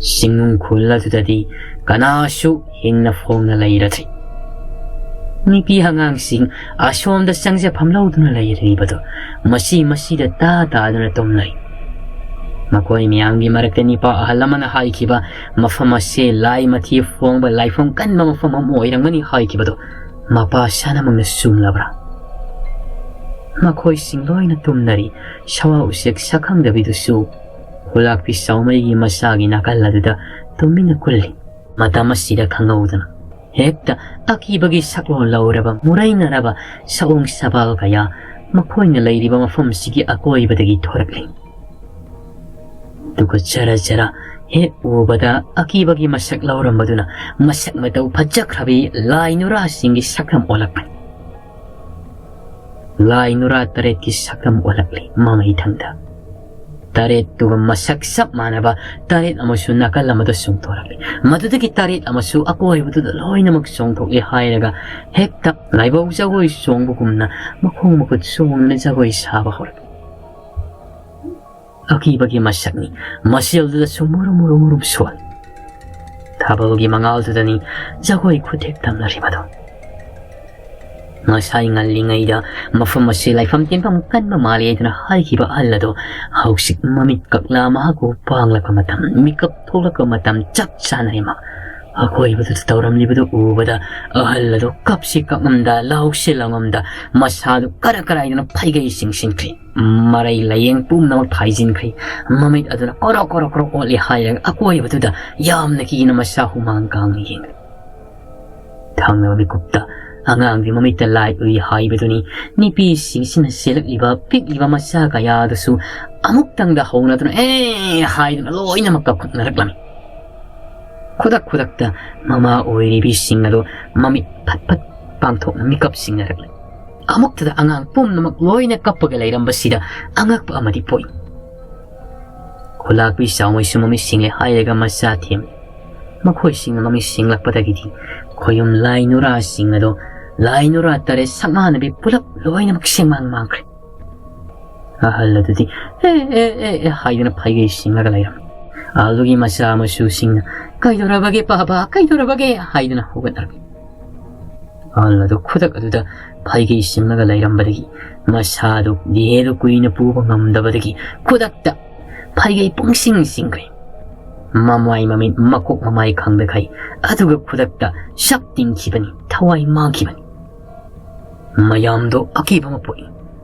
ꯆꯤꯡꯅꯨꯡ ꯈꯨꯜ ꯑꯗꯨꯗꯗꯤ ꯀꯅꯥꯁꯨ ꯍꯤꯡꯅ ꯐꯣꯡꯅ ꯂꯩꯔꯗ꯭ꯔꯤ꯫ ꯅꯨꯄꯤ ꯑꯉꯥꯡꯁꯤꯡ ꯑꯁꯣꯝꯗ ꯆꯪꯖꯐꯝ ꯂꯧꯗꯨꯅ ꯂꯩꯔꯤꯕꯗꯨ ꯃꯁꯤ ꯃꯁꯤꯗ ꯇꯥ ꯇꯥꯗꯨꯅ ꯇꯨꯝꯂꯩ꯫ ꯃꯈꯣꯏ ꯃꯌꯥꯝꯒꯤ ꯃꯔꯛꯇ ꯅꯤꯄꯥ ꯑꯍꯜ ꯑꯃꯅ ꯍꯥꯏꯈꯤꯕ, ꯃꯐꯝ ꯑꯁꯦ ꯂꯥꯏ ꯃꯊꯤ ꯐꯣꯡꯕ ꯂꯥꯏꯐꯝ ꯀꯟꯕ ꯃꯐꯝ ꯑꯃ ꯑꯣꯏꯔꯝꯒꯅꯤ ꯍꯥꯏꯈꯤꯕꯗꯨ ꯃꯄꯥ ꯁꯅꯥꯃꯛꯅ ꯆꯨꯝꯂꯕ꯭ꯔꯥ? ꯃꯈꯣꯏꯁꯤꯡ ꯂꯣꯏꯅ ꯇꯨꯝꯅꯔꯤ꯫ ꯁꯋꯥ ꯎꯆꯦꯛ ꯁꯛꯈꯪꯗꯕꯤꯗꯨꯁꯨ ꯈꯨꯂꯥꯛꯄꯤ ꯆꯥꯎꯃꯩꯒꯤ ꯃꯆꯥꯒꯤ ꯅꯥꯀꯜ ꯑꯗꯨꯗ ꯇꯨꯃꯤꯟꯅ ꯀꯨꯜꯂꯤ꯫ ꯃꯇꯝ ꯑꯁꯤꯗ ꯈꯪꯍꯧꯗꯅ ꯍꯦꯛꯇ ꯑꯀꯤꯕꯒꯤ ꯁꯛꯂꯣꯟ ꯂꯧꯔꯕ ꯃꯨꯔꯩꯅꯔꯕ ꯁꯑꯣꯡ ꯁꯕꯥꯜ ꯀꯌꯥ ꯃꯈꯣꯏꯅ ꯂꯩꯔꯤꯕ ꯃꯐꯝꯁꯤꯒꯤ ꯑꯀꯣꯏꯕꯗꯒꯤ ꯊꯣꯔꯛꯂꯤ꯫ ꯑꯗꯨꯒ ꯖꯔ ꯖꯔ ꯍꯦꯛ ꯎꯕꯗ ꯑꯀꯤꯕꯒꯤ ꯃꯁꯛ ꯂꯧꯔꯝꯕꯗꯨꯅ ꯃꯁꯛ ꯃꯇꯧ ꯐꯖꯈ꯭ꯔꯕꯤ ꯂꯥꯏ ꯅꯨꯔꯥꯁꯤꯡꯒꯤ ꯁꯛꯇꯝ ꯑꯣꯜꯂꯛꯄꯅꯤ꯫ ꯂꯥꯏ ꯅꯨꯔꯥ ꯇꯔꯦꯠꯀꯤ ꯁꯛꯇꯝ ꯑꯣꯜꯂꯛꯂꯤ ꯃꯃꯩꯊꯪꯗ꯫ ꯇꯔꯦꯠꯇꯨꯒ ꯃꯁꯛ ꯆꯞ ꯃꯥꯟꯅꯕ ꯇꯔꯦꯠ ꯑꯃꯁꯨ ꯅꯥꯀꯜ ꯑꯃꯗ ꯆꯣꯡꯊꯣꯔꯛꯂꯤ꯫ ꯃꯗꯨꯗꯒꯤ ꯇꯔꯦꯠ ꯑꯃꯁꯨ ꯑꯀꯣꯏꯕꯗꯨꯗ ꯂꯣꯏꯅꯃꯛ ꯆꯣꯡꯊꯣꯛꯂꯦ ꯍꯥꯏꯔꯒ ꯍꯦꯛꯇ ꯂꯥꯏꯕꯧ ꯖꯒꯣꯏ ꯆꯣꯡꯕꯒꯨꯝꯅ ꯃꯈꯣꯡ ꯃꯈꯨꯠ ꯆꯣꯡꯗꯨꯅ ꯖꯒꯣꯏ ꯁꯥꯕ ꯍꯧꯔꯛꯂꯤ꯫ ꯑꯀꯤꯕꯒꯤ ꯃꯁꯛꯅꯤ꯫ ꯃꯁꯦꯜꯗꯨꯗꯁꯨ ꯃꯨꯔꯨꯝ ꯃꯨꯔꯨꯝ ꯃꯨꯔꯨꯝ ꯁꯣꯜꯂꯤ꯫ ꯊꯥꯕꯜꯒꯤ ꯃꯉꯥꯜꯗꯨꯗꯅꯤ ꯖꯒꯣꯏ ꯈꯨꯊꯦꯛ ꯇꯝꯅꯔꯤꯕꯗꯣ꯫ ꯉꯁꯥꯏ ꯉꯜꯂꯤꯉꯩꯗ ꯃꯐꯝ ꯑꯁꯤ ꯂꯥꯏꯐꯝ ꯇꯤꯟꯐꯝ ꯀꯟꯕ ꯃꯥꯜꯂꯤ ꯍꯥꯏꯗꯨꯅ ꯍꯥꯏꯈꯤꯕ ꯑꯍꯜ ꯑꯗꯣ ꯍꯧꯖꯤꯛ ꯃꯃꯤꯠ ꯀꯛꯂꯥ ꯃꯍꯥꯛꯄꯨ ꯄꯥꯡꯂꯛꯄ ꯃꯇꯝ, ꯃꯤꯀꯞ ꯊꯣꯛꯂꯛꯄ ꯃꯇꯝ ꯆꯞ ꯆꯥꯅꯔꯦ ꯃꯥ꯫ ꯑꯀꯣꯏꯕꯗꯨꯗ ꯇꯧꯔꯝꯂꯤꯕꯗꯨ ꯎꯕꯗ ꯑꯍꯜ ꯑꯗꯨ ꯀꯞꯁꯤ ꯀꯞꯉꯝꯗ, ꯂꯥꯎꯁꯤ ꯂꯥꯎꯉꯝꯗ, ꯃꯁꯥꯗꯨ ꯀꯔ ꯀꯔꯥꯏꯗꯅ ꯐꯩꯒꯩ ꯆꯤꯡꯁꯤꯟꯈ꯭ꯔꯦ꯫ ꯃꯔꯩ ꯂꯥꯌꯦꯡ ꯄꯨꯝꯅꯃꯛ ꯐꯥꯏꯖꯤꯟꯈ꯭ꯔꯦ꯫ ꯃꯃꯤꯠ ꯑꯗꯨꯅ ꯀꯣꯔꯣꯛ ꯀꯣꯔꯣꯛ ꯀꯣꯔꯣꯛ ꯑꯣꯠꯂꯤ ꯍꯥꯏꯔꯒ ꯑꯀꯣꯏꯕꯗꯨꯗ ꯌꯥꯝꯅ ꯀꯤꯅ ꯃꯁꯥ ꯍꯨꯃꯥꯡ ꯀꯥꯡꯅ ꯌꯦꯡꯂꯤ꯫ ꯊꯪꯅꯕ ꯃꯤꯀꯨꯞꯇ ꯑꯉꯥꯡꯒꯤ ꯃꯃꯤꯠꯇ ꯂꯥꯏ ꯎꯏ ꯍꯥꯏꯕꯗꯨꯅꯤ ꯅꯨꯄꯤꯁꯤꯡꯁꯤꯅ ꯆꯦꯜꯂꯛꯂꯤꯕ ꯄꯤꯛꯂꯤꯕ ꯃꯆꯥ ꯀꯌꯥꯗꯨꯁꯨ ꯑꯃꯨꯛꯇꯪꯗ ꯍꯧꯅꯗꯨꯅ "ꯑꯦ" ꯍꯥꯏꯗꯨꯅ ꯂꯣꯏꯅꯃꯛ ꯀꯞꯈꯠꯅꯔꯛꯂꯝꯃꯤ꯫ ꯈꯨꯗꯛ ꯈꯨꯗꯛꯇ ꯃꯃꯥ ꯑꯣꯏꯔꯤꯕꯤꯁꯤꯡ ꯑꯗꯨ ꯃꯃꯤꯠ ꯐꯠ ꯐꯠ ꯄꯥꯡꯊꯣꯛꯅ ꯃꯤꯀꯞ ꯁꯤꯡꯅꯔꯛꯂꯦ꯫ ꯑꯃꯨꯛꯇꯗ ꯑꯉꯥꯡ ꯄꯨꯝꯅꯃꯛ ꯂꯣꯏꯅ ꯀꯞꯄꯒ ꯂꯩꯔꯝꯕꯁꯤꯗ ꯑꯉꯛꯄ ꯑꯃꯗꯤ ꯄꯣꯛꯏ꯫ ꯈꯨꯂꯥꯛꯄꯤ ꯆꯥꯎꯃꯩꯁꯨ ꯃꯃꯤꯠ ꯁꯤꯡꯂꯦ ꯍꯥꯏꯔꯒ ꯃꯆꯥ ꯊꯦꯝꯂꯤ꯫ ꯃꯈꯣꯏꯁꯤꯡꯅ ꯃꯃꯤꯠ ꯁꯤꯡꯂꯛꯄꯗꯒꯤꯗꯤ ꯈꯣꯌꯨꯝ ꯂꯥꯏ ꯅꯨꯔꯥꯁꯤꯡ ꯑꯗꯣ ꯂꯥꯏ ꯅꯨꯔꯥ ꯇꯔꯦꯠ ꯁꯛꯃꯥꯟꯅꯕꯤ ꯄꯨꯂꯞ ꯂꯣꯏꯅꯃꯛ ꯁꯦꯡꯃꯥꯡ ꯃꯥꯡꯈ꯭ꯔꯦ꯫ ꯑꯍꯜ ꯑꯗꯨꯗꯤ "ꯑꯦ, ꯑꯦ, ꯑꯦ, ꯑꯦ" ꯍꯥꯏꯗꯨꯅ ꯐꯩꯒꯩ ꯁꯤꯡꯂꯒ ꯂꯩꯔꯝꯃꯤ꯫ ꯑꯗꯨꯒꯤ ꯃꯆꯥ ꯃꯁꯨꯁꯤꯡꯅ "ꯀꯩꯗꯧꯔꯕꯒꯦ ꯄꯥꯕ, ꯀꯩꯗꯧꯔꯕꯒꯦ?" ꯍꯥꯏꯗꯨꯅ ꯍꯧꯒꯠꯅꯔꯛꯏ꯫ ꯑꯍꯜ ꯑꯗꯨ ꯈꯨꯗꯛ ꯑꯗꯨꯗ ꯐꯩꯒꯩ ꯁꯤꯡꯂꯒ ꯂꯩꯔꯝꯕꯗꯒꯤ ꯃꯁꯥꯗꯨ ꯗꯤꯍꯦꯗꯨ ꯀꯨꯏꯅ ꯄꯨꯕ ꯉꯝꯗꯕꯗꯒꯤ ꯈꯨꯗꯛꯇ ꯐꯩꯒꯩ ꯄꯨꯡꯁꯤꯡ ꯁꯤꯡꯈ꯭ꯔꯦ꯫ ꯃꯃꯥꯏ ꯃꯃꯤꯠ ꯃꯀꯣꯛ ꯃꯃꯥꯏ ꯈꯪꯗꯈꯩ ꯑꯗꯨꯒ ꯈꯨꯗꯛꯇ ꯁꯛ ꯇꯤꯡꯈꯤꯕꯅꯤ, ꯊꯋꯥꯏ ꯃꯥꯡꯈꯤꯕꯅꯤ꯫ ꯃꯌꯥꯝꯗꯣ ꯑꯀꯤꯕ ꯑꯃ ꯄꯣꯛꯏ꯫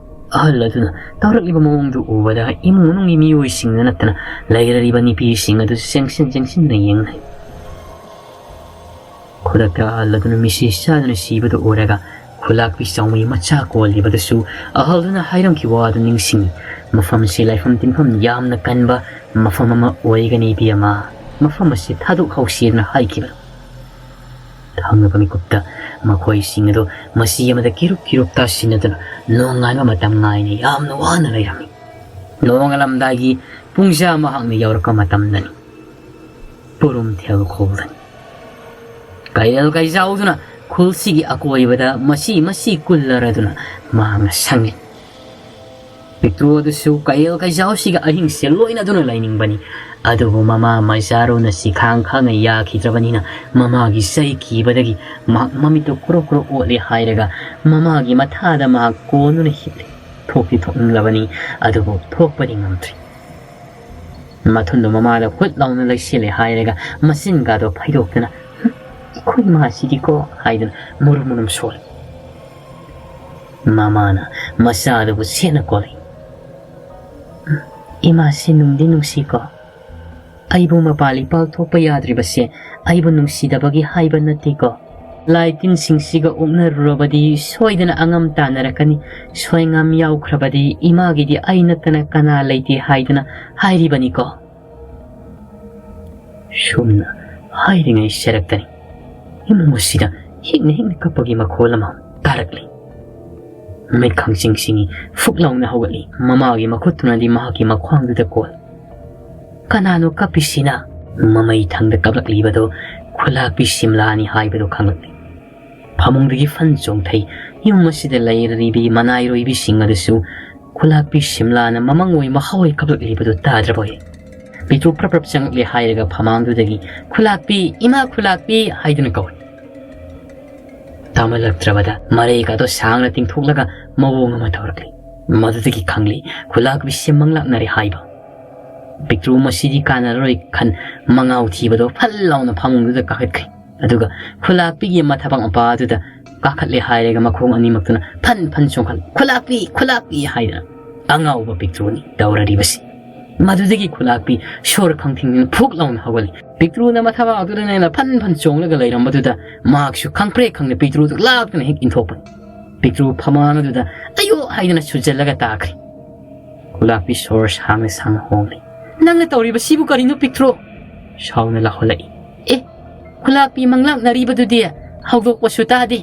ꯑꯍꯜ ꯑꯗꯨꯅ ꯇꯧꯔꯛꯂꯤꯕ ꯃꯑꯣꯡꯗꯨ ꯎꯕꯗ ꯏꯃꯨꯡ ꯃꯅꯨꯡꯒꯤ ꯃꯤꯑꯣꯏꯁꯤꯡꯗ ꯅꯠꯇꯅ ꯂꯩꯔꯔꯤꯕ ꯅꯨꯄꯤꯁꯤꯡ ꯑꯗꯨꯁꯨ ꯆꯦꯡꯁꯤꯟ ꯆꯦꯡꯁꯤꯟꯅ ꯌꯦꯡꯅꯩ꯫ ꯈꯨꯗꯛꯇ ꯑꯍꯜ ꯑꯗꯨꯅ ꯃꯤꯁꯤ ꯆꯥꯗꯨꯅ ꯁꯤꯕꯗꯨ ꯎꯔꯒ ꯈꯨꯂꯥꯛꯄꯤ ꯆꯥꯎꯃꯩ ꯃꯆꯥ ꯀꯣꯜꯂꯤꯕꯗꯨꯁꯨ ꯑꯍꯜꯗꯨꯅ ꯍꯥꯏꯔꯝꯈꯤꯕ ꯋꯥꯗꯨ ꯅꯤꯡꯁꯤꯡꯉꯤ꯫ ꯃꯐꯝꯁꯤ ꯂꯥꯏꯐꯝ ꯇꯤꯟꯐꯝ ꯌꯥꯝꯅ ꯀꯟꯕ, "ꯃꯐꯝ ꯑꯃ ꯑꯣꯏꯒꯅꯤ, ꯏꯕꯦꯝꯃ, ꯃꯐꯝ ꯑꯁꯤ ꯊꯥꯗꯣꯛꯍꯧꯁꯤꯅ" ꯍꯥꯏꯈꯤꯕꯅꯤ꯫ ꯊꯪꯅꯕ ꯃꯤꯀꯨꯞꯇ ꯃꯈꯣꯏꯁꯤꯡ ꯑꯗꯨ ꯃꯁꯤ ꯑꯃꯗ ꯀꯤꯔꯨꯞ ꯀꯤꯔꯨꯞ ꯇꯥꯁꯤꯟꯅꯗꯨꯅ ꯅꯣꯡꯉꯥꯟꯕ ꯃꯇꯝ ꯉꯥꯏꯅ ꯌꯥꯝꯅ ꯋꯥꯅ ꯂꯩꯔꯝꯃꯤ꯫ ꯅꯣꯡꯉꯥꯜꯂꯝꯗꯥꯏꯒꯤ ꯄꯨꯡꯖꯥ ꯃꯍꯥꯛꯅ ꯌꯧꯔꯛꯄ ꯃꯇꯝꯗꯅꯤ꯫ ꯄꯨꯔꯨꯝꯊꯦꯜ ꯈꯨꯜꯗꯅꯤ꯫ ꯀꯩꯔꯦꯜ ꯀꯩꯖꯥꯎꯗꯨꯅ ꯈꯨꯜꯁꯤꯒꯤ ꯑꯀꯣꯏꯕꯗ ꯃꯁꯤ ꯃꯁꯤ ꯀꯨꯜꯂꯔꯗꯨꯅ ꯃꯍꯥꯛꯅ ꯁꯪꯏ꯫ ꯄꯤꯛꯇ꯭ꯔꯨ ꯑꯗꯨꯁꯨ ꯀꯩꯔꯦꯜ ꯀꯩꯖꯥꯎꯁꯤꯒ ꯑꯍꯤꯡꯁꯦ ꯂꯣꯏꯅꯗꯨꯅ ꯂꯩꯅꯤꯡꯕꯅꯤ꯫ ꯑꯗꯨꯕꯨ ꯃꯃꯥ ꯃꯩꯖꯥꯔꯨꯅ ꯁꯤꯈꯥꯡ ꯈꯥꯡꯅ ꯌꯥꯈꯤꯗ꯭ꯔꯕꯅꯤꯅ ꯃꯃꯥꯒꯤ ꯆꯩ ꯀꯤꯕꯗꯒꯤ ꯃꯍꯥꯛ ꯃꯃꯤꯠꯇꯨ ꯀ꯭ꯔꯣꯛ ꯀ꯭ꯔꯣꯛ ꯑꯣꯠꯂꯦ ꯍꯥꯏꯔꯒ ꯃꯃꯥꯒꯤ ꯃꯊꯥꯗ ꯃꯍꯥꯛ ꯀꯣꯟꯗꯨꯅ ꯍꯤꯞꯂꯦ꯫ ꯊꯣꯛꯇꯤ ꯊꯣꯛꯅꯤꯡꯂꯕꯅꯤ, ꯑꯗꯨꯕꯨ ꯊꯣꯛꯄꯗꯤ ꯉꯝꯗ꯭ꯔꯤ꯫ ꯃꯊꯨꯟꯗꯣ ꯃꯃꯥꯗ ꯍꯨꯠ ꯂꯥꯎꯅ ꯂꯩꯁꯤꯜꯂꯦ ꯍꯥꯏꯔꯒ ꯃꯆꯤꯟꯒꯗꯣ ꯐꯩꯗꯣꯛꯇꯨꯅ, "ꯍꯨꯝ, ꯑꯩꯈꯣꯏ ꯃꯥꯁꯤꯗꯤꯀꯣ" ꯍꯥꯏꯗꯨꯅ ꯃꯨꯔꯨꯝ ꯃꯨꯔꯨꯝ ꯁꯣꯜꯂꯤ꯫ ꯃꯃꯥꯅ ꯃꯆꯥꯗꯨꯕꯨ ꯁꯦꯠꯅ ꯀꯣꯜꯂꯤ꯫ "ꯎꯝ, ꯏꯃꯥꯁꯤ ꯅꯨꯡꯗꯤ ꯅꯨꯡꯁꯤꯀꯣ꯫ ꯑꯩꯕꯨ ꯃꯄꯥꯜ ꯏꯄꯥꯜ ꯊꯣꯛꯄ ꯌꯥꯗ꯭ꯔꯤꯕꯁꯦ ꯑꯩꯕꯨ ꯅꯨꯡꯁꯤꯗꯕꯒꯤ ꯍꯥꯏꯕ ꯅꯠꯇꯦꯀꯣ꯫ ꯂꯥꯏ ꯇꯤꯟꯁꯤꯡꯁꯤꯒ ꯑꯣꯛꯅꯔꯨꯔꯕꯗꯤ ꯁꯣꯏꯗꯅ ꯑꯉꯝ ꯇꯥꯟꯅꯔꯛꯀꯅꯤ꯫ ꯁꯣꯏꯉꯥꯝ ꯌꯥꯎꯈ꯭ꯔꯕꯗꯤ ꯏꯃꯥꯒꯤꯗꯤ ꯑꯩ ꯅꯠꯇꯅ ꯀꯅꯥ ꯂꯩꯇꯦ ꯍꯥꯏꯗꯨꯅ ꯍꯥꯏꯔꯤꯕꯅꯤꯀꯣ"꯫ ꯁꯨꯝꯅ ꯍꯥꯏꯔꯤꯉꯩ ꯁꯦꯔꯛꯇꯅꯤ ꯏꯃꯨꯡ ꯑꯁꯤꯗ ꯍꯤꯛꯅ ꯍꯤꯛꯅ ꯀꯞꯄꯒꯤ ꯃꯈꯣꯜ ꯑꯃ ꯇꯥꯔꯛꯂꯤ꯫ ꯃꯤꯠ ꯈꯪꯁꯤꯡ ꯁꯤꯡꯏ, ꯐꯨꯛ ꯂꯥꯎꯅ ꯍꯧꯒꯠꯂꯤ꯫ ꯃꯃꯥꯒꯤ ꯃꯈꯨꯠꯇꯨꯅꯗꯤ ꯃꯍꯥꯛꯀꯤ ꯃꯈ꯭ꯋꯥꯡꯗꯨꯗ ꯀꯣꯜ꯫ ꯀꯅꯥꯅꯣ ꯀꯞꯄꯤꯁꯤꯅ? ꯃꯃꯩ ꯊꯪꯗ ꯀꯞꯂꯛꯂꯤꯕꯗꯨ ꯈꯨꯂꯥꯛꯄꯤ ꯁꯤꯝꯂꯥꯅꯤ ꯍꯥꯏꯕꯗꯨ ꯈꯪꯂꯛꯂꯤ꯫ ꯐꯃꯨꯡꯗꯒꯤ ꯐꯟ ꯆꯣꯡꯊꯩ꯫ ꯌꯨꯝ ꯑꯁꯤꯗ ꯂꯩꯔꯤꯕꯤ ꯃꯅꯥꯏꯔꯣꯏꯕꯤꯁꯤꯡ ꯑꯗꯨꯁꯨ ꯈꯨꯂꯥꯛꯄꯤ ꯁꯤꯝꯂꯥꯅ ꯃꯃꯪ ꯑꯣꯏ ꯃꯍꯥꯎ ꯑꯣꯏ ꯀꯞꯂꯛꯂꯤꯕꯗꯨ ꯇꯥꯗ꯭ꯔꯕꯣꯏ? ꯄꯤꯇ꯭ꯔꯨ ꯄ꯭ꯔꯞ ꯄ꯭ꯔꯞ ꯆꯪꯂꯛꯂꯦ ꯍꯥꯏꯔꯒ ꯐꯃꯥꯡꯗꯨꯗꯒꯤ, "ꯈꯨꯂꯥꯛꯄꯤ, ꯏꯃꯥ ꯈꯨꯂꯥꯛꯄꯤ" ꯍꯥꯏꯗꯨꯅ ꯀꯧꯏ꯫ ꯇꯥꯃꯜꯂꯛꯇ꯭ꯔꯕꯗ ꯃꯔꯩꯒꯗꯣ ꯁꯥꯡꯅ ꯇꯤꯡꯊꯣꯛꯂꯒ ꯃꯑꯣꯡ ꯑꯃ ꯇꯧꯔꯛꯂꯤ꯫ ꯃꯗꯨꯗꯒꯤ ꯈꯪꯂꯤ ꯈꯨꯂꯥꯛꯄꯤꯁꯦ ꯃꯪꯂꯥꯛꯅꯔꯦ ꯍꯥꯏꯕ꯫ ꯄꯤꯛꯇ꯭ꯔꯨ ꯃꯁꯤꯗꯤ ꯀꯥꯟꯅꯔꯔꯣꯏ ꯈꯟ ꯃꯉꯥꯎ ꯊꯤꯕꯗꯣ ꯐꯜ ꯂꯥꯎꯅ ꯐꯃꯨꯡꯗꯨꯗ ꯀꯥꯈꯠꯈ꯭ꯔꯦ꯫ ꯑꯗꯨꯒ ꯈꯨꯂꯥꯛꯄꯤꯒꯤ ꯃꯊꯕꯥꯛ ꯃꯄꯥ ꯑꯗꯨꯗ ꯀꯥꯈꯠꯂꯦ ꯍꯥꯏꯔꯒ ꯃꯈꯣꯡ ꯑꯅꯤꯃꯛꯇꯨꯅ ꯐꯟ ꯐꯟ ꯆꯣꯡꯈꯠꯂꯦ꯫ "ꯈꯨꯂꯥꯛꯄꯤ, ꯈꯨꯂꯥꯛꯄꯤ" ꯍꯥꯏꯗꯅ꯫ ꯑꯉꯥꯎꯕ ꯄꯤꯛꯇ꯭ꯔꯨꯅꯤ ꯇꯧꯔꯔꯤꯕꯁꯤ꯫ ꯃꯗꯨꯗꯒꯤ ꯈꯨꯂꯥꯛꯄꯤ ꯁꯣꯔ ꯈꯪꯊꯤꯡꯗꯨꯅ ꯐꯨꯛ ꯂꯥꯎꯅ ꯍꯧꯒꯠꯂꯤ꯫ ꯄꯤꯛꯇ꯭ꯔꯨꯅ ꯃꯊꯕꯥꯛ ꯑꯗꯨꯗ ꯅꯦꯅ ꯐꯟ ꯐꯟ ꯆꯣꯡꯂꯒ ꯂꯩꯔꯝꯕꯗꯨꯗ ꯃꯍꯥꯛꯁꯨ ꯈꯪꯄ꯭ꯔꯦꯛ ꯈꯪꯗ ꯄꯤꯛꯇ꯭ꯔꯨꯗꯨ ꯂꯥꯛꯇꯨꯅ ꯍꯦꯛ ꯏꯟꯊꯣꯛꯄꯅꯤ꯫ ꯄꯤꯛꯇ꯭ꯔꯨ ꯐꯃꯥꯡ ꯑꯗꯨꯗ "ꯑꯌꯣ" ꯍꯥꯏꯗꯨꯅ ꯁꯨꯖꯜꯂꯒ ꯇꯥꯈ꯭ꯔꯦ꯫ ꯈꯨꯂꯥꯛꯄꯤ ꯁꯣꯔ ꯁꯥꯡꯅ ꯁꯥꯡꯅ ꯍꯣꯡꯂꯤ꯫ "ꯅꯪꯅ ꯇꯧꯔꯤꯕꯁꯤꯕꯨ ꯀꯔꯤꯅꯣ, ꯄꯤꯛꯇ꯭ꯔꯨ?" ꯁꯥꯎꯅ ꯂꯥꯎꯍꯜꯂꯛꯏ꯫ "ꯑꯦ, ꯈꯨꯂꯥꯛꯄꯤ ꯃꯪꯂꯥꯛꯅꯔꯤꯕꯗꯨꯗꯤ ꯍꯧꯗꯣꯛꯄꯁꯨ ꯇꯥꯗꯦ꯫"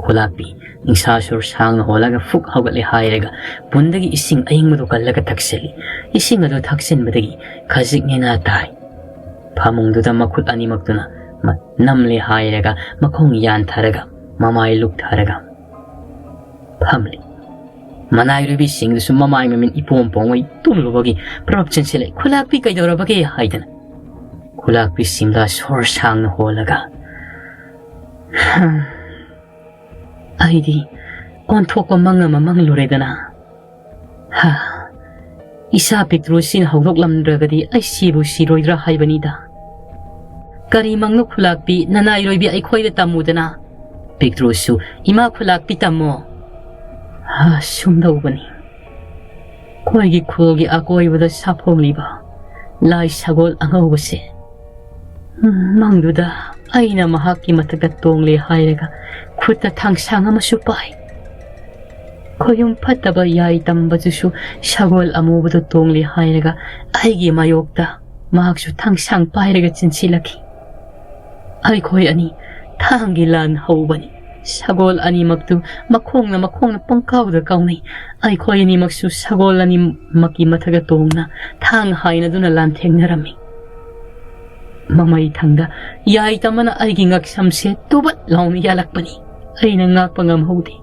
ꯈꯨꯂꯥꯛꯄꯤ ꯅꯤꯡꯁꯥ ꯁꯨꯔ ꯁꯥꯡꯅ ꯍꯣꯜꯂꯒ ꯐꯨꯛ ꯍꯧꯒꯠꯂꯦ ꯍꯥꯏꯔꯒ ꯄꯨꯟꯗꯒꯤ ꯏꯁꯤꯡ ꯑꯏꯪꯕꯗꯨ ꯀꯜꯂꯒ ꯊꯛꯆꯤꯜꯂꯤ꯫ ꯏꯁꯤꯡ ꯑꯗꯨ ꯊꯛꯆꯤꯟꯕꯗꯒꯤ ꯈꯖꯤꯛ ꯅꯦꯅꯥ ꯇꯥꯏ꯫ ꯐꯃꯨꯡꯗꯨꯗ ꯃꯈꯨꯠ ꯑꯅꯤꯃꯛꯇꯨꯅ ꯃ-, ꯅꯝꯂꯦ ꯍꯥꯏꯔꯒ ꯃꯈꯣꯡ ꯌꯥꯟꯊꯔꯒ ꯃꯃꯥꯏ ꯂꯨꯛꯊꯔꯒ ꯐꯝꯂꯤ꯫ ꯃꯅꯥꯏꯔꯣꯏꯕꯤꯁꯤꯡꯗꯨꯁꯨ ꯃꯃꯥꯏ ꯃꯃꯤꯠ ꯏꯄꯣꯝ ꯄꯣꯝꯉꯩ ꯇꯨꯝꯂꯨꯕꯒꯤ ꯄ꯭ꯔꯞ ꯆꯦꯟꯁꯤꯜꯂꯛꯏ꯫ "ꯈꯨꯂꯥꯛꯄꯤ ꯀꯩꯗꯧꯔꯕꯒꯦ?" ꯍꯥꯏꯗꯅ꯫ ꯈꯨꯂꯥꯛꯄꯤ ꯁꯤꯝꯂꯥ ꯁꯣꯔ ꯁꯥꯡꯅ ꯍꯣꯜꯂꯒ, "ꯍꯝ, ꯑꯩꯗꯤ ꯑꯣꯟꯊꯣꯛꯄ ꯃꯪ ꯑꯃ ꯃꯪꯂꯨꯔꯦꯗꯅ꯫ ꯍꯥ, ꯏꯆꯥ ꯄꯤꯛꯇ꯭ꯔꯨꯁꯤꯅ ꯍꯧꯗꯣꯛꯂꯝꯗ꯭ꯔꯒꯗꯤ ꯑꯩ ꯁꯤꯕꯨ ꯁꯤꯔꯣꯏꯗ꯭ꯔꯥ ꯍꯥꯏꯕꯅꯤꯗ꯫ ꯀꯔꯤ ꯃꯪꯅꯣ ꯈꯨꯂꯥꯛꯄꯤ, ꯅꯅꯥꯏꯔꯣꯏꯕꯤ ꯑꯩꯈꯣꯏꯗ ꯇꯝꯃꯨꯗꯅ꯫ ꯄꯤꯛꯇ꯭ꯔꯨꯁꯨ ꯏꯃꯥ ꯈꯨꯂꯥꯛꯄꯤ ꯇꯝꯃꯣ꯫" ꯍꯥ, ꯁꯨꯝꯗꯧꯕꯅꯤ꯫ ꯑꯩꯈꯣꯏꯒꯤ ꯈꯨꯜꯒꯤ ꯑꯀꯣꯏꯕꯗ ꯁꯥꯐꯣꯡꯂꯤꯕ ꯂꯥꯏ ꯁꯒꯣꯜ ꯑꯉꯧꯕꯁꯦ, ꯎꯝ, ꯃꯪꯗꯨꯗ ꯑꯩꯅ ꯃꯍꯥꯛꯀꯤ ꯃꯊꯛꯇ ꯇꯣꯡꯂꯦ ꯍꯥꯏꯔꯒ ꯈꯨꯠꯇ ꯊꯥꯡꯁꯥꯡ ꯑꯃꯁꯨ ꯄꯥꯏ꯫ ꯈꯣꯌꯨꯝ ꯐꯠꯇꯕ ꯌꯥꯏ ꯇꯝꯕꯗꯨꯁꯨ ꯁꯒꯣꯜ ꯑꯃꯨꯕꯗꯨ ꯇꯣꯡꯂꯦ ꯍꯥꯏꯔꯒ ꯑꯩꯒꯤ ꯃꯥꯌꯣꯛꯇ ꯃꯍꯥꯛꯁꯨ ꯊꯥꯡꯁꯥꯡ ꯄꯥꯏꯔꯒ ꯆꯦꯟꯁꯤꯜꯂꯛꯈꯤ꯫ ꯑꯩꯈꯣꯏ ꯑꯅꯤ ꯊꯥꯡꯒꯤ ꯂꯥꯟ ꯍꯧꯕꯅꯤ꯫ ꯁꯒꯣꯜ ꯑꯅꯤꯃꯛꯇꯨ ꯃꯈꯣꯡꯅ ꯃꯈꯣꯡꯅ ꯄꯪꯀꯥꯎꯗ ꯀꯥꯎꯅꯩ꯫ ꯑꯩꯈꯣꯏ ꯑꯅꯤꯃꯛꯁꯨ ꯁꯒꯣꯜ ꯑꯅꯤꯃꯛꯀꯤ ꯃꯊꯛꯇ ꯇꯣꯡꯅ ꯊꯥꯡ ꯍꯥꯏꯅꯗꯨꯅ ꯂꯥꯟꯊꯦꯡꯅꯔꯝꯃꯤ꯫ ꯃꯃꯩ ꯊꯪꯗ ꯌꯥꯏ ꯇꯝꯕꯅ ꯑꯩꯒꯤ ꯉꯛꯁꯝꯁꯦ ꯇꯨꯕꯠ ꯂꯥꯎꯅ ꯌꯥꯜꯂꯛꯄꯅꯤ꯫ ꯑꯩꯅ ꯉꯥꯛꯄ ꯉꯝꯍꯧꯗꯦ꯫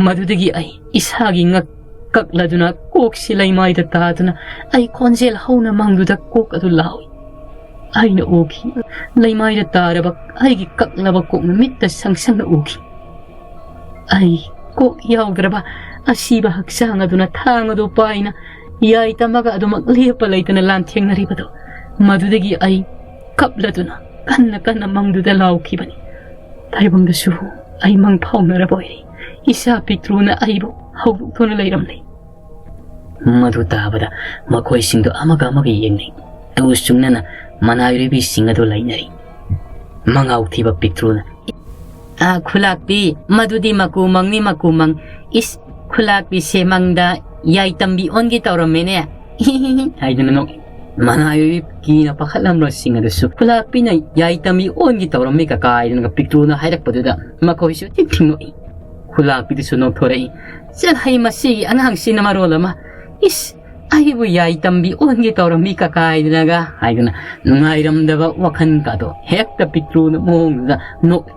ꯃꯗꯨꯗꯒꯤ ꯑꯩ ꯏꯁꯥꯒꯤ ꯉꯛ ꯀꯛꯂꯗꯨꯅ ꯀꯣꯛꯁꯤ ꯂꯩꯃꯥꯏꯗ ꯇꯥꯗꯨꯅ ꯑꯩ ꯈꯣꯟꯖꯦꯜ ꯍꯧꯅ ꯃꯪꯗꯨꯗ ꯀꯣꯛ ꯑꯗꯨ ꯂꯥꯎꯏ꯫ ꯑꯩꯅ ꯎꯈꯤ꯫ ꯂꯩꯃꯥꯏꯗ ꯇꯥꯔꯕ ꯑꯩꯒꯤ ꯀꯛꯂꯕ ꯀꯣꯛꯅ ꯃꯤꯠꯇ ꯁꯪ ꯁꯪꯅ ꯎꯈꯤ꯫ ꯑꯩ ꯀꯣꯛ ꯌꯥꯎꯗ꯭ꯔꯕ ꯑꯁꯤꯕ ꯍꯛꯆꯥꯡ ꯑꯗꯨꯅ ꯊꯥꯡ ꯑꯗꯨ ꯄꯥꯏꯅ ꯌꯥꯏ ꯇꯝꯃꯒ ꯑꯗꯨꯃꯛ ꯂꯦꯞꯄ ꯂꯩꯇꯅ ꯂꯥꯟꯊꯦꯡꯅꯔꯤꯕꯗꯨ, ꯃꯗꯨꯗꯒꯤ ꯑꯩ ꯀꯞꯂꯗꯨꯅ ꯀꯟꯅ ꯀꯟꯅ ꯃꯪꯗꯨꯗ ꯂꯥꯎꯈꯤꯕꯅꯤ꯫ ꯇꯥꯏꯕꯪꯗꯁꯨ ꯑꯩ ꯃꯪ ꯐꯥꯎꯅꯔꯕ ꯑꯣꯏꯔꯦ꯫ ꯏꯆꯥ ꯄꯤꯛꯇ꯭ꯔꯨꯅ ꯑꯩꯕꯨ ꯍꯧꯗꯣꯛꯇꯨꯅ ꯂꯩꯔꯝꯂꯦ꯫ ꯃꯗꯨ ꯇꯥꯕꯗ ꯃꯈꯣꯏꯁꯤꯡꯗꯨ ꯑꯃꯒ ꯑꯃꯒ ꯌꯦꯡꯅꯩ꯫ ꯇꯨ ꯆꯨꯡꯅꯅ ꯃꯅꯥꯏꯔꯣꯏꯕꯤꯁꯤꯡ ꯑꯗꯨ ꯂꯩꯅꯔꯤ꯫ ꯃꯉꯥꯎ ꯊꯤꯕ ꯄꯤꯛꯇ꯭ꯔꯨꯅ, "ꯑ, ꯈꯨꯂꯥꯛꯄꯤ, ꯃꯗꯨꯗꯤ ꯃꯀꯨ ꯃꯪꯅꯤ, ꯃꯀꯨ ꯃꯪ꯫ ꯏꯁ, ꯈꯨꯂꯥꯛꯄꯤꯁꯦ ꯃꯪꯗ ꯌꯥꯏ ꯇꯝꯕꯤ ꯑꯣꯟꯒꯦ ꯇꯧꯔꯝꯃꯦꯅꯦ" ꯍꯥꯏꯗꯨꯅ ꯅꯣꯛꯏ꯫ ꯃꯅꯥꯏ ꯑꯣꯏꯕꯤ ꯀꯤꯅ ꯄꯥꯈꯠꯂꯝꯕꯁꯤꯡ ꯑꯗꯨꯁꯨ ꯈꯨꯂꯥꯛꯄꯤꯅ "ꯌꯥꯏ ꯇꯝꯕꯤ ꯑꯣꯟꯒꯦ ꯇꯧꯔꯝꯃꯤ ꯀꯀꯥ" ꯍꯥꯏꯗꯨꯅ ꯄꯤꯛꯇ꯭ꯔꯨꯅ ꯍꯥꯏꯔꯛꯄꯗꯨꯗ ꯃꯈꯣꯏꯁꯨ ꯊꯤꯛ ꯊꯤꯛ ꯅꯣꯛꯏ꯫ ꯈꯨꯂꯥꯛꯄꯤꯗꯨꯁꯨ ꯅꯣꯛꯊꯣꯔꯛꯏ꯫ "ꯆꯠꯍꯩ, ꯃꯁꯤꯒꯤ ꯑꯉꯥꯡꯁꯤꯅ ꯃꯔꯣꯜ ꯑꯃ, ꯏꯁ, ꯑꯩꯕꯨ ꯌꯥꯏ ꯇꯝꯕꯤ ꯑꯣꯟꯒꯦ ꯇꯧꯔꯝꯃꯤ ꯀꯀꯥ" ꯍꯥꯏꯗꯨꯅꯒ ꯍꯥꯏꯗꯨꯅ ꯅꯨꯡꯉꯥꯏꯔꯝꯗꯕ ꯋꯥꯈꯜꯒꯗꯣ ꯍꯦꯛꯇ ꯄꯤꯛꯇ꯭ꯔꯨꯅ ꯃꯑꯣꯡꯗꯨꯗ ꯅꯣꯛꯏ꯫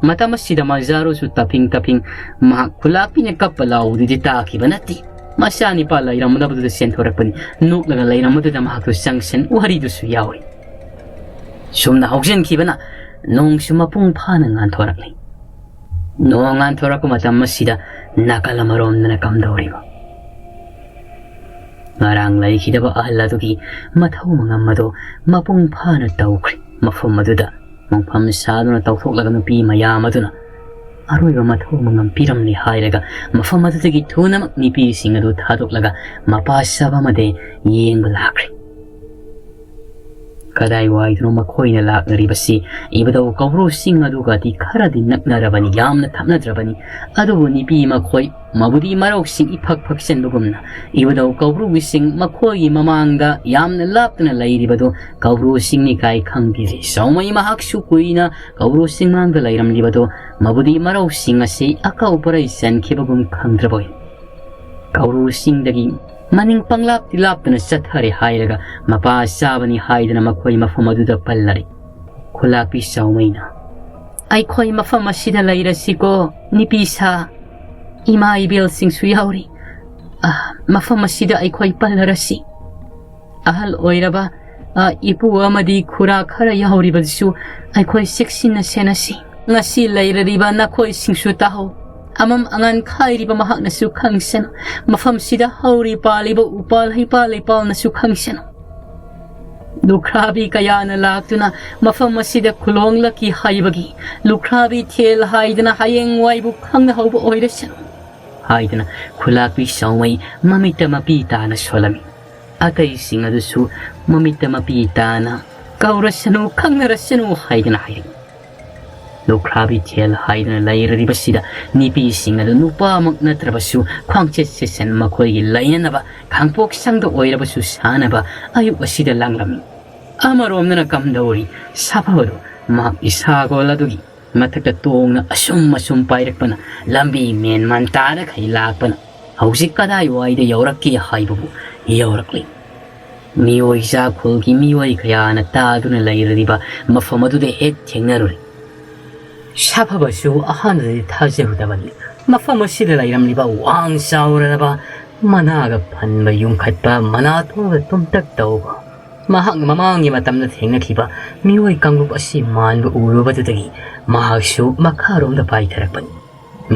ꯃꯇꯝ ꯑꯁꯤꯗ ꯃꯖꯥꯔꯨꯁꯨ ꯇꯞꯐꯤꯡ ꯇꯞꯐꯤꯡ ꯃꯍꯥꯛ ꯈꯨꯂꯥꯛꯄꯤꯅ ꯀꯞꯄ ꯂꯥꯎꯕꯗꯨꯗꯤ ꯇꯥꯈꯤꯕ ꯅꯠꯇꯦ꯫ ꯃꯆꯥꯅꯤꯄꯥ ꯂꯩꯔꯝꯗꯕꯗꯨꯗ ꯆꯦꯟꯊꯣꯔꯛꯄꯅꯤ꯫ ꯅꯣꯛꯂꯒ ꯂꯩꯔꯝꯕꯗꯨꯗ ꯃꯍꯥꯛꯇꯨ ꯆꯪꯁꯤꯟ ꯋꯥꯔꯤꯗꯨꯁꯨ ꯌꯥꯎꯔꯤ꯫ ꯁꯨꯝꯅ ꯍꯧꯖꯤꯟꯈꯤꯕꯅ ꯅꯣꯡꯁꯨ ꯃꯄꯨꯡ ꯐꯥꯅ ꯉꯥꯟꯊꯣꯔꯛꯂꯤ꯫ ꯅꯣꯡ ꯉꯥꯟꯊꯣꯔꯛꯄ ꯃꯇꯝ ꯑꯁꯤꯗ ꯅꯥꯀꯜ ꯑꯃꯔꯣꯝꯗꯅ ꯀꯝꯗꯧꯔꯤꯕ? ꯉꯔꯥꯡ ꯂꯩꯈꯤꯗꯕ ꯑꯍꯜ ꯑꯗꯨꯒꯤ ꯃꯊꯧ ꯃꯉꯝ ꯑꯗꯨ ꯃꯄꯨꯡ ꯐꯥꯅ ꯇꯧꯈ꯭ꯔꯦ꯫ ꯃꯐꯝ ꯑꯗꯨꯗ ꯃꯣꯡꯐꯝ ꯁꯥꯗꯨꯅ ꯇꯧꯊꯣꯛꯂꯒ ꯅꯨꯄꯤ ꯃꯌꯥꯝ ꯑꯗꯨꯅ ꯑꯔꯣꯏꯕ ꯃꯊꯧ ꯃꯉꯝ ꯄꯤꯔꯝꯂꯦ ꯍꯥꯏꯔꯒ ꯃꯐꯝ ꯑꯗꯨꯗꯒꯤ ꯊꯨꯅꯃꯛ ꯅꯨꯄꯤꯁꯤꯡ ꯑꯗꯨ ꯊꯥꯗꯣꯛꯂꯒ ꯃꯄꯥ ꯆꯥꯕ ꯑꯃꯗꯤ ꯌꯦꯡꯕ ꯂꯥꯛꯈ꯭ꯔꯦ꯫ ꯀꯗꯥꯏꯋꯥꯏꯗꯅꯣ ꯃꯈꯣꯏꯅ ꯂꯥꯛꯅꯔꯤꯕꯁꯤ ꯏꯕꯨꯙꯧ ꯀꯧꯕ꯭ꯔꯨ ꯆꯤꯡ ꯑꯗꯨꯒꯗꯤ ꯈꯔꯗꯤ ꯅꯛꯅꯔꯕꯅꯤ, ꯌꯥꯝꯅ ꯊꯥꯞꯅꯗ꯭ꯔꯕꯅꯤ꯫ ꯑꯗꯨꯕꯨ ꯅꯨꯄꯤ ꯃꯈꯣꯏ ꯃꯕꯨꯗꯤ ꯃꯔꯧꯁꯤꯡ ꯏꯐꯛ ꯐꯛꯆꯟꯕꯒꯨꯝꯅ ꯏꯕꯨꯙꯧ ꯀꯧꯕ꯭ꯔꯨꯒꯤ ꯆꯤꯡ ꯃꯈꯣꯏꯒꯤ ꯃꯃꯥꯡꯗ ꯌꯥꯝꯅ ꯂꯥꯞꯇꯅ ꯂꯩꯔꯤꯕꯗꯨ ꯀꯧꯕ꯭ꯔꯨ ꯆꯤꯡꯅꯤ ꯀꯥꯏ ꯈꯪꯕꯤꯔꯦ꯫ ꯆꯥꯎꯃꯩ ꯃꯍꯥꯛꯁꯨ ꯀꯨꯏꯅ ꯀꯧꯕ꯭ꯔꯨ ꯆꯤꯡꯃꯥꯡꯗ ꯂꯩꯔꯝꯂꯤꯕꯗꯨ ꯃꯕꯨꯗꯤ ꯃꯔꯧꯁꯤꯡ ꯑꯁꯤ ꯑꯀꯧ ꯄꯔꯩ ꯆꯟꯈꯤꯕꯒꯨꯝ ꯈꯪꯗ꯭ꯔꯕꯣꯏ꯫ ꯀꯧꯕ꯭ꯔꯨ ꯆꯤꯡꯗꯒꯤ ꯃꯅꯤꯡ ꯄꯪꯂꯥꯞꯇꯤ ꯂꯥꯞꯇꯅ ꯆꯠꯊꯔꯦ ꯍꯥꯏꯔꯒ ꯃꯄꯥ ꯆꯥꯕꯅꯤ ꯍꯥꯏꯗꯅ ꯃꯈꯣꯏ ꯃꯐꯝ ꯑꯗꯨꯗ ꯄꯜꯂꯔꯦ꯫ ꯈꯨꯂꯥꯛꯄꯤ ꯆꯥꯎꯃꯩꯅ, "ꯑꯩꯈꯣꯏ ꯃꯐꯝ ꯑꯁꯤꯗ ꯂꯩꯔꯁꯤꯀꯣ, ꯅꯨꯄꯤ ꯁꯥ, ꯏꯃꯥ ꯏꯕꯦꯜꯁꯤꯡꯁꯨ ꯌꯥꯎꯔꯤ꯫ ꯑ, ꯃꯐꯝ ꯑꯁꯤꯗ ꯑꯩꯈꯣꯏ ꯄꯜꯂꯔꯁꯤ꯫ ꯑꯍꯜ ꯑꯣꯏꯔꯕ, ꯑ, ꯏꯄꯨ ꯑꯃꯗꯤ ꯈꯨꯔꯥ ꯈꯔ ꯌꯥꯎꯔꯤꯕꯗꯨꯁꯨ ꯑꯩꯈꯣꯏ ꯆꯦꯛꯁꯤꯟꯅ ꯁꯦꯟꯅꯁꯤ꯫ ꯉꯁꯤ ꯂꯩꯔꯔꯤꯕ ꯅꯈꯣꯏꯁꯤꯡꯁꯨ ꯇꯥꯍꯧ꯫ ꯑꯃꯝ ꯑꯉꯥꯟ ꯈꯥꯏꯔꯤꯕ ꯃꯍꯥꯛꯅꯁꯨ ꯈꯪꯁꯅꯨ꯫ ꯃꯐꯝꯁꯤꯗ ꯍꯧꯔꯤ ꯄꯥꯜꯂꯤꯕ ꯎꯄꯥꯜ ꯍꯩꯄꯥꯜ ꯂꯩꯄꯥꯜꯅꯁꯨ ꯈꯪꯁꯅꯨ꯫ ꯂꯨꯈ꯭ꯔꯥꯕꯤ ꯀꯌꯥꯅ ꯂꯥꯛꯇꯨꯅ ꯃꯐꯝ ꯑꯁꯤꯗ ꯈꯨꯂꯣꯡꯂꯛꯈꯤ ꯍꯥꯏꯕꯒꯤ ꯂꯨꯈ꯭ꯔꯥꯕꯤ ꯊꯦꯜ ꯍꯥꯏꯗꯅ ꯍꯌꯦꯡꯋꯥꯏꯕꯨ ꯈꯪꯅꯍꯧꯕ ꯑꯣꯏꯔꯁꯅꯨ" ꯍꯥꯏꯗꯨꯅ ꯈꯨꯂꯥꯛꯄꯤ ꯆꯥꯎꯃꯩ ꯃꯃꯤꯠꯇ ꯃꯄꯤ ꯇꯥꯅ ꯁꯣꯜꯂꯝꯃꯤ꯫ ꯑꯇꯩꯁꯤꯡ ꯑꯗꯨꯁꯨ ꯃꯃꯤꯠꯇ ꯃꯄꯤ ꯇꯥꯅ "ꯀꯧꯔꯁꯅꯨ, ꯈꯪꯅꯔꯁꯅꯨ" ꯍꯥꯏꯗꯅ ꯍꯥꯏꯔꯛꯏ꯫ ꯂꯨꯈ꯭ꯔꯥꯕꯤ ꯊꯦꯜ ꯍꯥꯏꯗꯨꯅ ꯂꯩꯔꯤꯕꯁꯤꯗ ꯅꯨꯄꯤꯁꯤꯡ ꯑꯗꯨ ꯅꯨꯄꯥꯃꯛ ꯅꯠꯇ꯭ꯔꯕꯁꯨ ꯈ꯭ꯋꯥꯡꯆꯦꯠ ꯆꯦꯠꯁꯟ ꯃꯈꯣꯏꯒꯤ ꯂꯩꯅꯅꯕ ꯈꯥꯡꯄꯣꯛ ꯁꯪꯗ ꯑꯣꯏꯔꯕꯁꯨ ꯁꯥꯅꯕ ꯑꯌꯨꯛ ꯑꯁꯤꯗ ꯂꯥꯡꯂꯝꯃꯤ꯫ ꯑꯃꯔꯣꯝꯗꯅ ꯀꯝꯗꯧꯔꯤ, ꯁꯥꯐꯕꯗꯨ ꯃꯍꯥꯛ ꯏꯁꯥꯒꯣꯜ ꯑꯗꯨꯒꯤ ꯃꯊꯛꯇ ꯇꯣꯡꯅ ꯑꯁꯨꯝ ꯑꯁꯨꯝ ꯄꯥꯏꯔꯛꯄꯅ ꯂꯝꯕꯤ ꯃꯦꯟꯃꯥꯟ ꯇꯥꯗꯈꯩ ꯂꯥꯛꯄꯅ ꯍꯧꯖꯤꯛ ꯀꯗꯥꯏꯋꯥꯏꯗ ꯌꯧꯔꯛꯀꯦ ꯍꯥꯏꯕꯕꯨ ꯌꯧꯔꯛꯂꯤ꯫ ꯃꯤꯑꯣꯏ ꯖꯥꯈꯨꯜꯒꯤ ꯃꯤꯑꯣꯏ ꯀꯌꯥꯅ ꯇꯥꯗꯨꯅ ꯂꯩꯔꯤꯕ ꯃꯐꯝ ꯑꯗꯨꯗ ꯍꯦꯛ ꯊꯦꯡꯅꯔꯨꯔꯦ꯫ ꯁꯥꯐꯕꯁꯨ ꯑꯍꯥꯟꯕꯗꯗꯤ ꯊꯥꯖꯔꯨꯗꯕꯅꯤ꯫ ꯃꯐꯝ ꯑꯁꯤꯗ ꯂꯩꯔꯝꯂꯤꯕ ꯋꯥꯡ ꯆꯥꯎꯔꯔꯕ ꯃꯅꯥꯒ ꯐꯟꯕ ꯌꯨꯝꯈꯠꯄ ꯃꯅꯥ ꯊꯣꯡꯗ ꯇꯨꯝꯇꯛ ꯇꯧꯕ ꯃꯍꯥꯛꯅ ꯃꯃꯥꯡꯒꯤ ꯃꯇꯝꯗ ꯊꯦꯡꯅꯈꯤꯕ ꯃꯤꯑꯣꯏ ꯀꯥꯡꯂꯨꯞ ꯑꯁꯤ ꯃꯥꯟꯕ ꯎꯔꯨꯕꯗꯨꯗꯒꯤ ꯃꯍꯥꯛꯁꯨ ꯃꯈꯥꯔꯣꯝꯗ ꯄꯥꯏꯊꯔꯛꯄꯅꯤ꯫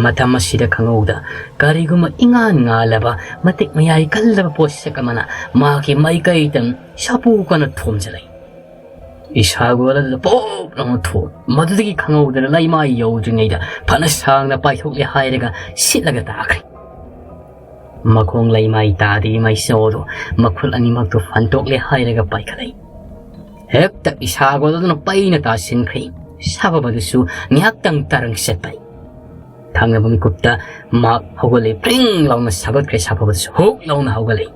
ꯃꯇꯝ ꯑꯁꯤꯗ ꯈꯪꯍꯧꯗ ꯀꯔꯤꯒꯨꯝꯕ ꯏꯉꯥꯟ ꯉꯥꯜꯂꯕ ꯃꯇꯤꯛ ꯃꯌꯥꯏ ꯀꯜꯂꯕ ꯄꯣꯠꯁꯛ ꯑꯃꯅ ꯃꯍꯥꯛꯀꯤ ꯃꯥꯏꯀꯩꯗ ꯁꯥꯄꯨ ꯀꯟꯅ ꯊꯣꯝꯖꯤꯜꯂꯛꯏ꯫ ꯏꯁꯥꯒꯣꯜ ꯑꯗꯨꯗ ꯄꯣꯞ ꯂꯥꯎꯅ ꯊꯣꯛ꯫ ꯃꯗꯨꯗꯒꯤ ꯈꯪꯍꯧꯗꯅ ꯂꯩꯃꯥꯏ ꯌꯧꯗ꯭ꯔꯤꯉꯩꯗ ꯐꯅ ꯁꯥꯡꯅ ꯄꯥꯏꯊꯣꯛꯂꯦ ꯍꯥꯏꯔꯒ ꯁꯤꯠꯂꯒ ꯇꯥꯈ꯭ꯔꯦ꯫ ꯃꯈꯣꯡ ꯂꯩꯃꯥꯏ ꯇꯥꯗꯤ ꯃꯩꯁꯧ ꯑꯗꯨ ꯃꯈꯨꯠ ꯑꯅꯤꯃꯛꯇꯨ ꯐꯟꯇꯣꯛꯂꯦ ꯍꯥꯏꯔꯒ ꯄꯥꯏꯈꯠꯂꯛꯏ꯫ ꯍꯦꯛꯇ ꯏꯁꯥꯒꯣꯜ ꯑꯗꯨꯅ ꯄꯩꯅ ꯇꯥꯁꯤꯟꯈ꯭ꯔꯦ꯫ ꯁꯥꯐꯕꯗꯨꯁꯨ ꯉꯥꯏꯍꯥꯛꯇꯪ ꯇꯔꯪ ꯆꯠꯄꯅꯤ꯫ ꯊꯪꯅꯕ ꯃꯤꯀꯨꯞꯇ ꯃꯍꯥꯛ ꯍꯧꯒꯠꯂꯦ, ꯄ꯭ꯔꯤꯡ ꯂꯥꯎꯅ ꯁꯥꯒꯠꯈ꯭ꯔꯦ꯫ ꯁꯥꯐꯕꯗꯨꯁꯨ ꯍꯨꯛ ꯂꯥꯎꯅ ꯍꯧꯒꯠꯂꯛꯏ꯫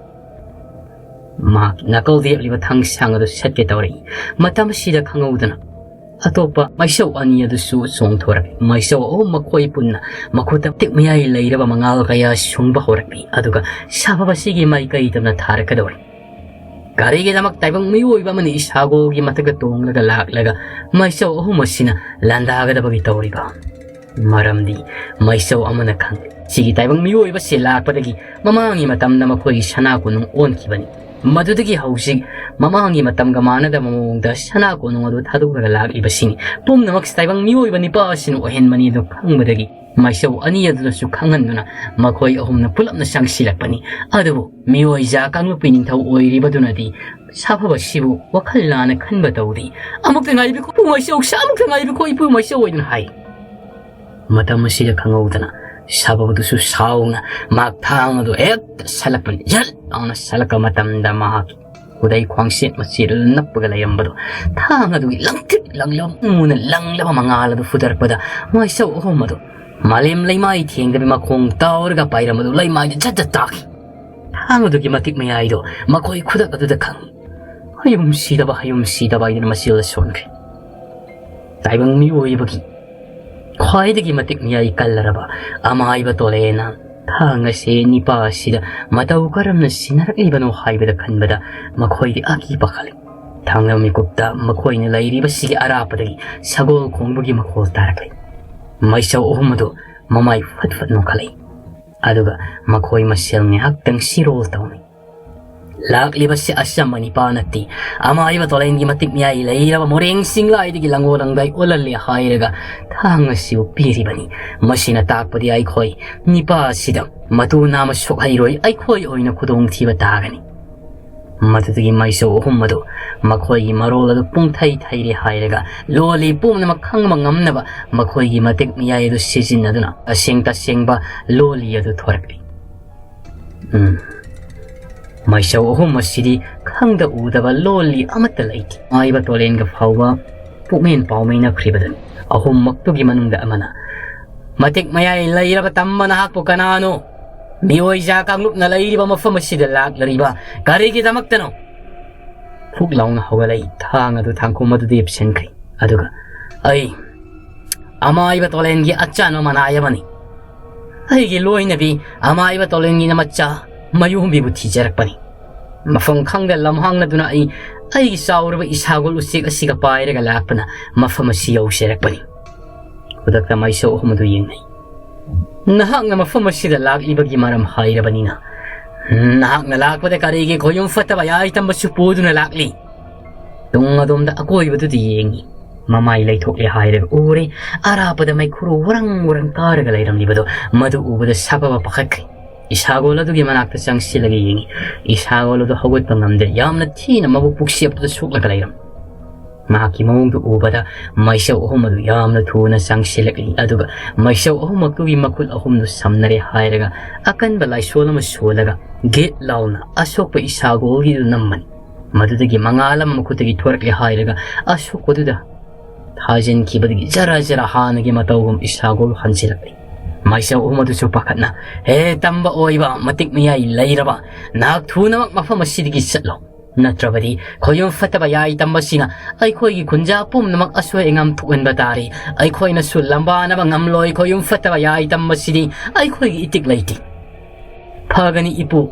ꯃꯍꯥꯛ ꯅꯥꯀꯜꯗ ꯌꯦꯞꯂꯤꯕ ꯊꯥꯡ ꯁꯥꯡ ꯑꯗꯨ ꯁꯠꯀꯦ ꯇꯧꯔꯛꯏ꯫ ꯃꯇꯝ ꯑꯁꯤꯗ ꯈꯪꯍꯧꯗꯅ ꯑꯇꯣꯞꯄ ꯃꯩꯁꯧ ꯑꯅꯤ ꯑꯗꯨꯁꯨ ꯆꯣꯡꯊꯣꯔꯛꯏ꯫ ꯃꯩꯁꯧ ꯑꯍꯨꯝ ꯃꯈꯣꯏ ꯄꯨꯟꯅ ꯃꯈꯨꯠꯇ ꯇꯤꯛ ꯃꯌꯥꯏ ꯂꯩꯔꯕ ꯃꯉꯥꯜ ꯀꯌꯥ ꯁꯨꯡꯕ ꯍꯧꯔꯛꯂꯤ, ꯑꯗꯨꯒ ꯁꯥꯐꯕꯁꯤꯒꯤ ꯃꯥꯏꯀꯩꯗꯅ ꯊꯥꯔꯛꯀꯗꯧꯔꯤ꯫ ꯀꯔꯤꯒꯤꯗꯃꯛ ꯇꯥꯏꯕꯪ ꯃꯤꯑꯣꯏꯕ ꯑꯃꯅ ꯏꯁꯥꯒꯣꯜꯒꯤ ꯃꯊꯛꯇ ꯇꯣꯡꯂꯒ ꯂꯥꯛꯂꯒ ꯃꯩꯁꯧ ꯑꯍꯨꯝ ꯑꯁꯤꯅ ꯂꯥꯟꯗꯥꯒꯗꯕꯒꯤ ꯇꯧꯔꯤꯕ? ꯃꯔꯝꯗꯤ ꯃꯩꯁꯧ ꯑꯃꯅ ꯈꯪꯂꯦ, ꯁꯤꯒꯤ ꯇꯥꯏꯕꯪ ꯃꯤꯑꯣꯏꯕꯁꯤ ꯂꯥꯛꯄꯗꯒꯤ ꯃꯃꯥꯡꯒꯤ ꯃꯇꯝꯗ ꯃꯈꯣꯏꯒꯤ ꯁꯅꯥ ꯀꯣꯅꯨꯡ ꯑꯣꯟꯈꯤꯕꯅꯤ꯫ ꯃꯗꯨꯗꯒꯤ ꯍꯧꯖꯤꯛ ꯃꯃꯥꯡꯒꯤ ꯃꯇꯝꯒ ꯃꯥꯟꯅꯗꯕ ꯃꯑꯣꯡꯗ ꯁꯅꯥ ꯀꯣꯅꯨꯡ ꯑꯗꯨ ꯊꯥꯗꯣꯛꯂꯒ ꯂꯥꯛꯂꯤꯕꯁꯤꯅꯤ꯫ ꯄꯨꯝꯅꯃꯛ ꯇꯥꯏꯕꯪ ꯃꯤꯑꯣꯏꯕ ꯅꯤꯄꯥ ꯑꯁꯤꯅ ꯑꯣꯏꯍꯟꯕꯅꯤ ꯑꯗꯨ ꯈꯪꯕꯗꯒꯤ ꯃꯩꯁꯧ ꯑꯅꯤ ꯑꯗꯨꯗꯁꯨ ꯈꯪꯍꯟꯗꯨꯅ ꯃꯈꯣꯏ ꯑꯍꯨꯝꯅ ꯄꯨꯂꯞꯅ ꯆꯪꯁꯤꯜꯂꯛꯄꯅꯤ꯫ ꯑꯗꯨꯕꯨ ꯃꯤꯑꯣꯏ ꯖꯥ ꯀꯥꯡꯂꯨꯞꯀꯤ ꯅꯤꯡꯊꯧ ꯑꯣꯏꯔꯤꯕꯗꯨꯅꯗꯤ ꯁꯥꯐꯕꯁꯤꯕꯨ ꯋꯥꯈꯜ ꯂꯥꯟꯅ ꯈꯟꯕ ꯇꯧꯗꯦ꯫ "ꯑꯃꯨꯛꯇ ꯉꯥꯏꯕꯤꯈꯣ, ꯏꯄꯨ ꯃꯩꯁꯧ, ꯑꯃꯨꯛꯇ ꯉꯥꯏꯕꯤꯈꯣ, ꯏꯄꯨ ꯃꯩꯁꯧ" ꯑꯣꯏꯗꯨꯅ ꯍꯥꯏ꯫ ꯃꯇꯝ ꯑꯁꯤꯗ ꯈꯪꯍꯧꯗꯅ ꯁꯥꯐꯕꯗꯨꯁꯨ ꯁꯥꯎꯅ ꯃꯍꯥꯛ ꯊꯥꯡ ꯑꯗꯨ ꯍꯦꯛꯇ ꯁꯠꯂꯛꯄꯅꯤ꯫ ꯖꯠ ꯂꯥꯎꯅ ꯁꯠꯂꯛꯄ ꯃꯇꯝꯗ ꯃꯍꯥꯛꯀꯤ ꯈꯨꯗꯩ ꯈ꯭ꯋꯥꯡꯁꯦꯠ ꯃꯆꯦꯠ ꯑꯗꯨ ꯅꯞꯄꯒ ꯂꯩꯔꯝꯕꯗꯨ ꯊꯥꯡ ꯑꯗꯨꯒꯤ ꯂꯪꯇ꯭ꯔꯤꯛ ꯂꯪꯂꯕ ꯃꯨꯅ ꯂꯪꯂꯕ ꯃꯉꯥꯜ ꯑꯗꯨ ꯐꯨꯗꯔꯛꯄꯗ ꯃꯥꯏꯆꯧ ꯑꯍꯨꯝ ꯑꯗꯨ ꯃꯥꯂꯦꯝ ꯂꯩꯃꯥꯏ ꯊꯦꯡꯗꯕꯤ ꯃꯈꯣꯡ ꯇꯥꯎꯔꯒ ꯄꯥꯏꯔꯝꯕꯗꯨ ꯂꯩꯃꯥꯏꯗ ꯖꯠ ꯖꯠ ꯇꯥꯈꯤ꯫ ꯊꯥꯡ ꯑꯗꯨꯒꯤ ꯃꯇꯤꯛ ꯃꯌꯥꯏꯗꯣ ꯃꯈꯣꯏ ꯈꯨꯗꯛ ꯑꯗꯨꯗ ꯈꯪꯉꯤ꯫ ꯍꯌꯨꯝ ꯁꯤꯗꯕ, ꯍꯌꯨꯝ ꯁꯤꯗꯕ ꯍꯥꯏꯗꯨꯅ ꯃꯆꯤꯜꯗ ꯁꯣꯟꯈ꯭ꯔꯦ꯫ ꯇꯥꯏꯕꯪ ꯃꯤꯑꯣꯏꯕꯒꯤ ꯈ꯭ꯋꯥꯏꯗꯒꯤ ꯃꯇꯤꯛ ꯃꯌꯥꯏ ꯀꯜꯂꯔꯕ ꯑꯃꯥꯏꯕ ꯇꯣꯂꯦꯅ ꯊꯥꯡ ꯑꯁꯤ ꯅꯤꯄꯥ ꯑꯁꯤꯗ ꯃꯇꯧ ꯀꯔꯝꯅ ꯁꯤꯟꯅꯔꯛꯂꯤꯕꯅꯣ ꯍꯥꯏꯕꯗ ꯈꯟꯕꯗ ꯃꯈꯣꯏꯗꯤ ꯑꯀꯤ ꯄꯥꯈꯠꯂꯤ꯫ ꯊꯥꯡꯂꯕ ꯃꯤꯀꯨꯞꯇ ꯃꯈꯣꯏꯅ ꯂꯩꯔꯤꯕꯁꯤꯒꯤ ꯑꯔꯥꯞꯄꯗꯒꯤ ꯁꯒꯣꯜ ꯈꯣꯡꯕꯒꯤ ꯃꯈꯣꯜ ꯇꯥꯔꯛꯂꯤ꯫ ꯃꯩꯁꯧ ꯑꯍꯨꯝ ꯑꯗꯨ ꯃꯃꯥꯏ ꯐꯠ ꯐꯠ ꯅꯣꯛꯈꯠꯂꯛꯏ꯫ ꯑꯗꯨꯒ ꯃꯈꯣꯏ ꯃꯁꯦꯜ ꯉꯥꯏꯍꯥꯛꯇꯪ ꯁꯤꯔꯣꯜ ꯇꯧꯅꯩ꯫ ꯂꯥꯛꯂꯤꯕꯁꯤ ꯑꯆꯝꯕ ꯅꯤꯄꯥ ꯅꯠꯇꯦ꯫ ꯑꯃꯥꯏꯕ ꯇꯣꯂꯦꯟꯒꯤ ꯃꯇꯤꯛ ꯃꯌꯥꯏ ꯂꯩꯔꯕ ꯃꯣꯔꯦꯡ ꯆꯤꯡꯂꯥꯏꯗꯒꯤ ꯂꯪꯒꯣ ꯂꯪꯗꯥꯏ ꯑꯣꯜꯍꯜꯂꯦ ꯍꯥꯏꯔꯒ ꯊꯥꯡ ꯑꯁꯤꯕꯨ ꯄꯤꯔꯤꯕꯅꯤ꯫ ꯃꯁꯤꯅ ꯇꯥꯛꯄꯗꯤ ꯑꯩꯈꯣꯏ ꯅꯤꯄꯥ ꯑꯁꯤꯗ ꯃꯇꯨ ꯅꯥꯝꯃ ꯁꯣꯛꯍꯩꯔꯣꯏ, ꯑꯩꯈꯣꯏ ꯑꯣꯏꯅ ꯈꯨꯗꯣꯡꯊꯤꯕ ꯇꯥꯒꯅꯤ꯫ ꯃꯗꯨꯗꯒꯤ ꯃꯩꯁꯧ ꯑꯍꯨꯝ ꯑꯗꯨ ꯃꯈꯣꯏꯒꯤ ꯃꯔꯣꯜ ꯑꯗꯨ ꯄꯨꯡꯊꯩ ꯊꯩꯔꯦ ꯍꯥꯏꯔꯒ ꯂꯣꯜꯂꯤ ꯄꯨꯝꯅꯃꯛ ꯈꯪꯕ ꯉꯝꯅꯕ ꯃꯈꯣꯏꯒꯤ ꯃꯇꯤꯛ ꯃꯌꯥꯏ ꯑꯗꯨ ꯁꯤꯖꯤꯟꯅꯗꯨꯅ ꯑꯁꯦꯡ ꯇꯁꯦꯡꯕ ꯂꯣꯜꯂꯤ ꯑꯗꯨ ꯊꯣꯔꯛꯂꯤ꯫ ꯎꯝ꯫ ꯃꯩꯁꯧ ꯑꯍꯨꯝ ꯑꯁꯤꯗꯤ ꯈꯪꯗ ꯎꯗꯕ ꯂꯣꯜꯂꯤ ꯑꯃꯠꯇ ꯂꯩꯇꯦ꯫ ꯃꯥꯏꯕ ꯇꯣꯂꯦꯟꯒ ꯐꯥꯎꯕ ꯄꯨꯛꯃꯦꯟ ꯄꯥꯎꯃꯩꯅꯈ꯭ꯔꯤꯕꯗꯨꯅꯤ꯫ ꯑꯍꯨꯝꯃꯛꯇꯨꯒꯤ ꯃꯅꯨꯡꯗ ꯑꯃꯅ, "ꯃꯇꯤꯛ ꯃꯌꯥꯏ ꯂꯩꯔꯕ ꯇꯝꯕ ꯅꯍꯥꯛꯄꯨ ꯀꯅꯥꯅꯣ? ꯃꯤꯑꯣꯏꯖꯥ ꯀꯥꯡꯂꯨꯞꯅ ꯂꯩꯔꯤꯕ ꯃꯐꯝ ꯑꯁꯤꯗ ꯂꯥꯛꯂꯔꯤꯕ ꯀꯔꯤꯒꯤꯗꯃꯛꯇꯅꯣ?" ꯐꯨꯛ ꯂꯥꯎꯅ ꯍꯧꯒꯠꯂꯛꯏ꯫ ꯊꯥꯡ ꯑꯗꯨ ꯊꯥꯡꯈꯨꯝ ꯑꯗꯨꯗ ꯌꯦꯞꯁꯤꯟꯈ꯭ꯔꯤ꯫ ꯑꯗꯨꯒ, "ꯑꯩ ꯑꯃꯥꯏꯕ ꯇꯣꯂꯦꯟꯒꯤ ꯑꯆꯥꯟꯕ ꯃꯅꯥꯏ ꯑꯃꯅꯤ꯫ ꯑꯩꯒꯤ ꯂꯣꯏꯅꯕꯤ ꯑꯃꯥꯏꯕ ꯇꯣꯂꯦꯟꯒꯤ ꯅꯃꯆꯥ ꯃꯌꯣꯝꯕꯤꯕꯨ ꯊꯤꯖꯔꯛꯄꯅꯤ꯫ ꯃꯐꯝ ꯈꯪꯗ ꯂꯝꯍꯥꯡꯅꯗꯨꯅ ꯑꯩ ꯑꯩꯒꯤ ꯆꯥꯎꯔꯕ ꯏꯁꯥꯒꯣꯜ ꯎꯆꯦꯛ ꯑꯁꯤꯒ ꯄꯥꯏꯔꯒ ꯂꯥꯛꯄꯅ ꯃꯐꯝ ꯑꯁꯤ ꯌꯧꯖꯔꯛꯄꯅꯤ꯫" ꯈꯨꯗꯛꯇ ꯃꯩꯁꯧ ꯑꯍꯨꯝ ꯑꯗꯨ ꯌꯦꯡꯅꯩ꯫ "ꯅꯍꯥꯛꯅ ꯃꯐꯝ ꯑꯁꯤꯗ ꯂꯥꯛꯂꯤꯕꯒꯤ ꯃꯔꯝ ꯍꯥꯏꯔꯕꯅꯤꯅ, ꯅꯍꯥꯛꯅ ꯂꯥꯛꯄꯗ ꯀꯔꯤꯒꯤ ꯈꯣꯌꯨꯝ ꯐꯠꯇꯕ ꯌꯥꯏ ꯇꯝꯕꯁꯨ ꯄꯨꯗꯨꯅ ꯂꯥꯛꯂꯤ?" ꯇꯨꯡ ꯑꯗꯣꯝꯗ ꯑꯀꯣꯏꯕꯗꯨꯗ ꯌꯦꯡꯉꯤ꯫ ꯃꯃꯥꯏ ꯂꯩꯊꯣꯛꯂꯦ ꯍꯥꯏꯔꯒ ꯎꯔꯦ꯫ ꯑꯔꯥꯞꯄꯗ ꯃꯩꯈꯨꯔꯨ ꯋꯔꯪ ꯋꯔꯪ ꯀꯥꯔꯒ ꯂꯩꯔꯝꯂꯤꯕꯗꯣ ꯃꯗꯨ ꯎꯕꯗ ꯁꯥꯐꯕ ꯄꯥꯈꯠꯈ꯭ꯔꯦ꯫ ꯏꯁꯥꯒꯣꯜ ꯑꯗꯨꯒꯤ ꯃꯅꯥꯛꯇ ꯆꯪꯁꯤꯜꯂꯒ ꯌꯦꯡꯉꯤ꯫ ꯏꯁꯥꯒꯣꯜ ꯑꯗꯨ ꯍꯧꯒꯠꯄ ꯉꯝꯗꯦ꯫ ꯌꯥꯝꯅ ꯊꯤꯅ ꯃꯕꯨꯛ ꯄꯨꯛꯁꯦꯞꯇꯨꯗ ꯁꯣꯛꯂꯒ ꯂꯩꯔꯝꯃꯤ꯫ ꯃꯍꯥꯛꯀꯤ ꯃꯑꯣꯡꯗꯨ ꯎꯕꯗ ꯃꯩꯁꯧ ꯑꯍꯨꯝ ꯑꯗꯨ ꯌꯥꯝꯅ ꯊꯨꯅ ꯆꯪꯁꯤꯜꯂꯛꯂꯤ꯫ ꯑꯗꯨꯒ ꯃꯩꯁꯧ ꯑꯍꯨꯝꯃꯛꯇꯨꯒꯤ ꯃꯈꯨꯠ ꯑꯍꯨꯝꯗꯨ ꯁꯝꯅꯔꯦ ꯍꯥꯏꯔꯒ ꯑꯀꯟꯕ ꯂꯥꯏꯁꯣꯟ ꯑꯃ ꯁꯣꯜꯂꯒ ꯒꯦꯠ ꯂꯥꯎꯅ ꯑꯁꯣꯛꯄ ꯏꯁꯥꯒꯣꯜꯒꯤꯗꯨ ꯅꯝꯃꯅꯤ꯫ ꯃꯗꯨꯗꯒꯤ ꯃꯉꯥꯜ ꯑꯃ ꯃꯈꯨꯠꯇꯒꯤ ꯊꯣꯔꯛꯂꯦ ꯍꯥꯏꯔꯒ ꯑꯁꯣꯛꯄꯗꯨꯗ ꯊꯥꯖꯤꯟꯈꯤꯕꯗꯒꯤ ꯖꯔ ꯖꯔ ꯍꯥꯟꯅꯒꯤ ꯃꯇꯧꯒꯨꯝ ꯏꯁꯥꯒꯣꯜ ꯍꯟꯖꯤꯜꯂꯛꯂꯤ꯫ ꯃꯥꯏꯆꯧ ꯑꯍꯨꯝ ꯑꯗꯨꯁꯨ ꯄꯥꯈꯠꯅ, "ꯍꯦ ꯇꯝꯕ ꯑꯣꯏꯕ, ꯃꯇꯤꯛ ꯃꯌꯥꯏ ꯂꯩꯔꯕ, ꯅꯍꯥꯛ ꯊꯨꯅꯃꯛ ꯃꯐꯝ ꯑꯁꯤꯗꯒꯤ ꯆꯠꯂꯣ꯫ ꯅꯠꯇ꯭ꯔꯕꯗꯤ ꯈꯣꯌꯨꯝ ꯐꯠꯇꯕ ꯌꯥꯏ ꯇꯝꯕꯁꯤꯅ ꯑꯩꯈꯣꯏꯒꯤ ꯈꯨꯟꯖꯥ ꯄꯨꯝꯅꯃꯛ ꯑꯁꯣꯏ ꯑꯉꯥꯝ ꯊꯣꯛꯍꯟꯕ ꯇꯥꯔꯦ꯫ ꯑꯩꯈꯣꯏꯅꯁꯨ ꯂꯝꯕꯥꯅꯕ ꯉꯝꯂꯣꯏ꯫ ꯈꯣꯌꯨꯝ ꯐꯠꯇꯕ ꯌꯥꯏ ꯇꯝꯕꯁꯤꯗꯤ ꯑꯩꯈꯣꯏꯒꯤ ꯏꯇꯤꯛ ꯂꯩꯇꯦ꯫" "ꯐꯒꯅꯤ ꯏꯄꯨ"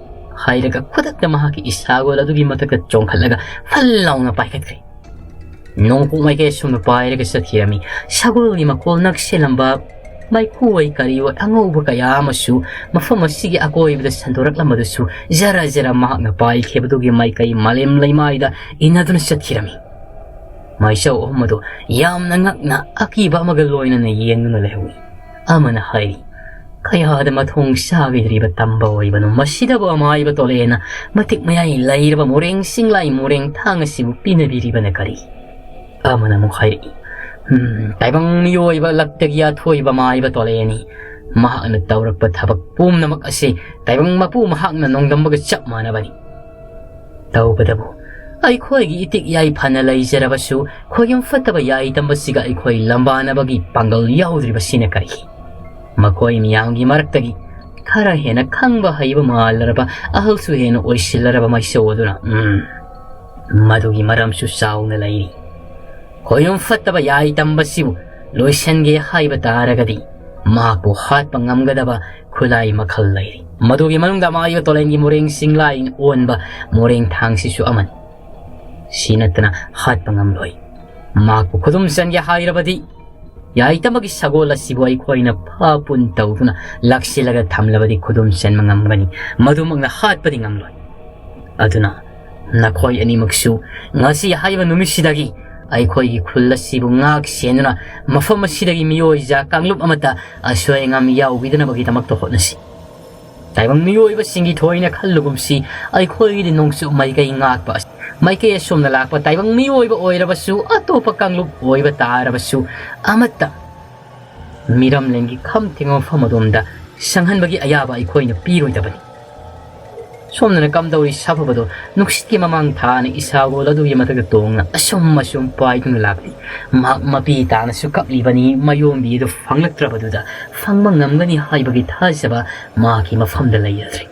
ꯍꯥꯏꯔꯒ ꯈꯨꯗꯛꯇ ꯃꯍꯥꯛꯀꯤ ꯏꯁꯥꯒꯣꯜ ꯑꯗꯨꯒꯤ ꯃꯊꯛꯇ ꯆꯣꯡꯈꯠꯂꯒ ꯐꯜ ꯂꯥꯎꯅ ꯄꯥꯏꯈꯠꯈ꯭ꯔꯦ꯫ ꯅꯣꯡꯄꯣꯛ ꯃꯥꯏꯀꯩ ꯑꯁꯣꯝꯗ ꯄꯥꯏꯔꯒ ꯆꯠꯈꯤꯔꯝꯃꯤ꯫ ꯁꯒꯣꯜꯒꯤ ꯃꯀꯣꯜ ꯅꯛꯁꯤꯜꯂꯝꯕ ꯃꯩꯈꯨ ꯑꯣꯏ ꯀꯔꯤ ꯑꯣꯏ ꯑꯉꯧꯕ ꯀꯌꯥ ꯑꯃꯁꯨ ꯃꯐꯝ ꯑꯁꯤꯒꯤ ꯑꯀꯣꯏꯕꯗ ꯁꯟꯗꯣꯔꯛꯂꯝꯕꯗꯨꯁꯨ ꯖꯔ ꯖꯔ ꯃꯍꯥꯛꯅ ꯄꯥꯏꯈꯤꯕꯗꯨꯒꯤ ꯃꯥꯏꯀꯩ ꯃꯥꯂꯦꯝ ꯂꯩꯃꯥꯏꯗ ꯏꯟꯅꯗꯨꯅ ꯆꯠꯈꯤꯔꯝꯃꯤ꯫ ꯃꯥꯏꯆꯧ ꯑꯍꯨꯝ ꯑꯗꯨ ꯌꯥꯝꯅ ꯉꯛꯅ ꯑꯀꯤꯕ ꯑꯃꯒ ꯂꯣꯏꯅꯅ ꯌꯦꯡꯗꯨꯅ ꯂꯩꯍꯧꯏ꯫ ꯑꯃꯅ ꯍꯥꯏꯔꯤ, "ꯀꯌꯥꯗ ꯃꯊꯣꯡ ꯆꯥꯈꯤꯗ꯭ꯔꯤꯕ ꯇꯝꯕ ꯑꯣꯏꯕꯅꯣ? ꯃꯁꯤꯗꯕꯨ ꯑꯃꯥꯏꯕ ꯇꯣꯂꯦꯅ ꯃꯇꯤꯛ ꯃꯌꯥꯏ ꯂꯩꯔꯕ ꯃꯣꯔꯦꯡ ꯆꯤꯡꯂꯥꯏ ꯃꯣꯔꯦꯡ ꯊꯥꯡ ꯑꯁꯤꯕꯨ ꯄꯤꯅꯕꯤꯔꯤꯕꯅ ꯀꯔꯤ?" ꯑꯃꯅ ꯑꯃꯨꯛ ꯍꯥꯏꯔꯛꯏ, "ꯎꯝ, ꯇꯥꯏꯕꯪ ꯃꯤꯑꯣꯏꯕ ꯂꯛꯇꯒꯤ ꯑꯊꯣꯏꯕ ꯃꯥꯏꯕ ꯇꯣꯂꯦꯅꯤ꯫ ꯃꯍꯥꯛꯅ ꯇꯧꯔꯛꯄ ꯊꯕꯛ ꯄꯨꯝꯅꯃꯛ ꯑꯁꯤ ꯇꯥꯏꯕꯪ ꯃꯄꯨ ꯃꯍꯥꯛꯅ ꯅꯣꯡꯗꯝꯕꯒ ꯆꯞ ꯃꯥꯟꯅꯕꯅꯤ꯫ ꯇꯧꯕꯗꯕꯨ ꯑꯩꯈꯣꯏꯒꯤ ꯏꯇꯤꯛ ꯌꯥꯏ ꯐꯅ ꯂꯩꯖꯔꯕꯁꯨ ꯈꯣꯏꯌꯨꯝ ꯐꯠꯇꯕ ꯌꯥꯏ ꯇꯝꯕꯁꯤꯒ ꯑꯩꯈꯣꯏ ꯂꯝꯕꯥꯅꯕꯒꯤ ꯄꯥꯡꯒꯜ ꯌꯥꯎꯗ꯭ꯔꯤꯕꯁꯤꯅ ꯀꯔꯤꯒꯤ?" ꯃꯈꯣꯏ ꯃꯤꯌꯥꯝꯒꯤ ꯃꯔꯛꯇꯒꯤ ꯈꯔ ꯍꯦꯟꯅ ꯈꯪꯕ ꯍꯩꯕ ꯃꯥꯜꯂꯔꯕ ꯑꯍꯜꯁꯨ ꯍꯦꯟꯅ ꯑꯣꯏꯁꯤꯜꯂꯔꯕ ꯃꯥꯏꯆꯧ ꯑꯗꯨꯅ, "ꯎꯝ, ꯃꯗꯨꯒꯤ ꯃꯔꯝꯁꯨ ꯆꯥꯎꯅ ꯂꯩꯔꯤ꯫ ꯈꯣꯌꯨꯝ ꯐꯠꯇꯕ ꯌꯥꯏ ꯇꯝꯕꯁꯤꯕꯨ ꯂꯣꯏꯁꯤꯟꯒꯦ ꯍꯥꯏꯕ ꯇꯥꯔꯒꯗꯤ ꯃꯍꯥꯛꯄꯨ ꯍꯥꯠꯄ ꯉꯝꯒꯗꯕ ꯈꯨꯠꯂꯥꯏ ꯃꯈꯜ ꯂꯩꯔꯤ꯫ ꯃꯗꯨꯒꯤ ꯃꯅꯨꯡꯗ ꯑꯃꯥꯏꯕ ꯇꯣꯂꯦꯟꯒꯤ ꯃꯣꯔꯦꯡ ꯆꯤꯡꯂꯥꯏꯅ ꯑꯣꯟꯕ ꯃꯣꯔꯦꯡ ꯊꯥꯡꯁꯤꯁꯨ ꯑꯃꯅꯤ꯫ ꯁꯤ ꯅꯠꯇꯅ ꯍꯥꯠꯄ ꯉꯝꯂꯣꯏ꯫ ꯃꯍꯥꯛꯄꯨ ꯈꯨꯗꯨꯝ ꯆꯟꯒꯦ ꯍꯥꯏꯔꯕꯗꯤ ꯌꯥꯏꯇꯃꯒꯤ ꯁꯒꯣꯜ ꯑꯁꯤꯕꯨ ꯑꯩꯈꯣꯏꯅ ꯐꯥꯄꯨꯟ ꯇꯧꯗꯨꯅ ꯂꯥꯛꯁꯤꯜꯂꯒ ꯊꯝꯂꯕꯗꯤ ꯈꯨꯗꯨꯝ ꯆꯟꯕ ꯉꯝꯒꯅꯤ, ꯃꯗꯨꯃꯛꯅ ꯍꯥꯠꯄꯗꯤ ꯉꯝꯂꯣꯏ꯫ ꯑꯗꯨꯅ ꯅꯈꯣꯏ ꯑꯅꯤꯃꯛꯁꯨ ꯉꯁꯤ ꯍꯥꯏꯕ ꯅꯨꯃꯤꯠꯁꯤꯗꯒꯤ ꯑꯩꯈꯣꯏꯒꯤ ꯈꯨꯜ ꯑꯁꯤꯕꯨ ꯉꯥꯛ ꯁꯦꯟꯗꯨꯅ ꯃꯐꯝ ꯑꯁꯤꯗꯒꯤ ꯃꯤꯑꯣꯏꯖꯥ ꯀꯥꯡꯂꯨꯞ ꯑꯃꯠꯇ ꯑꯁꯣꯏ ꯑꯉꯥꯝ ꯌꯥꯎꯕꯤꯗꯅꯕꯒꯤꯗꯃꯛꯇ ꯍꯣꯠꯅꯁꯤ꯫ ꯇꯥꯏꯕꯪ ꯃꯤꯑꯣꯏꯕꯁꯤꯡꯒꯤ ꯊꯣꯏꯅ ꯈꯜꯂꯨꯒꯨꯝꯁꯤ, ꯑꯩꯈꯣꯏꯒꯤꯗꯤ ꯅꯣꯡꯆꯨꯞ ꯃꯥꯏꯀꯩ ꯉꯥꯛꯄ ꯑꯁꯤ ꯃꯥꯏꯀꯩ ꯑꯁꯣꯝꯅ ꯂꯥꯛꯄ ꯇꯥꯏꯕꯪ ꯃꯤꯑꯣꯏꯕ ꯑꯣꯏꯔꯕꯁꯨ, ꯑꯇꯣꯞꯄ ꯀꯥꯡꯂꯨꯞ ꯑꯣꯏꯕ ꯇꯥꯔꯕꯁꯨ, ꯑꯃꯠꯇ ꯃꯤꯔꯝꯂꯦꯟꯒꯤ ꯈꯝ ꯊꯦꯡꯕ ꯃꯐꯝ ꯑꯗꯣꯝꯗ ꯁꯪꯍꯟꯕꯒꯤ ꯑꯌꯥꯕ ꯑꯩꯈꯣꯏꯅ ꯄꯤꯔꯣꯏꯗꯕꯅꯤ꯫ ꯁꯣꯝꯗꯅ ꯀꯝꯗꯧꯔꯤ ꯁꯥꯐꯕꯗꯣ ꯅꯨꯡꯁꯤꯠꯀꯤ ꯃꯃꯥꯡ ꯊꯥꯅ ꯏꯁꯥꯒꯣꯜ ꯑꯗꯨꯒꯤ ꯃꯊꯛꯇ ꯇꯣꯡꯅ ꯑꯁꯨꯝ ꯑꯁꯨꯝ ꯄꯥꯏꯗꯨꯅ ꯂꯥꯛꯂꯤ꯫ ꯃꯍꯥꯛ ꯃꯄꯤ ꯇꯥꯅꯁꯨ ꯀꯞꯂꯤꯕꯅꯤ꯫ ꯃꯌꯣꯝꯕꯤ ꯑꯗꯨ ꯐꯪꯂꯛꯇ꯭ꯔꯕꯗꯨꯗ ꯐꯪꯕ ꯉꯝꯒꯅꯤ ꯍꯥꯏꯕꯒꯤ ꯊꯥꯖꯕ ꯃꯍꯥꯛꯀꯤ ꯃꯐꯝꯗ ꯂꯩꯔꯗ꯭ꯔꯤ꯫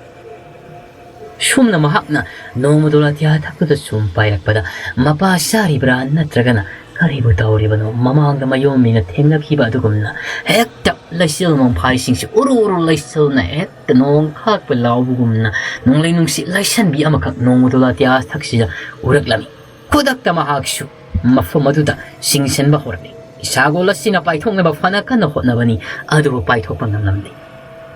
ꯁꯨꯝꯅ ꯃꯍꯥꯛꯅ ꯅꯣꯡꯃꯗꯣ ꯑꯇꯤꯌꯥ ꯊꯛꯇꯨꯗ ꯁꯨꯝ ꯄꯥꯏꯔꯛꯄꯗ ꯃꯄꯥ ꯆꯥꯔꯤꯕ꯭ꯔꯥ ꯅꯠꯇ꯭ꯔꯒꯅ ꯀꯔꯤꯕꯨ ꯇꯧꯔꯤꯕꯅꯣ, ꯃꯃꯥꯡꯗ ꯃꯌꯣꯝꯕꯤꯅ ꯊꯦꯡꯅꯈꯤꯕ ꯑꯗꯨꯒꯨꯝꯅ ꯍꯦꯛꯇ ꯂꯩꯆꯤꯜ ꯃꯪꯐꯥꯏꯁꯤꯡꯁꯤ ꯎꯔꯨ ꯎꯔꯨ ꯂꯩꯆꯤꯜꯅ ꯍꯦꯛꯇ ꯅꯣꯡ ꯈꯥꯛꯄ ꯂꯥꯎꯕꯒꯨꯝꯅ ꯅꯣꯡꯂꯩ ꯅꯨꯡꯁꯤꯠ ꯂꯩꯁꯟꯕꯤ ꯑꯃꯈꯛ ꯅꯣꯡꯃꯗꯣ ꯑꯇꯤꯌꯥ ꯊꯛꯁꯤꯗ ꯎꯔꯛꯂꯝꯃꯤ꯫ ꯈꯨꯗꯛꯇ ꯃꯍꯥꯛꯁꯨ ꯃꯐꯝ ꯑꯗꯨꯗ ꯆꯤꯡꯁꯤꯟꯕ ꯍꯧꯔꯛꯂꯤ꯫ ꯏꯁꯥꯒꯣꯜ ꯑꯁꯤꯅ ꯄꯥꯏꯊꯣꯛꯅꯕ ꯐꯅ ꯀꯟꯅ ꯍꯣꯠꯅꯕꯅꯤ, ꯑꯗꯨꯕꯨ ꯄꯥꯏꯊꯣꯛꯄ ꯉꯝꯂꯝꯗꯦ꯫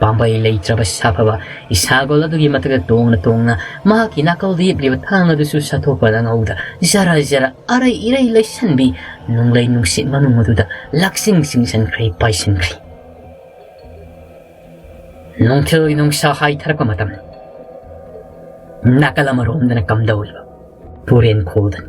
ꯄꯥꯝꯕꯩ ꯂꯩꯇ꯭ꯔꯕ ꯁꯥꯐꯕ ꯏꯁꯥꯒꯣꯜ ꯑꯗꯨꯒꯤ ꯃꯊꯛꯇ ꯇꯣꯡꯅ ꯇꯣꯡꯅ ꯃꯍꯥꯛꯀꯤ ꯅꯥꯀꯜꯗ ꯌꯦꯞꯂꯤꯕ ꯊꯥꯡ ꯑꯗꯨꯁꯨ ꯁꯥꯊꯣꯛꯄ ꯅꯪꯍꯧꯗ ꯖꯔ ꯖꯔ ꯑꯔꯩ ꯏꯔꯩ ꯂꯩꯁꯟꯕꯤ ꯅꯣꯡꯂꯩ ꯅꯨꯡꯁꯤꯠ ꯃꯅꯨꯡ ꯑꯗꯨꯗ ꯂꯥꯛꯆꯤꯡ ꯆꯤꯡꯁꯤꯟꯈ꯭ꯔꯦ, ꯄꯥꯏꯁꯤꯟꯈ꯭ꯔꯦ꯫ ꯅꯨꯡꯊꯤꯜꯒꯤ ꯅꯨꯡꯁꯥ ꯍꯥꯏꯊꯔꯛꯄ ꯃꯇꯝ꯫ ꯅꯥꯀꯜ ꯑꯃꯔꯣꯝꯗꯅ ꯀꯝꯗꯧꯔꯤꯕ ꯄꯨꯔꯦꯟ ꯈꯣꯜꯗꯅꯤ꯫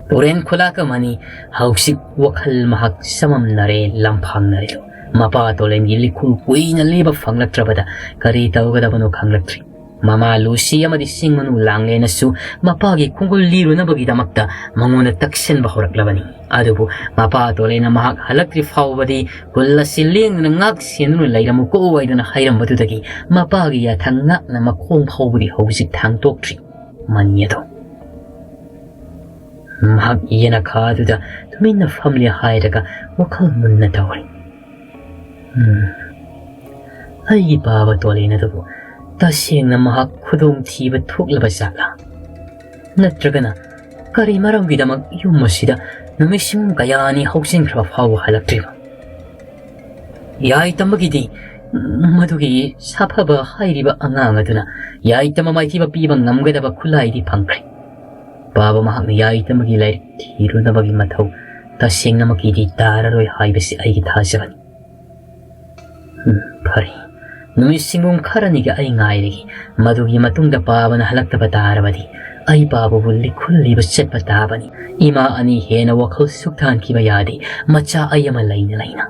ꯄꯨꯔꯦꯟ ꯈꯨꯂꯥꯛ ꯑꯃꯅꯤ꯫ ꯍꯧꯖꯤꯛ ꯋꯥꯈꯜ ꯃꯍꯥꯛ ꯆꯃꯝꯅꯔꯦ, ꯂꯝꯐꯥꯡꯅꯔꯦꯗꯣ꯫ ꯃꯄꯥ ꯇꯣꯂꯦꯟꯒꯤ ꯂꯤꯈꯨꯜ ꯀꯨꯏꯅ ꯂꯦꯞꯄ ꯐꯪꯂꯛꯇ꯭ꯔꯕꯗ ꯀꯔꯤ ꯇꯧꯒꯗꯕꯅꯣ ꯈꯪꯂꯛꯇ꯭ꯔꯤ꯫ ꯃꯃꯥ ꯂꯨꯁꯤ ꯑꯃꯗꯤ ꯁꯤꯡ ꯃꯅꯨ ꯂꯥꯡꯂꯦꯅꯁꯨ ꯃꯄꯥꯒꯤ ꯈꯣꯡꯒꯨꯜ ꯂꯤꯔꯨꯅꯕꯒꯤꯗꯃꯛꯇ ꯃꯉꯣꯟꯗ ꯇꯛꯁꯤꯟꯕ ꯍꯧꯔꯛꯂꯕꯅꯤ꯫ ꯑꯗꯨꯕꯨ ꯃꯄꯥ ꯇꯣꯂꯦꯟꯅ ꯃꯍꯥꯛ ꯍꯜꯂꯛꯇ꯭ꯔꯤ ꯐꯥꯎꯕꯗꯤ ꯈꯨꯜ ꯑꯁꯤ ꯂꯦꯡꯗꯅ ꯉꯥꯛ ꯁꯦꯟꯗꯨꯅ ꯂꯩꯔꯝꯃꯨꯀꯣ ꯍꯥꯏꯗꯨꯅ ꯍꯥꯏꯔꯝꯕꯗꯨꯗꯒꯤ ꯃꯄꯥꯒꯤ ꯌꯥꯊꯪ ꯉꯥꯛꯅ ꯃꯈꯣꯡ ꯐꯥꯎꯕꯗꯤ ꯍꯧꯖꯤꯛ ꯊꯥꯡꯗꯣꯛꯇ꯭ꯔꯤ꯫ ꯃꯅꯤ ꯑꯗꯣ ꯃꯍꯥꯛ ꯌꯦꯅꯈꯥꯗꯨꯗ ꯇꯨꯃꯤꯟꯅ ꯐꯝꯂꯤ ꯍꯥꯏꯔꯒ ꯋꯥꯈꯜ ꯃꯨꯟꯅ ꯇꯧꯔꯤ꯫ ꯎꯝ, ꯑꯩꯒꯤ ꯄꯥꯕ ꯇꯣꯂꯦꯟ ꯑꯗꯨꯕꯨ ꯇꯁꯦꯡꯅ ꯃꯍꯥꯛ ꯈꯨꯗꯣꯡꯊꯤꯕ ꯊꯣꯛꯂꯕ ꯖꯥꯠꯂꯥ? ꯅꯠꯇ꯭ꯔꯒꯅ ꯀꯔꯤ ꯃꯔꯝꯒꯤꯗꯃꯛ ꯌꯨꯝ ꯑꯁꯤꯗ ꯅꯨꯃꯤꯠꯁꯤꯡ ꯀꯌꯥꯅꯤ ꯍꯧꯖꯤꯟꯈ꯭ꯔꯕ ꯐꯥꯎꯕ ꯍꯜꯂꯛꯇ꯭ꯔꯤꯕ? ꯌꯥꯏꯇꯝꯕꯒꯤꯗꯤ ꯃꯗꯨꯒꯤ ꯁꯥꯐꯕ ꯍꯥꯏꯔꯤꯕ ꯑꯉꯥꯡ ꯑꯗꯨꯅ ꯌꯥꯏꯇꯝꯕ ꯃꯥꯏꯊꯤꯕ ꯄꯤꯕ ꯉꯝꯒꯗꯕ ꯈꯨꯠꯂꯥꯏꯗꯤ ꯐꯪꯈ꯭ꯔꯦ꯫ ꯄꯥꯕ ꯃꯍꯥꯛꯅ ꯌꯥꯏꯇꯝꯕꯒꯤ ꯂꯥꯏꯔꯤꯛ ꯊꯤꯔꯨꯅꯕꯒꯤ ꯃꯊꯧ ꯇꯁꯦꯡꯅꯃꯛꯀꯤꯗꯤ ꯇꯥꯔꯔꯣꯏ ꯍꯥꯏꯕꯁꯤ ꯑꯩꯒꯤ ꯊꯥꯖꯕꯅꯤ꯫ ꯎꯝ, ꯐꯔꯦ꯫ ꯅꯨꯃꯤꯠ ꯁꯤꯡꯒꯨꯝ ꯈꯔꯅꯤꯒ ꯑꯩ ꯉꯥꯏꯔꯒꯦ꯫ ꯃꯗꯨꯒꯤ ꯃꯇꯨꯡꯗ ꯄꯥꯕꯅ ꯍꯜꯂꯛꯇꯕ ꯇꯥꯔꯕꯗꯤ ꯑꯩ ꯄꯥꯕꯕꯨ ꯂꯤꯈꯨꯜ ꯂꯤꯕ ꯆꯠꯄ ꯇꯥꯕꯅꯤ꯫ ꯏꯃꯥ ꯑꯅꯤ ꯍꯦꯟꯅ ꯋꯥꯈꯜ ꯁꯨꯛꯊꯥꯟꯈꯤꯕ ꯌꯥꯗꯦ, ꯃꯆꯥ ꯑꯩ ꯑꯃ ꯂꯩꯅ ꯂꯩꯅ꯫